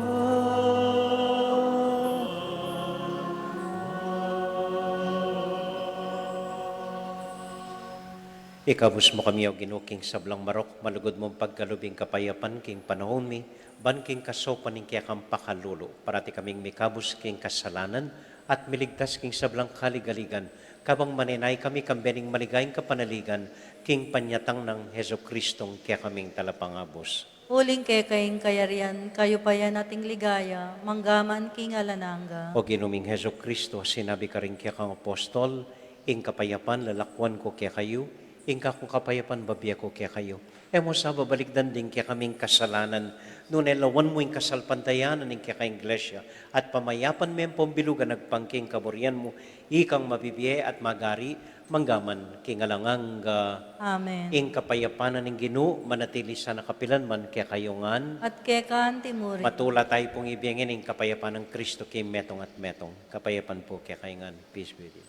Ikabus mu kami, O Ginu, king sablang marok, malugud mung pagkalub ing kapayapan king panaun mi, ban king kasaupan ning kekang pakalulu, parati kaming mikabus king kasalanan, at miligtas king sablang kaligaligan, kabang manenaya kami kambe ning maligayang kapanaligan, king panyatang nang Jesucristong kekaming Talapangabus. Uling keka ing kayarian, kayupayan at ing ligaya, mangga man king alang angga. O Ginu ming Jesucristo, sinabi karing kekang apostol, ing kapayapan lalakuan ku kekayu, ing kakung kapayapan bibie ku kekayu. E mu sa babalikdan ding kekaming kasalanan, nune lawan mu ing kasalpantayanan ning kekang Iglesia, at pamayapan me ampong bilugan agpang king kaburian mu, ikang mabibie at magari, mangga man king alang angga. Amen. Ing kapayapan ning Ginu, manatili sana kapilan man kekayu ngan. At keka anti mu rin. Matula tayu pung ibie ngeni ing kapayapan nang Kristo king metung at metung. Kapayapan pu kekayu ngan. Peace be with you.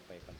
Kapayapan.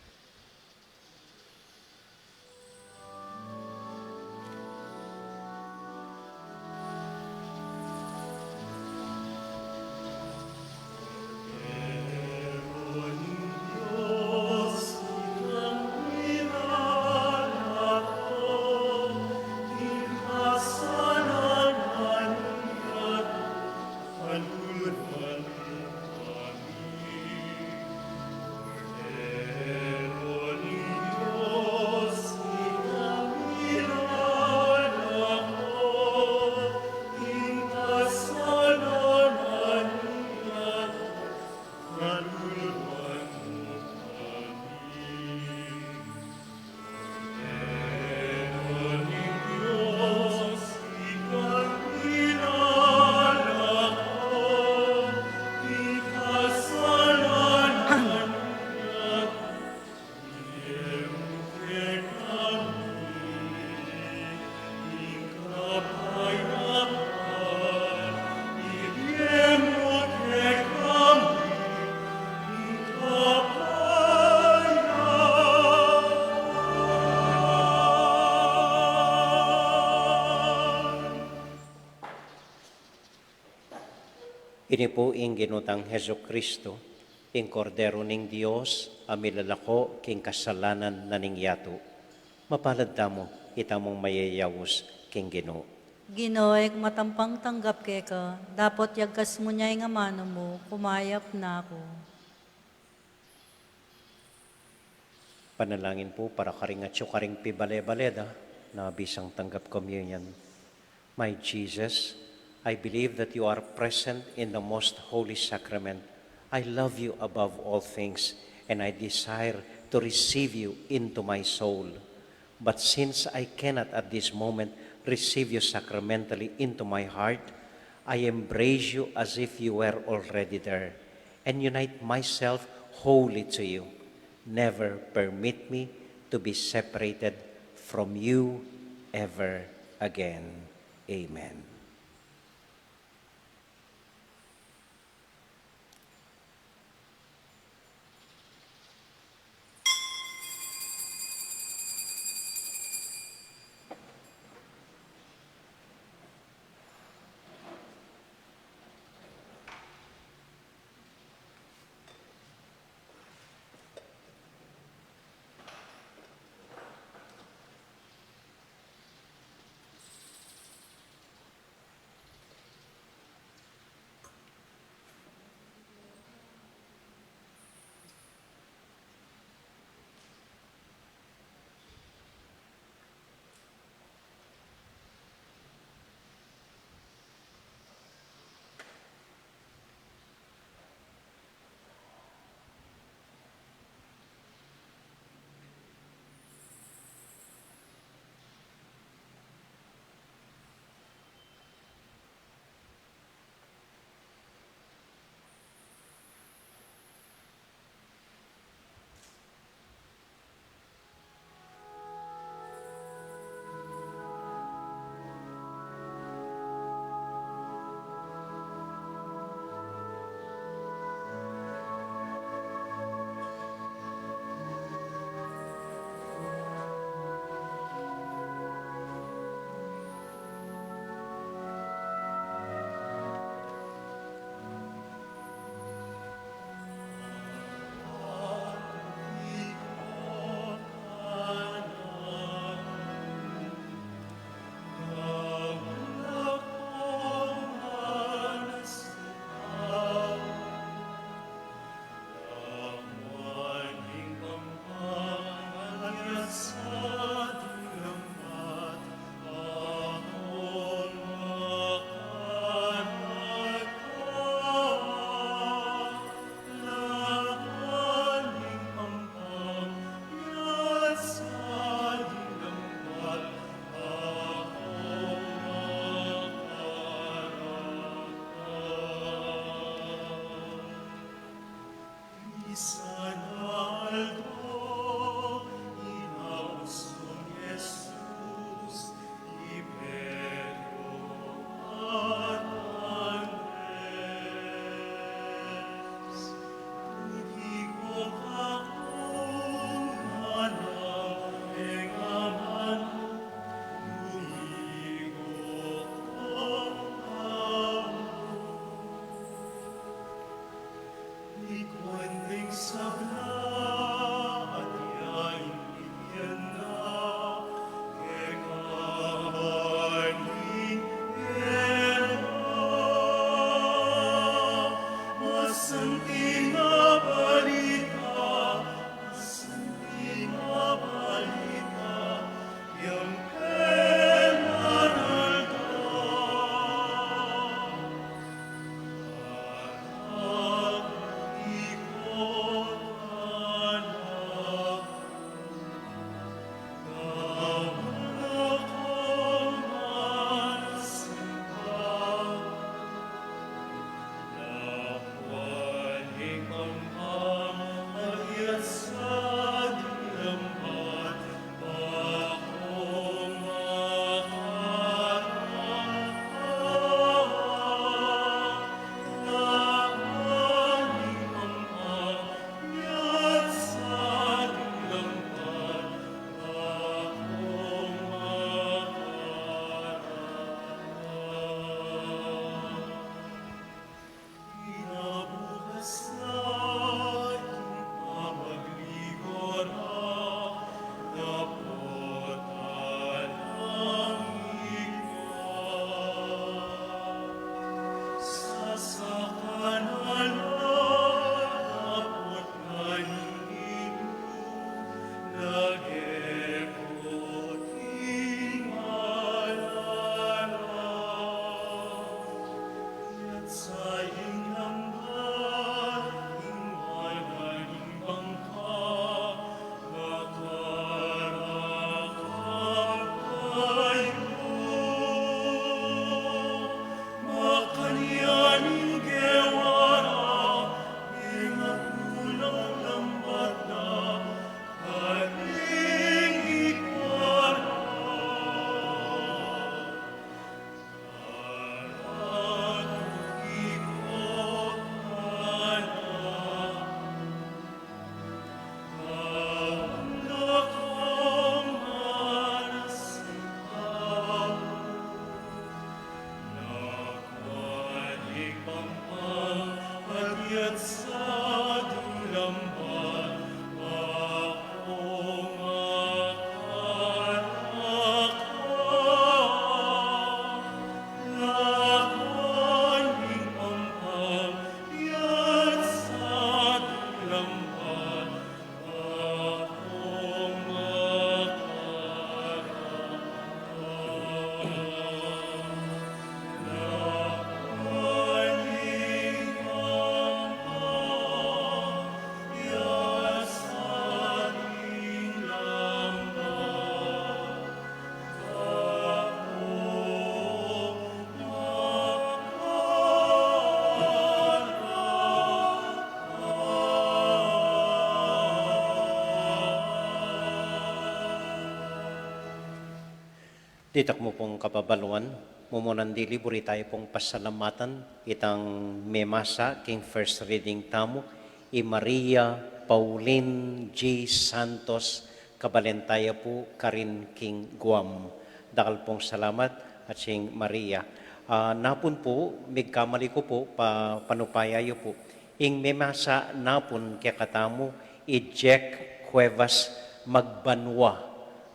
Ini pu ing Ginu tang Jesucristo, ing Kordero ning Dios, a milalako king kasalanan na ning yatu. Mapalad tamu, itamung mayayaus king Ginu. Ginu, e ku matampang tanggap keka, dapot yagkas mu ne ing amanu mu, kumayap na ku. Panalangin pu para karing atyu karing pibale-bale da na bisang tanggap communion. My Jesus, I believe that you are present in the most holy sacrament. I love you above all things, and I desire to receive you into my soul. But since I cannot at this moment receive you sacramentally into my heart, I embrace you as if you were already there, and unite myself wholly to you. Never permit me to be separated from you ever again. Amen. Ditak mu pung kababaluan, mumunan dili buri tayu pung pasalamatan itang memasa king first reading tamu, i Maria Pauline G. Santos, kabalentaya pu karin king Guam. Dakal pung salamat, Atsing Maria. Ah, napun pu, migkamali ku pu, pa, panupaya yu pu. Ing memasa napun kekatamu, i Jack Cuevas Magbanua,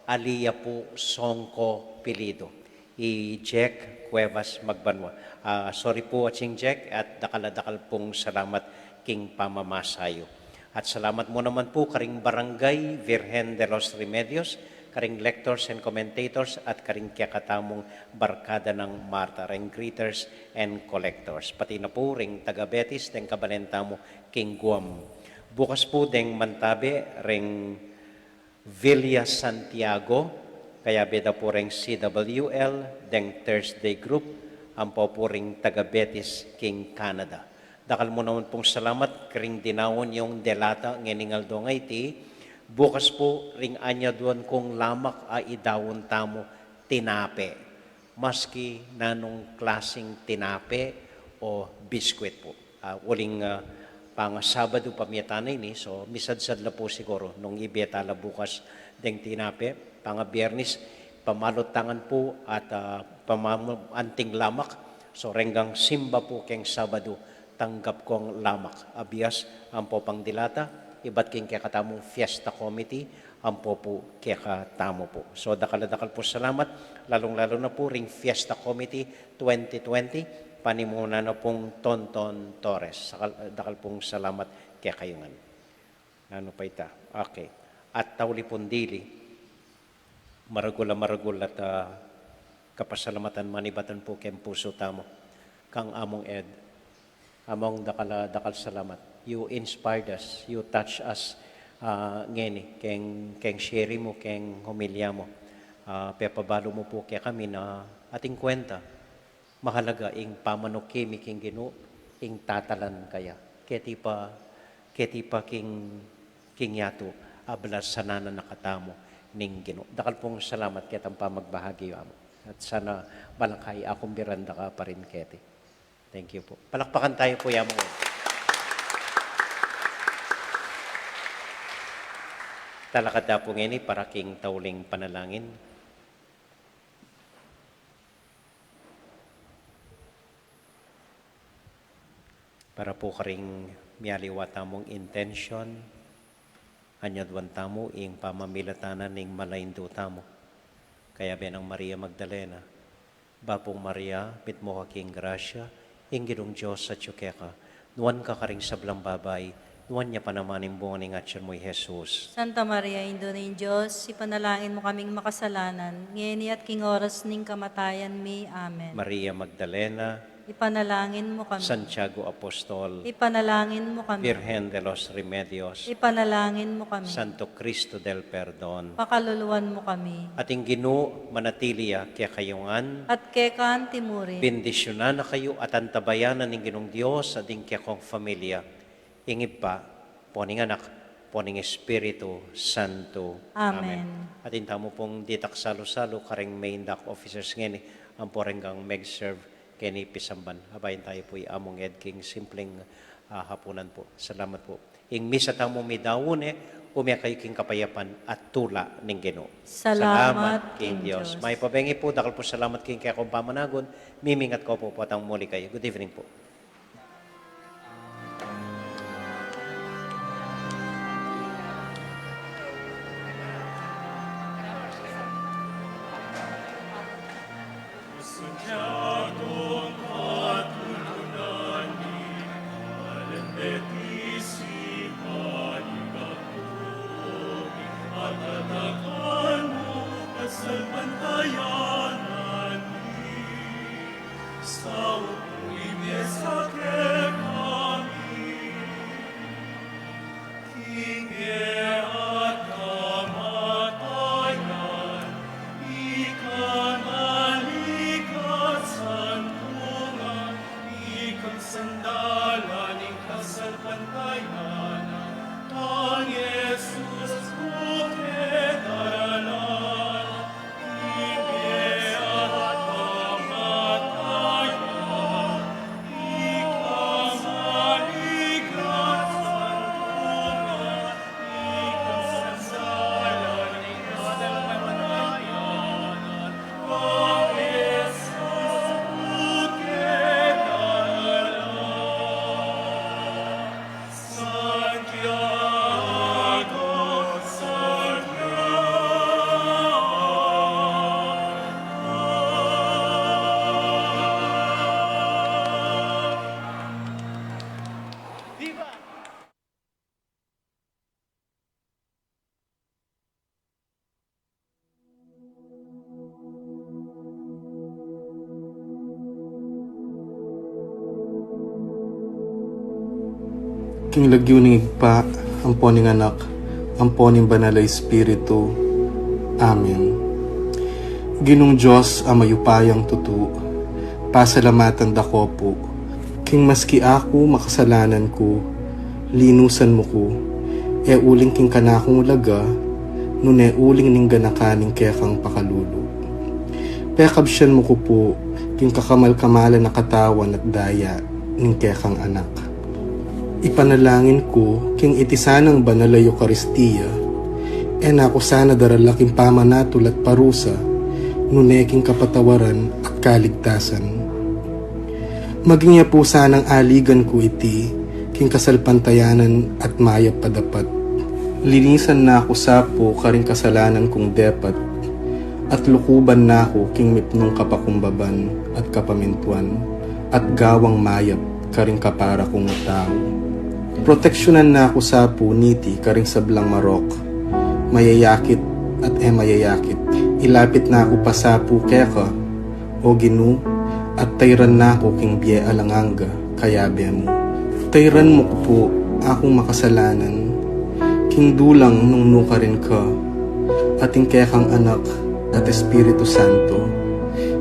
alias pu Songko apelyidu. I Jack Cuevas Magbanua. Ah, sorry pu, Atsing Jack, at dakal a dakal pung salamat king pamamasa yu. At salamat mu naman pu karing Barangay Virgen de los Remedios, karing lectors and commentators, at karing kekatamung barkada nang Marta, ring greeters and collectors. Pati na pu ring taga Betis, deng kabalentamu king Guam. Bukas pu deng mantabe ring Villa Santiago, kayabe da pu ring C W L, deng Thursday group, ampo pu ring taga Betis king Canada. Dakal mu naman pung salamat karing dinaun yung delata ngening aldo ngeni. Bukas pu ring anyaduan kung lamak a idaun tamu tinape. Maski nanung klasing tinape o biskwit pu. Ah, uling, ah, panga Sabadu pamiatan na ini, so misadsad la pu siguru nung ibie ta la bukas deng tinape, panga Biernis, pamalutangan pu at, ah, pamamu-, anting lamak, so renggang simba pu keng Sabadu, tanggap kung lamak. Abias, ampo pang dilata, ibat king kekatamung fiesta committee, ampo pu kekatamu pu. So, dakal a dakal pu salamat, lalung-lalu na pu ring Fiesta Committee twenty twenty, panimuna na pung Tonton Torres. Sakal-, dakal pung salamat kekayu ngan. Nanu pa ita? Okay. At tauli pung dili, maragul a maragul at, ah, kapasalamatan manibatan pu keng pusu tamu. Kang Among Ed, Among, dakal a dakal salamat. You inspired us, you touch us, ah, ngeni, keng, keng share mu, keng homilya mu. Ah, pepabalu mu pu kekami na ating kwenta, mahalaga ing pamanukimi king Ginu, ing tatalan kaya. Keti pa, keti pa king, king yatu, ablasan na na katamu ning Ginu. Dakal pung salamat ketang pamagbahagi yu, Among. At sana balamu kaya akumbiran da ka pa rin keti. Thank you pu. Palakpakan tayu pu ya, Among. Talakad ta pu ngeni para king tauling panalangin. Para pu karing mialiwa tamung intensyon, anyaduan tamu ing pamamilatan ning malaindu tamu, kayabe nang Maria Magdalena. Bapu Maria, mitmu ka king grasya, ing Ginung Dios atyu keka, nuan ka karing sablang babai, Nuan ya pa naman ing bunga ning atyan mu, i Jesus. Santa Maria, Indu ning Dios, ipanalangin mu kaming makasalanan, ngeni at king oras ning kamatayan mi. Amen. Maria Magdalena, ipanalangin mu kami. Santiago Apostol, ipanalangin mu kami. Virgen de los Remedios, ipanalangin mu kami. Santo Cristo del Perdon, pakaluluan mu kami. At ing Ginu manatili ya kekayu ngan. At keka mu rin. Bendisyunan na kayu at antabayanan ning Ginung Dios at ing kekong familia, ing Ibpa, ampo ning Anak, ampo ning Espiritu Santo. Amen. Amen. Atin tamu pung ditak salu-salu karing main dock officers ngeni, ampo reng mag-serve keni pisamban. Abayan tayu pu i Among Ed king simpleng, ah, hapunan pu. Salamat pu. Ing misa tamu midaun ne, ume kayu king kapayapan at tula ning Ginu. Salamat king Dios. Mayap a bengi pu, dakal pung salamat king kekong pamanagun, mimingat ku pu potang muli kayu. Good evening pu. King lagyu ning Ibpa, ampo ning Anak, ampo ning Banal a Espiritu. Amen. Ginung Dios a mayupayang tutu, pasalamatan da ko pu, king maski aku makasalanan ku, linusan mu ku, e uling king kanakung laga, nune uling ning ganakan ning kekang pakalulu. Pekabsian mu ku pu, king kakamal-kamalan a katawan at daya ning kekang Anak. Ipanalangin ku, king iti sanang banal a Eukaristia, e na ku sana darala king pamanatul at parusa, nune king kapatawaran at kaligtasan. Maging ya pu sanang aligan ku iti, king kasalpantayanan at mayap a dapat. Linisan na ku sa pu karing kasalanan kung depat, at lukuban na ku king mipnung kapakumbaban at kapamintuan, at gawang mayap karing kapara kung tau. Proteksyunan na ku sa pu niti karing sablang marok, mayayakit at e mayayakit. Ilapit na ku pa sa pu keka, O Ginu, at tayran na ku king bie alang angga, kayabe mu. Tayran mu ku pu akung makasalanan, king dulang nung nukarin ka, at ing kekang Anak at Espiritu Santo,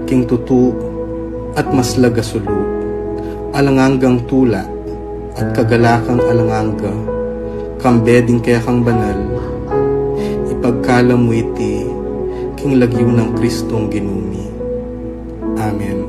king tutu at maslag a sulu, alang anggang tula, at kagalakang alang angga, kambe ding kekang banal, ipagkalam mu iti, king lagyu nang Kristong Ginu mi. Amen.